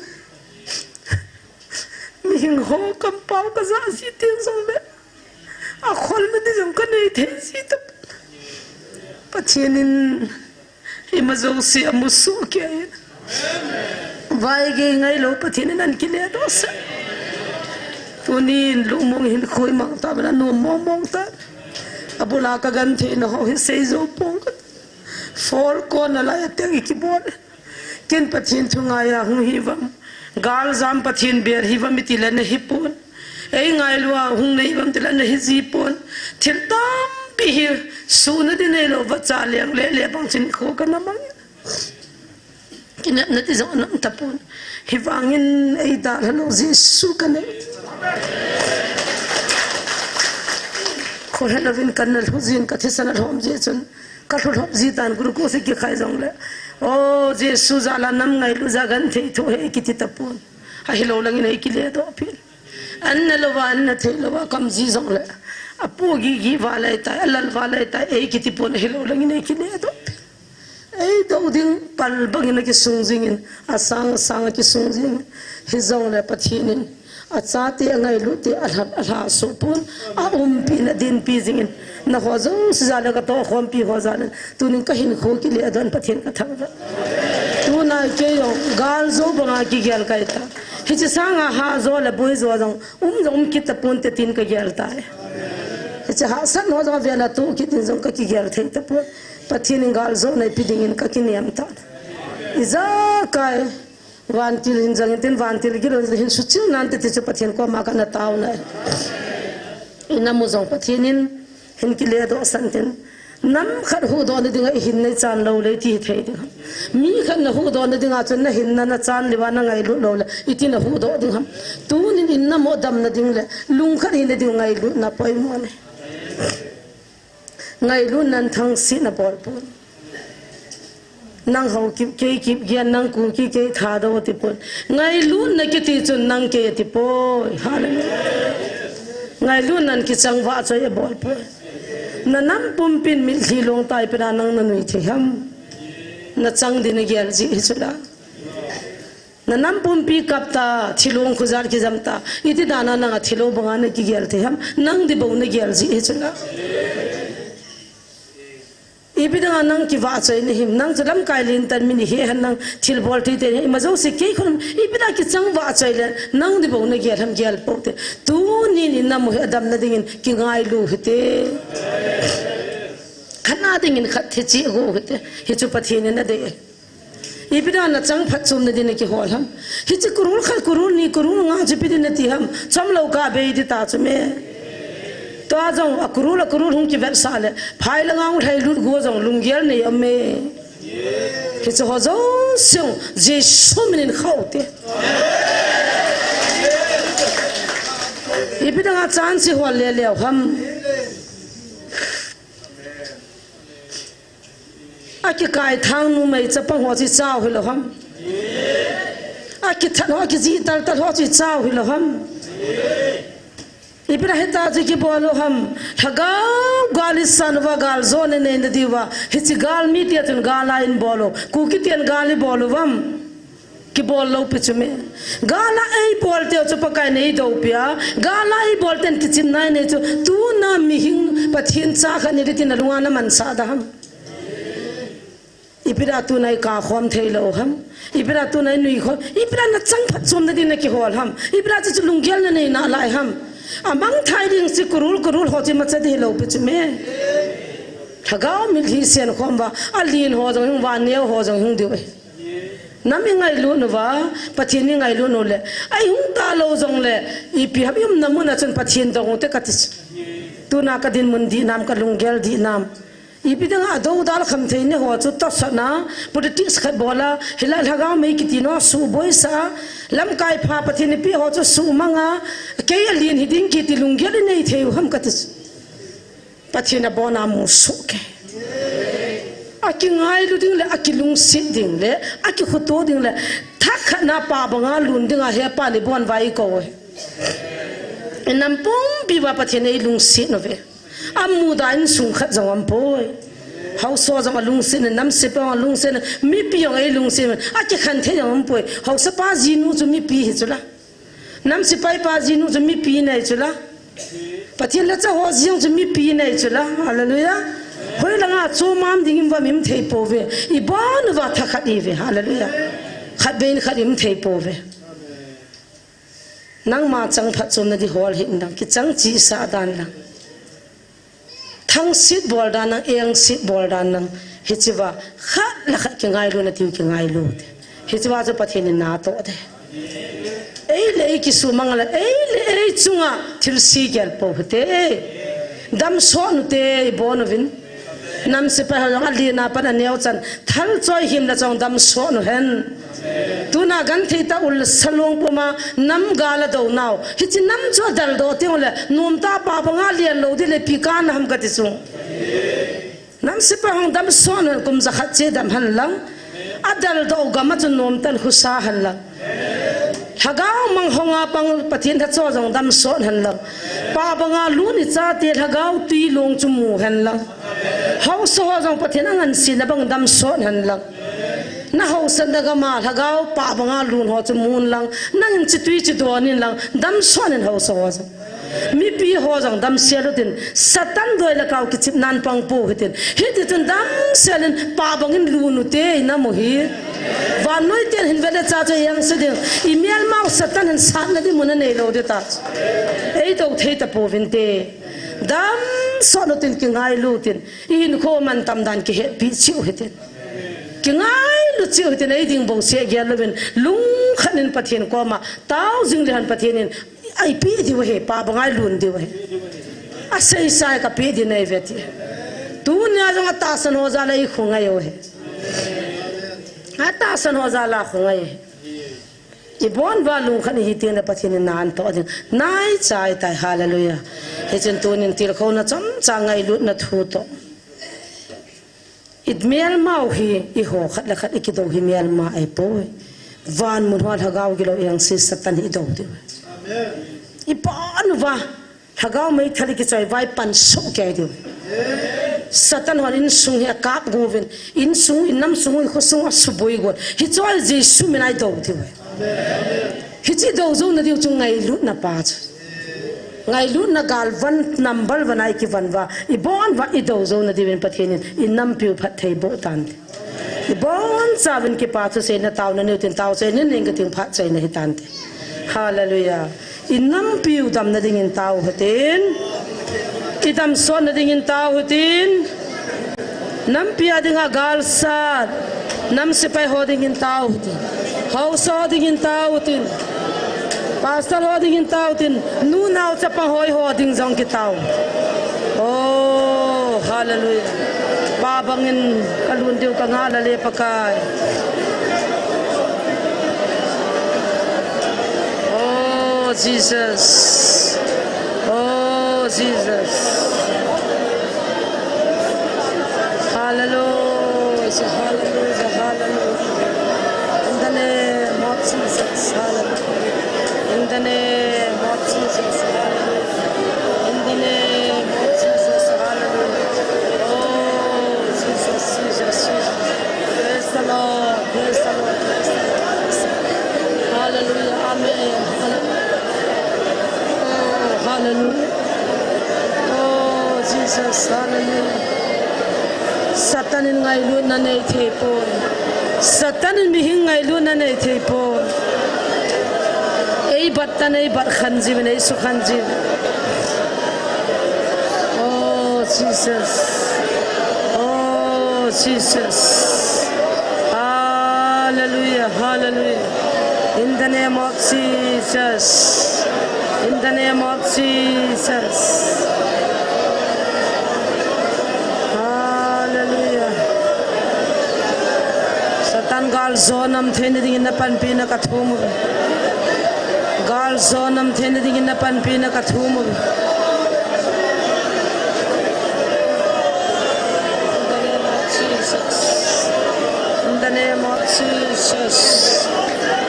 Mihing ho kampao kaja ji teng jongle, akholna ding jong kanei thei ji ta. Pathen in ima jouse amusoh kei in. Vaigei ngailou Pathen in ahin kiledoh sah. Tunin lungmong hinkho imang tauvin, anom mong mong ta. Abul a kagentheina ho hi seijou pong kate. Four corner lai a teng ikibol. Ken Pathen thu ngai a hung hi uvam. Galjam Pathen bel hi uvam itile nahi pon. Eingailu a hung nahi uvam tile nahi ji pon. Thil tampi hi suna ding neilou, vacha leng lele bang chun kho kana mang. Kinepna ti jong anam tapon. Hivangin eidalha lou Jesu kanei. Kholha louvin kana lhu jin, kathisan alhom jeh chun. Kalhu lhop ji tan, glucose kikhai jongle. O, Jesu jal a nam ngailu jeh a genthei thoh ahi kiti tapon. Ahilou langin eikiledoh pin. An na louva, an na thei louva, kam ji jongle. Apoh gigi uva laitai, alal uva laitai, eikiti pon, ahilou langin eikiledoh pin. Eidou ding pal bangin akisung jingin, asang asang akisung jingin. Hijongle Pathen in achate angailute alha, alha soh pon, aumpin adinpi jingin. Naho jouse jal le katohkhompi ho jal in, tunin kahinkho kiledoh in Pathen kathangvah. Tuna kei jong galjou banga kigel kahi ta. Hiche sanga hahjo le boijo jong um jong um kit taponte tin kagel tai. Hiche hahsatna ho jong avel a toh kit in jong kakigel thei tapon. Pathen in galjouna eipe dingin kakinem tan. Ijakai vantil hin jangin tin, vantil gilou hin suchil nante ti chu Pathen koma kana taona ahi. Inamu jong Pathen in hin kiledoh san tin. Nam khat huhdohna dinga ihinna ichan lou le iti hithei ding ham. Mi khat nahuhdohna dinga chun nahinna nachan lou va nangailut lou le iti nahuhdoh ding ham. Tunin inamu damna ding le lungkhat hina ding ngailutna poimo ahi. Ngailutnan thangsetna bol pon. Nang Haokip, kei Kipgen, nang Kuki, kei Thadou ati pon. Ngailutna kiti chun nang kei ati poi. Hallelujah. Ngailutnan kichang vahchoi abol poi. Nanam pumpin mitlhi longtai pena nang nanui thei ham. Nachang ding nagel jeh hi chula. Nanam pumpi kap ta, thilong khojal kijam ta. Iti dana nanga thilou banga nakigel thei ham. Nang dibou nagel jeh hi chula. Ipi dinga nang kivahchoi nahim, nang chu lamkai lentah mi nahi hen, nang thilbol thei te nahi, ima jouse kei khun, ipi dinga kichang vahchoi le, nang dibou nagel ham, gel pou te. Tu Ni ni namu hi adamna dingin kingailu hite. Khat na dingin khat thi chi gu hite. Hichu Pathen in adei. Ipi dan a chang phat chomna din kihol ham. Hichi kurul khat kurul ni kurul nga chu ipi din ti ham. Chomlou ka bei di ta chu me. Tua jong a kurul a kurul hung kivetsah le. Phai la ngang lhai lut gu jong lunggel nei am me. Hichu ho jong siang Jesu minin khau te. Ipi dan a chan si hol le leo ham. Akikai thang numei chapang ho chi chau hilou ham. Akithat ho akiji tal tal ho chi chau hilou ham. Ipi dan a hita chu kibol u ham. Lhagao gal isan uva gal jona neina diuva. Hichi gal mite chun gal a in bol u. Kuki ten gal ibol u vam. Kibol lou pi chu me. Gal a eibol teu chu Pakai in eidou pia. Gal a eibol ten kichim nai nei chu. Tuna mihing Pathen cha khat ni di tin alunga na mansah da ham. Ipi dan a tuna i kakhom thei lou ham. Ipi dan a tuna i nui khom. Ipi dan a chang phat chomna din kihol ham. Ipi dan a chu lunggel na nei nalai ham. Amang thai ding si kurul kurul ho chi macha di lou pi chu me. Lhagao mitlhi sen khom uva. Alin ho jong hung uva neo ho jong hung diu e. Nam ingailut uva, Pathen ingailut u le. Eihung talou jong le, ipi ham iumna mun a chun Pathen dong u te kati. Tuna kadinmun di nam kalunggel di nam. Ipi dan a dou dal kham thei ni ho chu tosot na, politics khat bol a, hilai lhagao mei kiti no suboi sa, lamkai pha Pathen ipi ho chu sumang a, kei alin hiding kiti lunggel inei thei u ham kati. Pathen abon a musoh ke. Akingailu ding le, akilungset ding le, akikhuto ding le, thakhat na pa banga lun ding a hepa ni bon vai ko. Inam pumpi uva Pathen eilungset uve. Amuda insung khat jong aum poi. Haosa jong alungset, nam sepai jong alungset, mipi jong eilungset, akikhen thei jong aum poi. Haosa pa jinu chu mipi hi chu la. Nam sepai pa jinu chu mipi nei chu la. Pathen lhacha ho jinu chu mipi nei chu la. Hallelujah. Hoi langa chu mam ding in va mim thei pouve. Ibon uva thakhat ive. Hallelujah. Khat bein khat im thei pouve. Nangma chang phat chomna di hol hih in lang, kichang chesa dan lang. Thangset bol dan lang, engset bol dan lang. Hichea khat le khat kingailuna diu kingailu te. Hichea chu Pathen in natoh te. Ei le ei kisumang le, ei le ei chunga thilse gel pou hite. Damsot u te, ibon uvin. Nam sepai ho jong alin a pat aneo chan, thal choi him le chong damsot u hen. Tuna genthei tah u le salong puma nam gal adou nau. Hiche nam chu adaldoh teng le, nomtah pa banga len lou di le ipi kana ham kati chu. Nam sepai ho damsot u hen, kum jakhat che dam hen lang. Adaldoh gam a chu nomtah in husa hen lang. Lhagao mang hong a pang Pathen lhacha jong damsot hen lang. Pa banga lun ichate lhagao tui long chu mu hen lang. Haosa ho jong Pathen angansena bang damsot hen lang. Na haosatna gam a lhagao pa banga lun ho chu mun lang. Nangin chitui chu don in lang. Damsot in haosa ho jong. Mipi ho jong damsel utin, Satan doi le kau kichepnan pang pou hitin. Hiti chun damsel in pa bangin lun u te inam u hi. Vannoi ten hin vele cha chu iang se ding. Imelmau Satan hin satna di mun anei lou di ta. Eidou thei ta pouvin te. Damsot utin kingailu tin. Ihinkho mantam dan kihetpi cheh u hitin. Kingailu cheh u hitin, eiding bou seh gel louvin. Lungkhat in Pathen koma. Tao jing le hen Pathen in. Eipeh diu ahi, pa banga ilun diu ahi. Asei sai kapeh ding ahi ve ti. Tunia jong atahsan ho jal a ikhongai u ahi. Atahsan ho jal a khongai ahi. Ibon uva lungkhat ihi teng le Pathen in na antoh ding. Naicha ahitai, hallelujah. Hichun tunin tilkhouna chomcha ngailutna thu toh. Imelmau hi, eiho khat le khat ikidou hi melma ahipoi. Van mun hoa lhagao gilou iang se Satan hi idou diu. Amen. Ibon uva, lhagao meithal ikichoi uva ipan soh kei diu. Satan hon insung hi akap uvin, insung, inam sung, ikhosung asuboi uvin. Hiche hi Jesu min a idou diu. Amen. Hiche idou jouna diu chu ngailutna pa chu. Ngailutna galvan number one a ikivon uva, ibon uva idou jouna diuvin Pathen in inampiu phatthei boh tante. Ibonchauvin kipa thu seina taona neiu tin tao seina nei kating phat seina hitante. Hallelujah. I nampiu damna dingin tao hitin. I damsotna dingin tao hitin. Nampi a dinga galsat, nam sepai ho dingin tao hitin. Haosa ho dingin tao hitin. Pastor ho dingin tao hitin. Nunao chapang hoi ho ding jong kitao. Oh, hallelujah. Pa bangin kalun diu kangah le Pakai. Oh, Jesus. Oh, Jesus. Hallelujah, hallelujah, hallelujah. In the name of Jesus, hallelujah. In the name of Jesus, hallelujah. In the name of Jesus, hallelujah. Oh, Jesus, Jesus, Jesus. Praise the Lord, praise the Lord, praise the Lord. Hallelujah, amen. Hallelujah. Oh, hallelujah. Oh, Jesus, hallelujah. Satan in ngailutna nei thei poi. Satan in mihing ngailutna nei thei poi. Ei bat tan, ei bat khan jiuvin, ei sukhan jiuvin. Oh, Jesus. Oh, Jesus. Hallelujah, hallelujah. In the name of Jesus. In the name of Jesus. Hallelujah. Satan gal jo nam theina dingin na panpina kathum uve. Gal jo nam theina dingin na panpina kathum uve. In the name of Jesus. In the name of Jesus.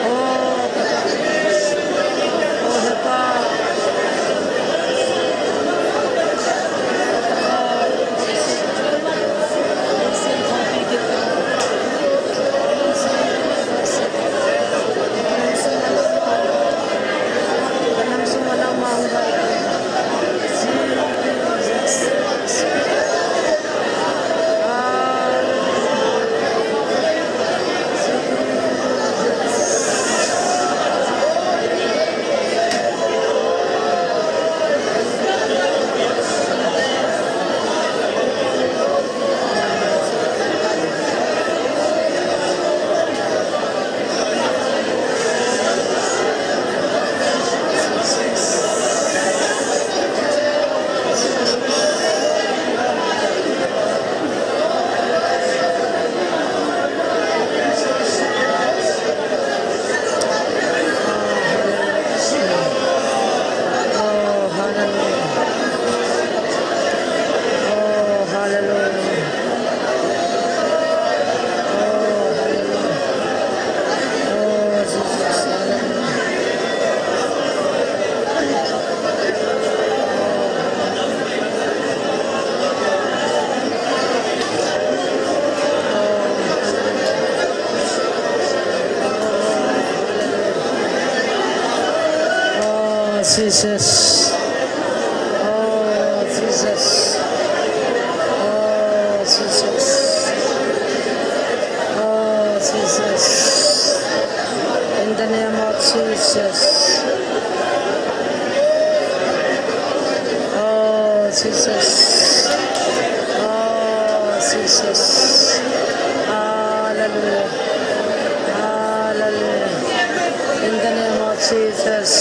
Oh, oh, Hepa. Oh, hallelujah. Oh, hallelujah. Oh, hallelujah. Oh, Jesus, hallelujah. Oh, Jesus. Oh, Jesus. Oh, Jesus. Oh, Jesus. In the name of Jesus. Oh, Jesus. Oh, Jesus. Hallelujah. Hallelujah. In the name of Jesus.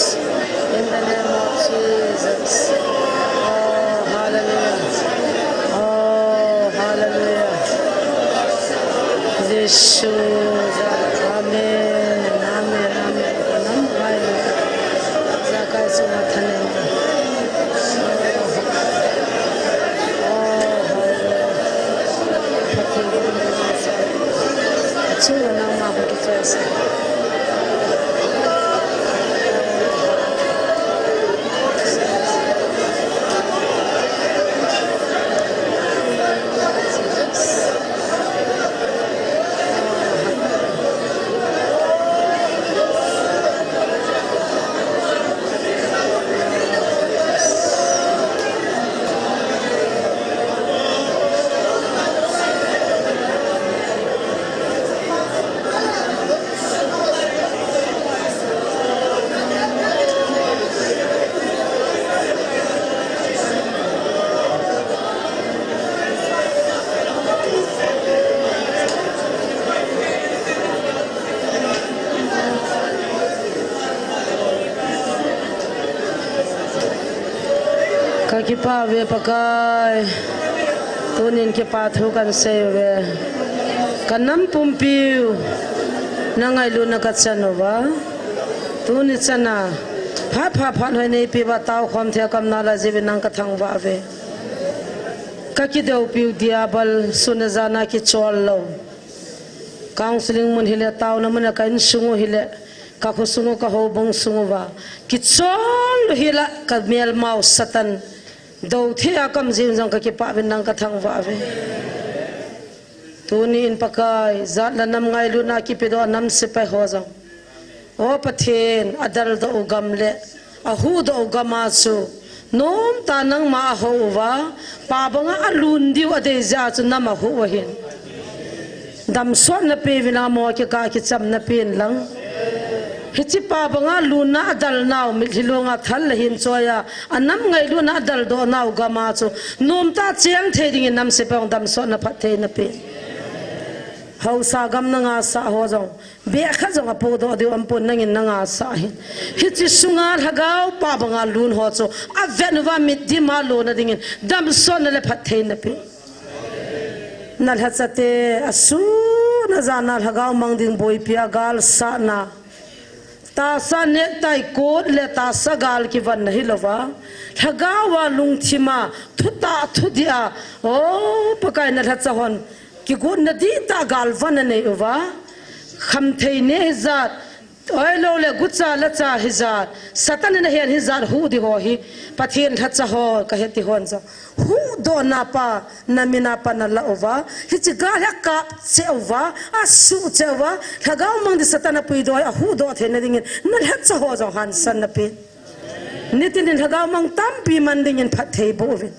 In the name of Jesus. Oh, hallelujah. Oh, hallelujah. Jisu. Amen. Amen. Amen. Kanam hai. Jakai suma thanen. Ka kipah uve Pakai. Tunin kipa thu kan sei uve. Ka nam pumpiu na ngailutna ka chan uva. Tuni chana phat phat phat hoi neipi uva tao khom thei a ka um nalai jeh uvin nang ka thangvah uve. Ka kidoupiu diabol sun le jan a kichol lou. Counseling mun hile, taona mun a, ka insung u hile, ka khosung u, ka houbung sung uva kichol lou hila, ka melmau Satan dou thei a ka um jeh un jong ka kipah uvin nang ka thangvah uve. Tuni in Pakai, jat le nam ngailutna kipedoh a nam sepai ho jong, O Pathen, a daldoh u gam le a huhdoh u gam a chu nomtah nangma a hou uva, pa banga a lun diu a dei jeh a chu nam a huh u ahin. Damsotna pe uvin lang, mo kikah kichamna pen lang. Hiche pa banga lunna a dalnau mitlhi longa thal le hin choi a, a nam ngailutna a daldoh nau gam a chu nomtah cheng thei dingin nam sepai hung damsotna phattheina pe. Haosa gam na ngahsah ho jong, beh khat jong a podoh diu aumpon, nangin na ngahsah ahin. Hiche sunga lhagao pa banga lun ho chu a vet uva mit dim a lona dingin damsotna le phattheina pe. Na lhacha te a sun a jan a lhagao mang ding boipi a gal sahna, tahsa necktie coat le tahsa gal kivanna hilouva, lhagao a lungthim a, thutah thudih a, O Pakai, na lhacha hon kigotna dihtah galvan a nei uva, khamthei neh hijat, oilou le gucha lacha hijat, Satan in a hen hijat huhdih ho hi, Pathen lhacha ho ka he ti hon jong, huhdohna pa, na min a pat na la uva, hiche gal hi a kap cheh uva, a suh cheh uva, lhagao mang ding Satan a puidoh a huhdoh theina dingin na lhacha ho jong hansanna pe. Nitin in lhagao mang tampi man dingin phatthei boh uvin.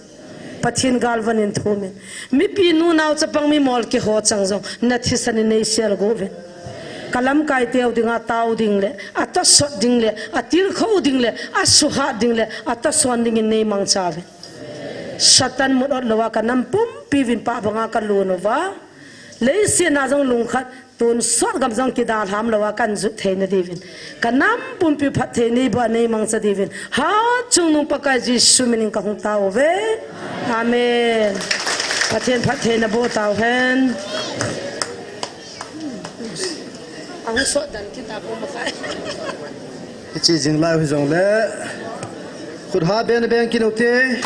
Pathen galvan in thum in. Mipi nu nao chapang mimol keiho chang jong na thisan in nei selguh uvin. Ka lamkai teu dinga tao ding le, a tosot ding le, a tilkhou ding le, a suhat ding le, a toson dingin nei mangcha uvin. Satan mut ot louva ka nam pumpi uvin pa banga ka lun uva, leiset a jong lungkhat, tonsot gam jong kidalham louva kan jot theina diuvin, ka nam pumpi phatthei nei boh a nei mangcha diuvin, hatchungnung Pakai Jesu min in ka hung tao uve. Amen. Pathen phattheina boh tauhen. Ahung sot dan kit a pum akhai. Hiche jing lai u hijongle, khut ha ben ben kit u te.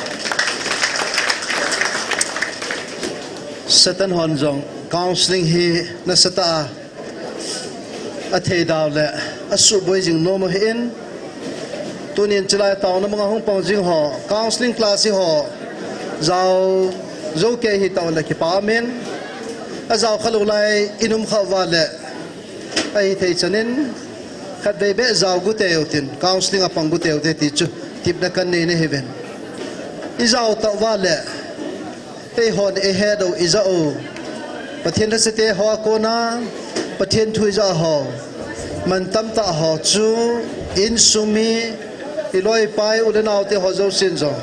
Satan hon jong counseling hi nasatah a athei dau le asuboi jing nom u ahin. Tunin chulai taona manga hung pang jing ho, counseling class hi ho, jao jou kei hitah le kipa umin. Ajao khalou lai in um khah uva le, ahithei chan in, khatvei beh jao gu teu tin, counseling a pang gu teu te ti chu, tipna kan nei nahiuvin. Ijao tah uva le, eihon eihet u, ijah u, Pathen lhacha te ho a kona, Pathen thu ijah ho, mantam tah ho chu, insung mi, iloi ipai, u le nao te ho jousen jong,